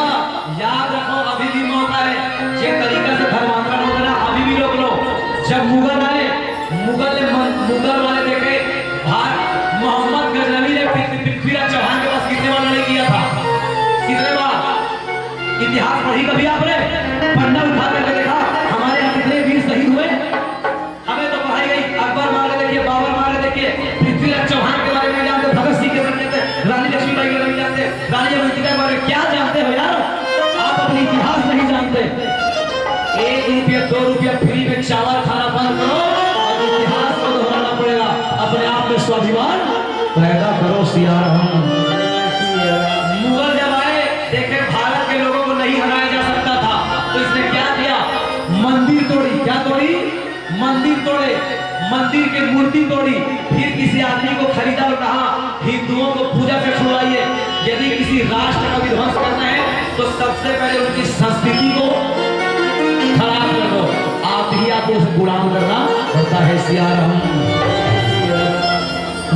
याद रखो, अभी भी मौका है। जे तरीका से धर्मांतरण होता ना, अभी भी रोक लो। जब मुगल आए, मुगल ने मन, मुगल वाले देखे, भार मोहम्मद गजनवी ने पृथ्वी- पृथ्वीराज चौहान के पास कितने बार लड़ाई किया था? कितने बार? इतिहास पढ़ी कभी आपने? पन्ना उठा करके देखा, हमारे यहाँ कितने वीर शहीद हुए? हमें तो पढ़ाई गई, अकबर मारे देखिए, बाबर मारे देखिए, पृथ्वीराज चौहान के बारे में जानते, भगत सिंह के बारे में जानते, रानी लक्ष्मीबाई के बारे में जानते, रानी अवंतिका के बारे में क्या जानते हो यार? आप अपनी इतिहास नहीं जानते। एक रुपया दो रुपया फ्री में चावल खाना बंद करो, और इतिहास को दोहराना पड़ेगा। अपने आप में स्वाभिमान पैदा करो सिया राम। मुगल जब आए, देखे भारत के लोगों को नहीं हराया जा सकता था, तो इसने क्या किया? मंदिर तोड़ी। क्या तोड़ी? मंदिर तोड़े, मंदिर की मूर्ति तोड़ी, फिर किसी आदमी को खरीदा और कहा, हिंदुओं को पूजा से छुड़वाइए। यदि किसी राष्ट्र का विध्वंस करना है तो सबसे पहले उनकी संस्कृति को खराब कर दो। आप ही आपको उसे गुलाम करना होता है सिया राम।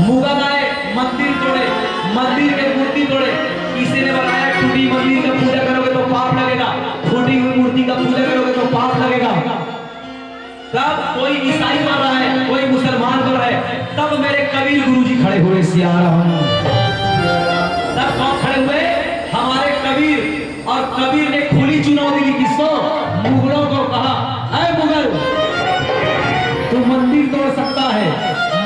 मुगल आए, मंदिर तोड़े, मंदिर के मूर्ति तोड़े। किसी ने बताया टूटी मंदिर का पूजा करोगे तो पाप लगेगा, फूटी हुई मूर्ति का पूजा करोगे तो पाप लगेगा। तब कोई ईसाई बन रहा है, कोई मुसलमान बन रहा है, तब मेरे कबीर गुरुजी खड़े हुए सिया राम। तब कौन खड़े हुए? हमारे कबीर। और कबीर ने खुली चुनौती दी किसको? मुगलों को। कहा, ऐ मुगल, तू मंदिर तोड़ सकता है,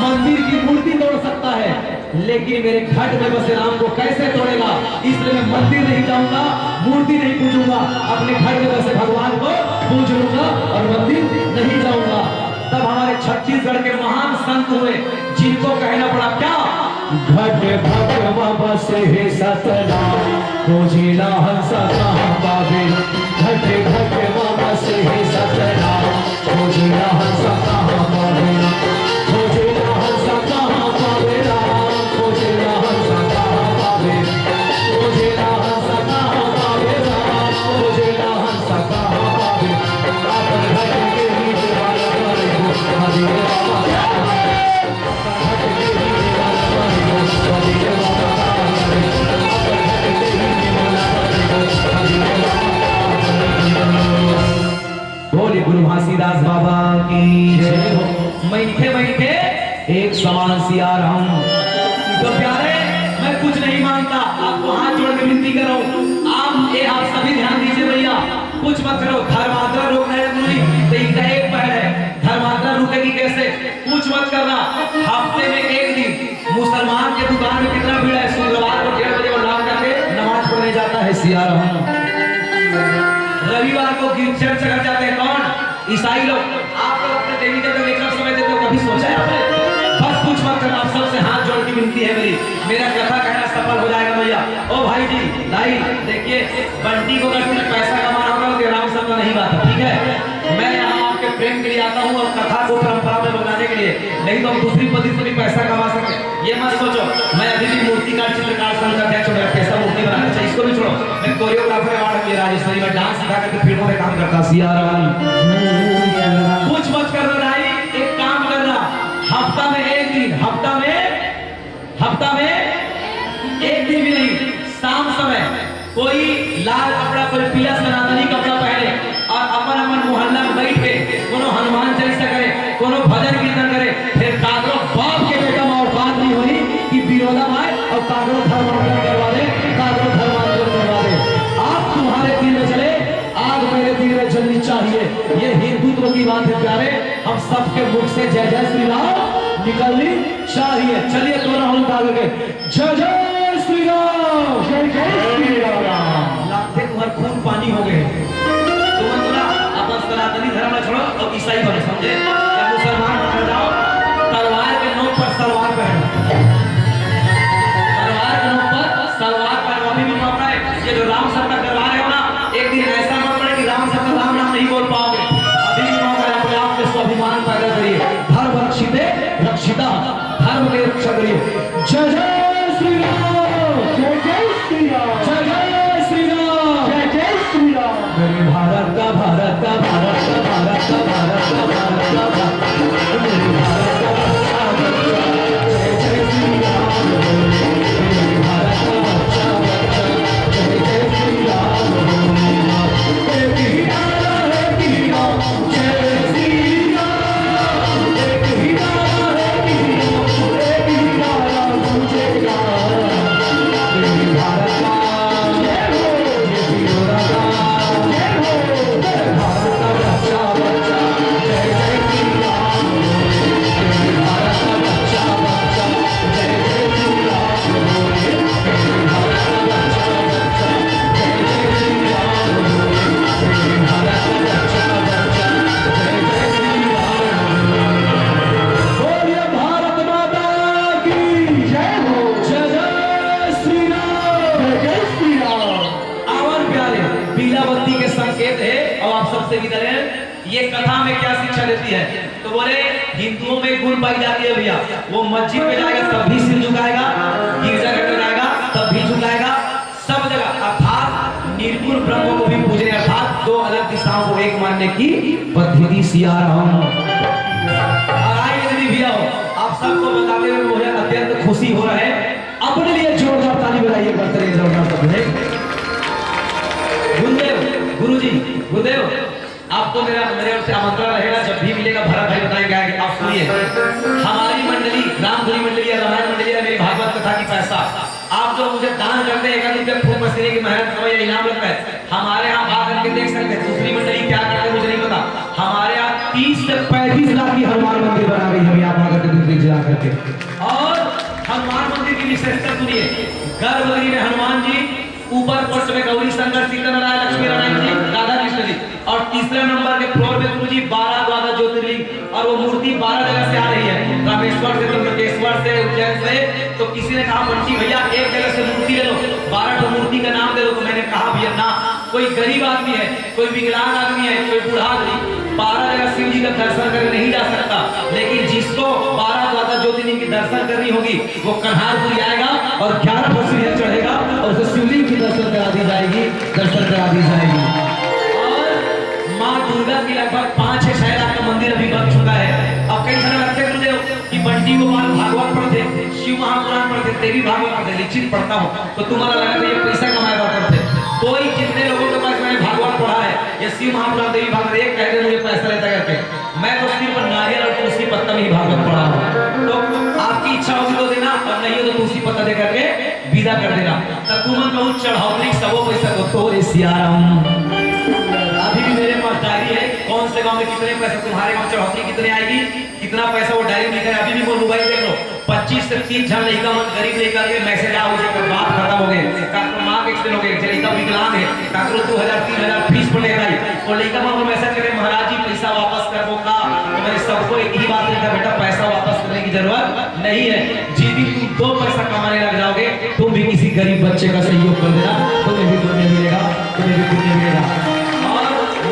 मंदिर की मूर्ति तोड़ सकता है, लेकिन मेरे घट में बसे राम को कैसे तोड़ेगा? इसलिए मैं मंदिर नहीं जाऊंगा, मूर्ति नहीं पूजूंगा, अपने घट में बसे भगवान को पूज लूंगा और मंदिर नहीं जाऊंगा। तब हमारे छत्तीसगढ़ के महान संत हुए, जिनको कहना पड़ा क्या? घट घट में बसे हे सतनाम, खोजेला हंसा कहाँ पावे। घट घट में बसे हे सतनाम, खोजेला हंसा कहाँ पावे। खोजेला हंसा कहाँ पावे राम, खोजेला हंसा कहाँ पावे। खोजेला हंसा कहाँ पावे राम, खोजेला हंसा कहाँ पावे। अपन घट के ही दीवाना बने हो, हरे बाबा। बोले गुरु घासीदास बाबा की जय हो। मैठे मैठे एक समान सिया राम। तो प्यारे, मैं कुछ नहीं मांगता, आपको हाथ जोड़ के विनती कर रहा हूँ, आप ये, आप सभी ध्यान दीजिए भैया, कुछ मत करो। धर्मांतरण रोकना है गुरु जी, तो इनका एक पहल है। धर्मांतरण रुकेगी कैसे? कुछ मत करना, हफ्ते में एक दिन मुसलमान के दुकान में कितना भीड़ है, शुक्रवार को डेढ़ बजे वो लॉक करके नमाज पढ़ने जाता है सिया राम। रविवार को गिरचर्च कर जाते हैं। कौन? ईसाई लोग। आप लोग अपने देवी देवता को इतना समय देते हो, कभी सोचा है आपने? बस कुछ मत करना, आप सबसे हाथ जोड़ के विनती है मेरी, मेरा कथा कहना सफल हो जाएगा भैया। ओ भाई जी, भाई देखिए, बंटी को अगर सिर्फ पैसा कमाना होगा तो राम शब्द नहीं बात है, ठीक है? मैं यहाँ आपके प्रेम के लिए आता हूँ और कथा को परंपरा में बनाने के लिए, नहीं तो हम दूसरी पद्धति से भी पैसा कमा सकते हैं। ये मत सोचो, मैं अभी भी मूर्तिकार चित्रकार संघ का अध्यक्ष हूँ, मेरा पैसा मूर्ति बनाना चाहिए, इसको भी छोड़ो। मैं कोरियोग्राफर अवार्ड भी, राजेश्वरी में डांस सिखा करके फिल्मों में काम करता हूँ। सिया राम। कुछ मत करना भाई, एक काम करना, हफ्ता में एक दिन, हफ्ता में हफ्ता में एक दिन भी नहीं, शाम समय कोई लाल कपड़ा, कोई पीला सनातनी कपड़ा पहने और अपन अपन मोहल्ला में बैठ के कोनो हनुमान चालीसा करे, कोनो भजन कीर्तन करे, फिर काकरो बाप के बेटा में औकात नहीं होई कि बिरोला माय और काकरो धर्म करवा दे, काकरो जय जय श्री राम निकलनी चाहिए। चलिए, दोनों हाथ उठा करके जय जय श्री राम। जय जय श्री राम। लागते तुम्हार खून पानी हो गए। तुम ना अपन सनातनी धर्म ला छोड़ो और ईसाई बनो, समझे? या मुसलमान बन जाओ, तलवार के नोक पर सलवार पहनो। तलवार के नोक पर सलवार पहनो, अभी भी मौका है। ये जो राम सर का दरबार है ना, एक दिन ऐसा मत पड़े कि राम सर का राम नाम नहीं बोल पाओगे। अभी भी मौका है, अपने आप में स्वाभिमान पैदा करिए। धर्म रक्षिते रक्षिता, धर्म की रक्षा करिए। जय जय श्री राम। जय जय श्री राम। जय जय श्री राम। जय जय श्री राम। मेरे भारत का, भारत का, भारत का, भारत का, भारत का, भारत का, भारत का, मेरे भारत का बच्चा, बच्चा, जय जय श्री राम। मेरे भारत का बच्चा, बच्चा, जय जय श्री राम। एक ही नारा है कि राम, जय श्री राम। एक ही नारा है कि राम, एक ही नारा गूंजेगा। मेरे भारत का जय हो, जय श्री राम। भारत माता की जय हो। जय जय श्री राम। जय जय श्री राम। आवन प्यारे, पीला बत्ती के संकेत है। अब आप सबसे विदा लें। ये कथा में क्या शिक्षा देती है? तो बोले, हिंदुओं में गुण पाई जाती है भैया। वो मस्जिद में जाएगा तब भी सिर झुकाएगा, गिरजाघर में जाएगा तब भी झुकाएगा, सब जगह अर्थात निर्गुण ब्रह्म को भी पूजने, अर्थात दो अलग दिशाओं को एक मानने की पद्धति सिया राम। और आइए यदि भैया हो, आप सबको बताते हुए मुझे अत्यंत खुशी हो रहा है। अपने लिए जोरदार ताली बजाइए, बढ़ते रहिए जोरदार ताली। गुरुदेव, गुरुजी, गुरुदेव, आपको मेरा, मेरे ओर से आमंत्रण रहेगा, जब भी मिलेगा भरत भाई बताएंगे आगे। आप सुनिए, हमारी मंडली, रामधुनी मंडली या रामायण मंडली या मेरी भागवत कथा की पैसा, आप जो मुझे दान करते हैं, एक आध रुपया खून पसीने की मेहनत समय या इनाम लगता है, हमारे यहाँ आ करके देख सकते हैं। दूसरी मंडली क्या करते हैं मुझे नहीं पता। हमारे यहाँ तीस से पैंतीस लाख की हनुमान मंदिर बना गई है, आप आ करके दूसरी जिला करके। और हनुमान मंदिर की विशेषता सुनिए, गर्भगृह में हनुमान जी, ऊपर फर्श में गौरी शंकर, सीता नारायण, लक्ष्मी नारायण जी, राधा कृष्ण जी, और तीसरे नंबर के फ्लोर में गुरु जी बारह द्वादश ज्योतिर्लिंग, और वो मूर्ति बारह जगह से आ रही है, रामेश्वर से, त्र्यंबकेश्वर से, उज्जैन से। तो किसी ने कहा, "बंटी भैया, एक जगह से मूर्ति ले लो, बारह ठो मूर्ति का नाम दे दो।" तो मैंने कहा, "भैया ना, कोई गरीब आदमी है, कोई विकलांग आदमी है, कोई बूढ़ा आदमी बारह जगह शिव जी का दर्शन करने नहीं जा सकता, लेकिन जिसको बारह द्वादश ज्योतिर्लिंग की दर्शन करनी होगी, वो कन्हारपुरी आएगा और ग्यारह ठो सीढ़ियां चढ़ेगा और उसे शिवलिंग की दर्शन करा दी जाएगी, दर्शन करा दी जाएगी।" और माँ दुर्गा की लगभग पाँच से छह लाख का मंदिर अभी बन चुका है। अब कई जने लगते हैं गुरुदेव कि बंटी गोपाल भागवत पढ़ते, शिव महापुराण पढ़ते, देवी भागवत पढ़ते, निश्चित पढ़ता हूँ, तो तुम्हारा लगा तो ये पैसा कमाए बर पढ़ते। कोई कितने लोगों के पास मैंने भागवत पढ़ा है या शिव महापुराण, देवी भागवत, एक कहते मुझे पैसा लेता करके, मैं तो सिर्फ नारियल और तुलसी पत्ता में ही भागवत पढ़ा हूँ। तो आपकी इच्छा होगी तो देना, और नहीं हो तो तुलसी पत्ता दे करके विदा कर देना। तो तुमन कहू चढ़ौतरी सबो पैसा को तोरे सियाराम। अभी भी मेरे पास डायरी है, कौन से गांव में कितने पैसे, तुम्हारे गांव चढ़ौतरी कितने आएगी, कितना पैसा, वो डायरी लिखा है। अभी भी वो मोबाइल देख लो, पच्चीस से तीस झन लइका मन, गरीब लइका के मैसेज आ हो, जेकर बाप खत्म हो गए, काकरो माँ के एक्सीडेंट हो गए, जे लइका विकलांग है, काकरो दो हजार, तीन हजार फीस पड़े भाई, वो लइका मन को मैसेज करे, "महाराज जी, पैसा वापस करबो का?" तो मैंने सबको एक ही बात लिखा, "बेटा, पैसा वापस करने की जरूरत नहीं है। जिस दिन तुम दो पैसा कमाने लग जाओगे, तुम भी किसी गरीब बच्चे का सहयोग कर देना, तुम्हें भी पुण्य मिलेगा, तुम्हें भी पुण्य मिलेगा।" और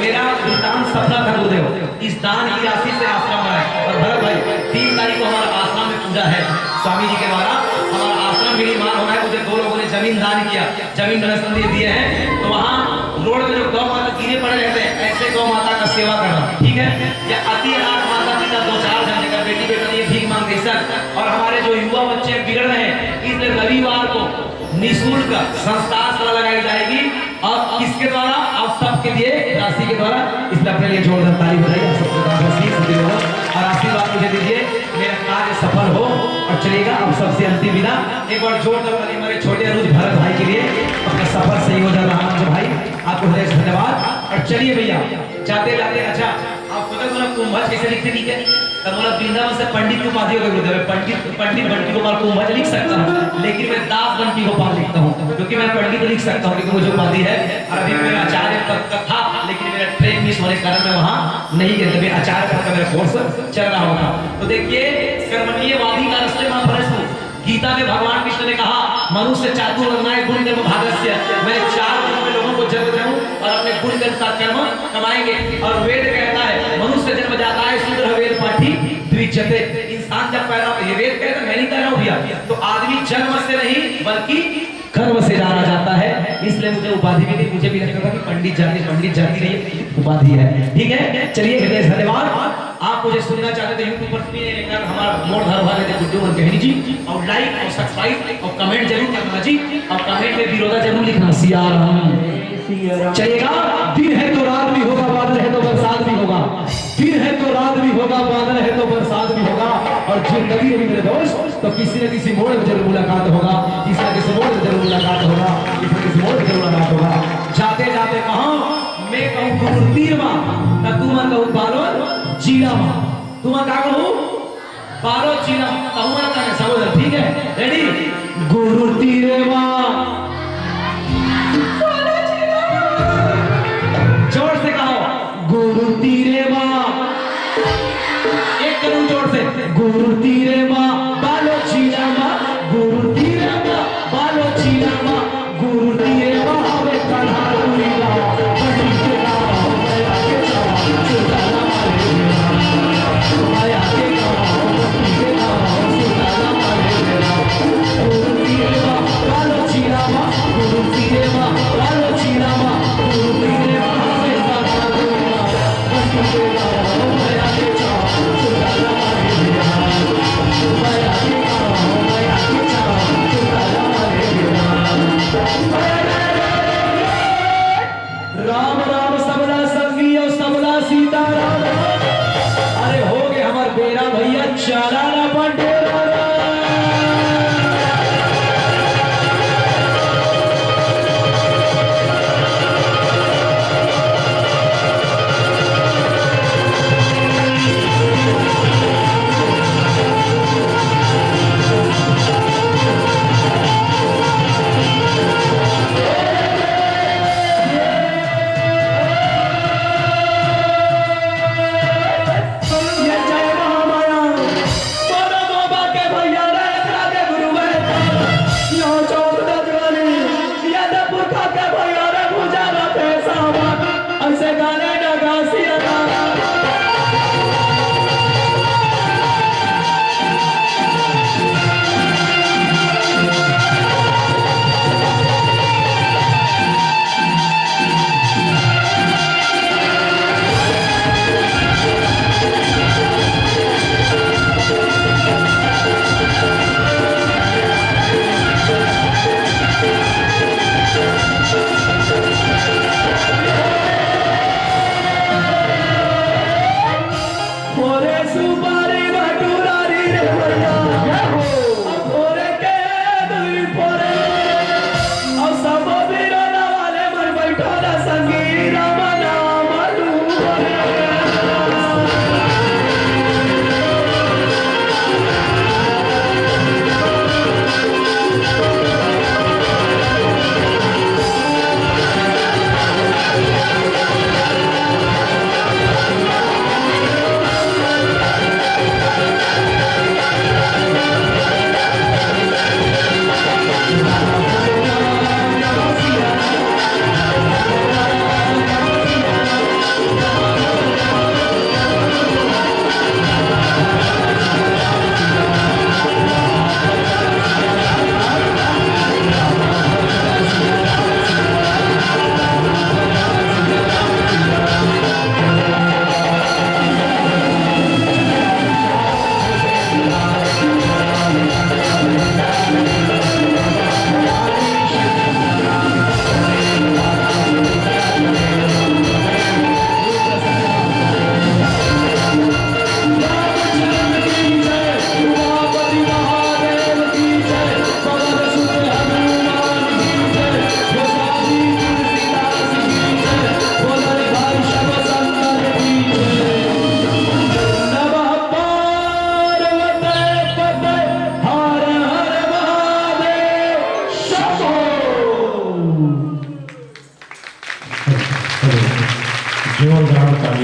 मेरा वृतांत सपना था गुरुदेव, इस दान की राशि से आश्रम बनाए। और भरत भाई, तीन तारीख को हमारा आश्रम में पूजा है स्वामी जी के द्वारा। हमारा आश्रम निर्माण हो रहा है, मुझे दो लोगों ने जमीन दान किया, जमीन डोनेशन दिए, दिए हैं। तो वहाँ रोड में जो गौ माता कीड़े पड़े रहते हैं, ऐसे गौ माता का सेवा करना, ठीक है? या अति अनाथ माता पिता दो चार जन, जेकर बेटी बेटा नहीं है, भीख मांगते हैं, सब। और हमारे जो युवा बच्चे बिगड़ रहे हैं, इसलिए रविवार को निःशुल्क संस्कार शाला लगाई जाएगी। और किसके द्वारा? आप सबके दिए राशि के द्वारा। इसलिए अपने लिए जोरदार ताली बजाइए, आप सबके द्वारा बस ये सभी लोगों और आशीर्वाद मुझे दीजिए, मेरा कार्य सफल हो। और चलिएगा, आप सबसे अंतिम विदा। एक बार जोरदार ताली हमारे छोटे अनुज भरत भाई के लिए, अपना सफर सही हो जाता है। अनुज भाई, आपको हृदय से धन्यवाद। और चलिए भैया, जाते जाते, अच्छा, आप सोचो, मोला कुंभज कैसे लिखते, ठीक है? तब मोला वृंदावन से पंडित की उपाधि हो गई, बोलते, "मैं पंडित, पंडित बंटी गोपाल कुंभज लिख सकता हूँ, लेकिन मैं दास बंटी गोपाल लिखता हूँ, क्योंकि मैं पंडित लिख सकता हूँ, क्योंकि मुझे उपाधि है।" और अभी मेरा आचार्य पद का था, लेकिन मेरा ट्रेन मिस होने के कारण मैं वहाँ नहीं गया, तभी आचार्य पद का मेरा कोर्स चल रहा होता। तो देखिए, कर्मण्येवाधिकारस्ते मा फलेषु। गीता में भगवान कृष्ण ने कहा, "मनुष्य चातुर्वर्ण्याय गुणकर्मभागस्य।" मैं चार गुणों में लोगों को जन्म दूं और अपने गुण के अनुसार कर्म कमाएंगे। और वेद कहता है, "मनुष्य जन्म जाता है शूद्र वेद पाठी द्विजते।" इंसान जब पैदा होता है, ये वेद कहता है, मैं नहीं कह रहा हूँ भैया, तो आदमी जन्म से नहीं बल्कि कर्म से जाना जाता है। इसलिए मुझे उपाधि भी नहीं, मुझे भी लगता था कि पंडित जाति, पंडित जाति नहीं, उपाधि है। ठीक है, चलिए, हृदय से धन्यवाद। आप मुझे सुनना चाहते तो YouTube पर सुनिए, एक हमारा मोर धर भाले थे गुड्डू मन कहनी जी, और लाइक और सब्सक्राइब और कमेंट जरूर करना जी, और कमेंट में विरोधा जरूर लिखना, सिया राम। चलेगा, दिन है तो रात भी होगा, बादल है तो बरसात भी होगा। दिन है तो रात भी होगा, बादल है तो बरसात भी होगा, और जिंदगी रही मेरे दोस्त, तो किसी न किसी मोड़ में जरूर मुलाकात होगा, किसी न किसी मोड़ में जरूर मुलाकात होगा, किसी न किसी मोड़ में जरूर मुलाकात होगा। जाते जाते कहा, मैं कहूँ गुरु तीर मा, त तुमन कहू बालोद जिला मा। तुमन का कहू? बालोद जिला मा। कहू ना, कहू ना, ठीक है? रेडी? गुरु तीरे मा। जोर से कहो, गुरु तीरे मा। एक कदम जोर से, गुरु तीरे मा, बालोद जिला मा, गुरु तीरे मा, बालोद जिला मा। राम राम सबला संगी और सबला सीताराम। अरे हो गए हमार बेरा भैया, चला ना बंटेरा। ये जय महामाया। बड़ा बाबा के भैया रे, एकरा के गुरु रे। यहाँ चौक दजवानी, ये दे पुरखा के भैया रे, भुजा रहते सावन। ऐसे गाने ना गा सिया राम।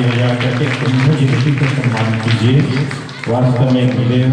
हजार करके कुंभ जी के सम्मान कीजिए। वास्तव में